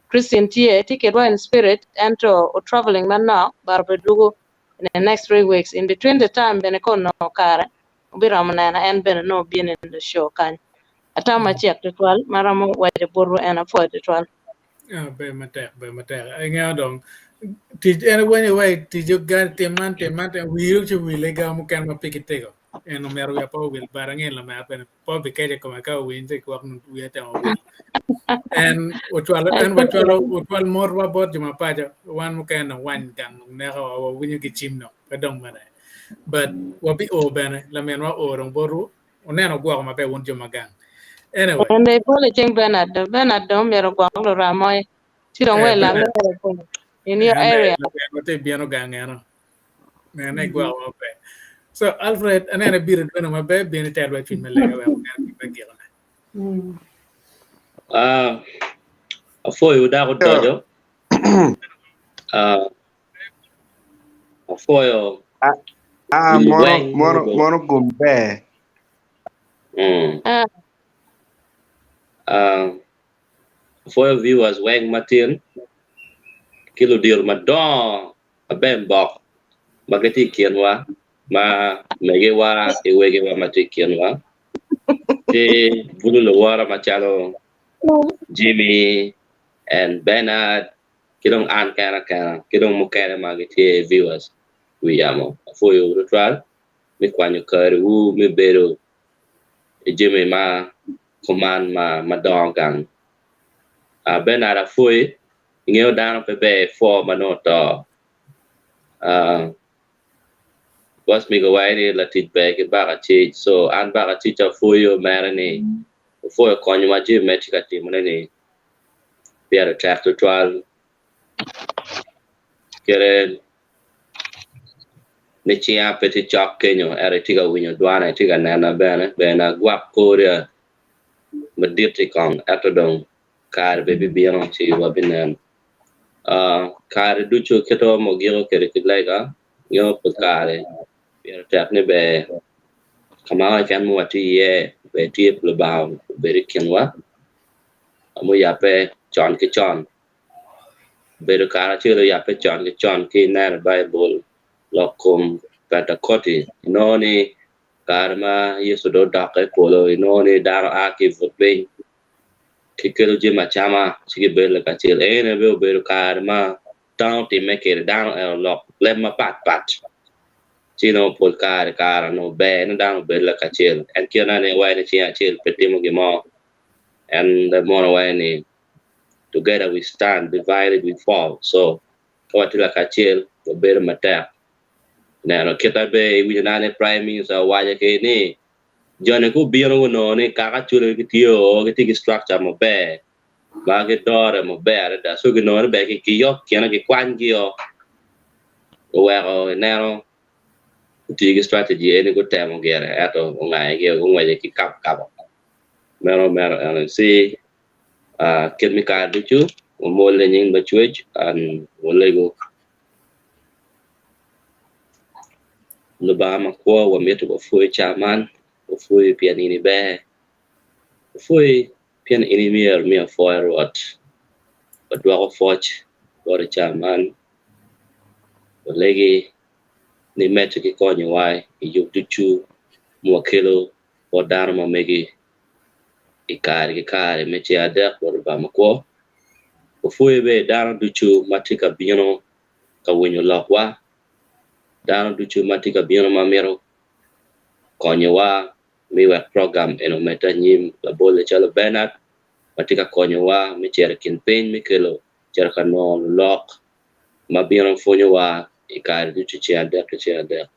Christine tye, tye kedwa in spirit ento o traveling manok but obidwogo in the next 3 weeks. In between the time bene ka onongo kare obiromo neno en bene nongo obino in the show kany. Atamo macek tutwal ma romo waco botwu en apwoyo tutwal. Ah, ber matek, ber matek. Ingeyo dong tic en wenyo wa tic oga tim man tim man tim wiro ci wile ga mukene ma pe kitego. En omyero wiya pe owil but angeyo lamera bene pe obikeco i kome ka owinyo ci gwok wiye temo wil. En ocwalo en wacwalo ocwal motwa bot jo ma paco wan mukene dong wany gang neko wa wawinyo ki cim dong pe dong mene. But wabi o bene laminwa o dong botwu wuneno wugwoko maber wun jo ma gang. Anyway. En dong ibolo cing Bernard dong. Bernard dong myero ogwok luramoye. Ci dong Eh, wek Bernard, lamere kome in your en area. laminwa tye bino gang eno. Nene igwoko maber. So Alfred, aneno ibiro idwono maber, bin itelwa i cwiny me lega wek wanen gin me gikone. Ah, apwoyo dako dojo. Ah, apwoyo Ah, wun mono weng mono mubedo. mono gum ber. Ah, Ah, apwoyo viewers weng matin ki ludito madongo aber mbok ma gitye i kinwa ma megiwa ki wegiwa ma tye i kinwa ki bulu luwota macalo Jimmy and Bernard ki dong an kena kena ki dong mukene ma gitye viewers wi yamo apwoyo tutwal me kwanyo kariwu me bedo i jami ma kuman ma madongo gang. Bernard apwoyi ingeyo dano pe ber ipwo ma nongo oto. Boss mego waco ni latic ber ki baka cic so an baka cic apwoyo mere ni opwoyo konyowa jami ma itye ka timone ni pire tek tutwal kede ni cinga pe tye cok kenyo ento itye ka winyo dwana itye ka nena bene bene agwak kori madit-ti kong ento dong kare bene bibino ci wabineno. Kare ducu kit ma wagiko kwede ki lega nyo pi kare pire tek ni ber ka ma keken ma watye iye ber tye pa Lubanga obed i kinwa muyabbe con ki con. Bedo karacel oyabbe con ki con ki ineno i Baibul lok kom Pentekoti inongo ni kare ma Yecu dong odokke i polo inongo ni dano a ki i but piny kikelo jami acama ci gibedo lakacel. Ene bene obedo kare ma dano otimme kwede dano eno lok leb mapat pat ci nongo pol kare kare onongo ber ni dano obed lakacel en kit ma ni iwaco ni cing acel pe timo gin mo en mono waco ni together we stand divided we fall so ka watye lakacel wabedo matek neno kita be iwinjo nano ni prime minister owaco ki ni joni gubino gunongo ni kaka cule gitye o gitye ki structure maber ma gidore maber adada so ginongo ni ber giyok kine gikwanygi o oweko ineno. Gutiyo ki strategy eni gutemo gire ento ongayogi gungwece ki kabo kabo. Meno meno eno ci kit me kare ducu wamwolle i nying Lacwec and walego Lubanga makwo wamito wapwoyi ca man, wapwoyi pien in iber, wapwoyi pien in imyero me apwoya Rwot, wadwoko pwoc boti ca man, walegi ni imedde ki konyowa i yub ducu ma wakelo bot dano ma megi i kare ki kare me ceng adek bot Lubanga makwo. Wapwoyo bene dano ducu ma tye ka bino ka winyo lokwa, dano ducu ma tye ka bino ma mito konyowa me wek program eni omedde anyim labolle calo Bernard ma tye ka konyowa me cito i kin piny me kelo cito ka nongo lulok ma bino pwonyowa i kare ducu ceng adek ki ceng adek.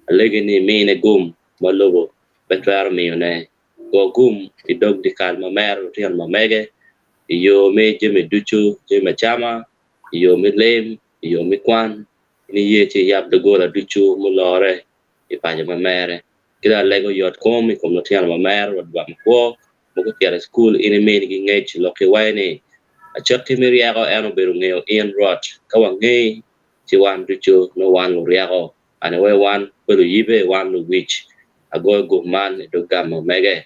Alegi ni imine gum ma lobo pe twero miyone. Go gum i dog dyekal ma mere lutino ma mege, i yo me jami ducu, jami acama, i yo me lim, i yo me kwan, in iye ci iyab doggola ducu mulore i paco ma mere. Ki dong alego yot kom i kom lutino ma mere Rwot Lubanga makwo ma gucito i cukul, in iminigi ngec lok-ki iwaco ni, Acakki me ryeko en obedo ngeyo in, Rwot. Ka wangeyi, ci wan ducu nongo wan luryeko. Anyway wan pe luyibe, wan luwic. Agoyo gum man i dog gam ma mege.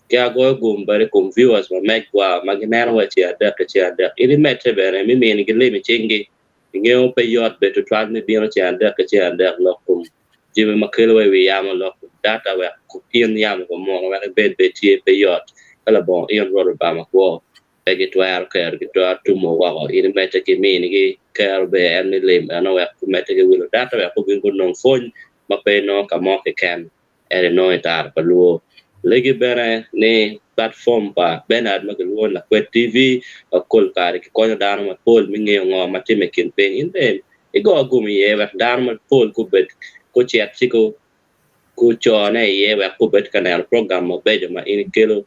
Ki agoyo gum bene i kom viewers ma megwa ma gineno wa ceng adek ki ceng adek. In imedde bene mi minigi lim i cingi. Ingeyo pe yot bene tutwal me bino ceng adek ki ceng adek lok kom jami ma kelo wa i wi yamo lok data wek in yamo pa muno wek ibed bene tye pe yot ka labongo in Rwot Lubanga makwo. Pe gitwero kero gitwero tumo woko. In imedde ki minigi kero ber en me lim eno wek gumedde ki wilo data wek gubin gunong pwony ma pe inongo ka mo keken ento inongo i tara pa luo. Legi bene ni platform pa Bernard ma kilwongo ni Lakwed TV ma kol kare kikonyo dano mapol me ngeyo ngo ma timme i kin piny in bene igo gum iye wek dano mapol gubed gucit ci gucone iye wek gubed ka neno program mabeco ma in ikelo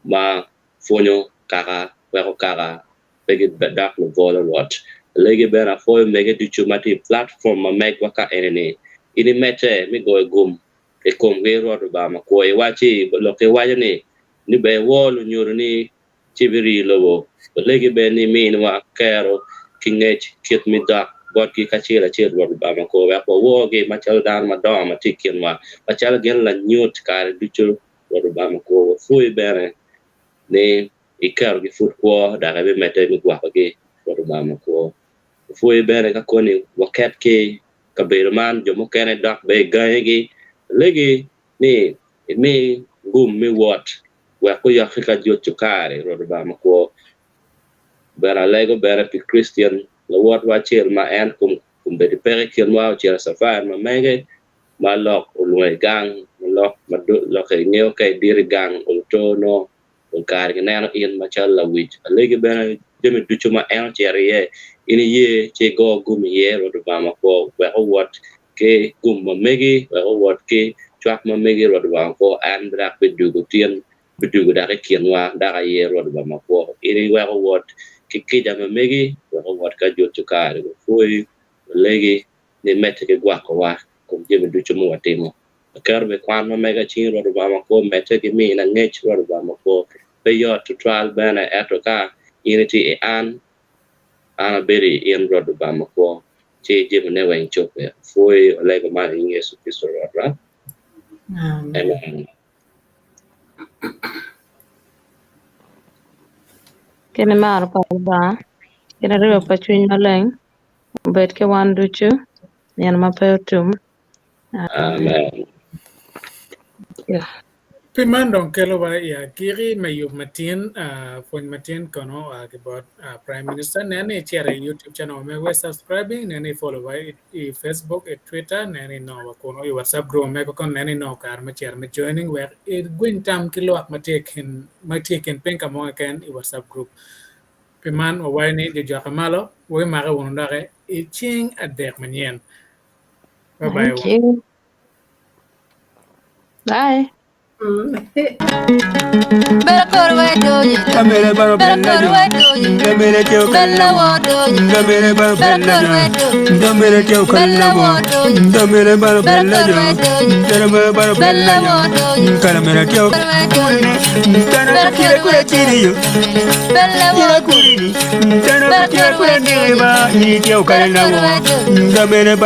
ma pwonyo kaka weko kaka pe gidok lubwolo Rwot. Alegi bene apwoyo mege ducu ma tye i platform ma megwa ka eni-ni. In imedde me goyo gum i komgi, Rwot Lubanga makwo. Iwacci, Lokki waco ni, ni ber iwor lunyodoni ci ibirii i lobo. Alegi bene ni iminiwa kero ki ngec kit me dok botgi kacel acel, Rwot Lubanga makwo, wek waworgi macalo dano madongo ma tye i kinwa, macalo gin lanyut kare ducu, Rwot Lubanga makwo. Wapwoyi bene ni iketogi pud kwo dok ibimedde me gwokogi bot Lubanga makwo. Wapwoyi bene ka koni waket ki kabedo man jo mukene dok bene igangigi. Alegi ni imi gum me wot wek guyoki ka juco kare, Rwot Lubanga makwo. Bene alego bene pi Christian lawotwa acel ma en kombeddi peke i kinwa ocito i cafari ma mege ma lok olwongo i gang ma lok ma lokke ingeyo ka idito i gang oluto nongo pol kare gineno in macalo lawic. Alegi bene jami ducu ma en ocito iye in iye ci igo gum iye Rwot Lubanga makwo wek owot ki gum ma megi wek owot ki cwak ma megi Rwot Lubanga makwo en dok bidwogo tin bidwogo dok i kinwa dok aye Rwot Lubanga makwo in iwek owot ki kica ma megi wek owot ka juto kare wapwoyi walegi ni medde ki gwakowa i kom jami ducu ma watimo. Aketo bene kwan ma mega i cing Rwot Lubanga makwo, medde ki mina ngec Rwot Lubanga makwo. Pe yot tutwal bene, ento ka in itye i an, an abedo i in Rwot Lubanga makwo, ci jamine weng cobbe. Apwoyi, walego man i nying Yecu Kricito Rwotwa. Amen. Kit nimaro pa Lubanga, ki niribo pa Cwiny Maleng obed ki wan ducu nino ma pe otum. Amen. Yeah. Pi man dong kelowa i agikki me yub matin, pwony matin kono oa ki bot Prime Minister. Nen ni icito i YouTube channel wa mege subscribing, nen ni i follow wa i Facebook, i Twitter, nen ni inongo wa kunu i WhatsApp group wa mege kono nen ni inongo kare me cito me joining wek igwiny tam ki lwak ma tye i kin piny ka mo keken i WhatsApp group. Pi man wawaco ni jojoka malo, wubimake wunu doki i ceng adek manyen. Bye bye. Thank you. Bye.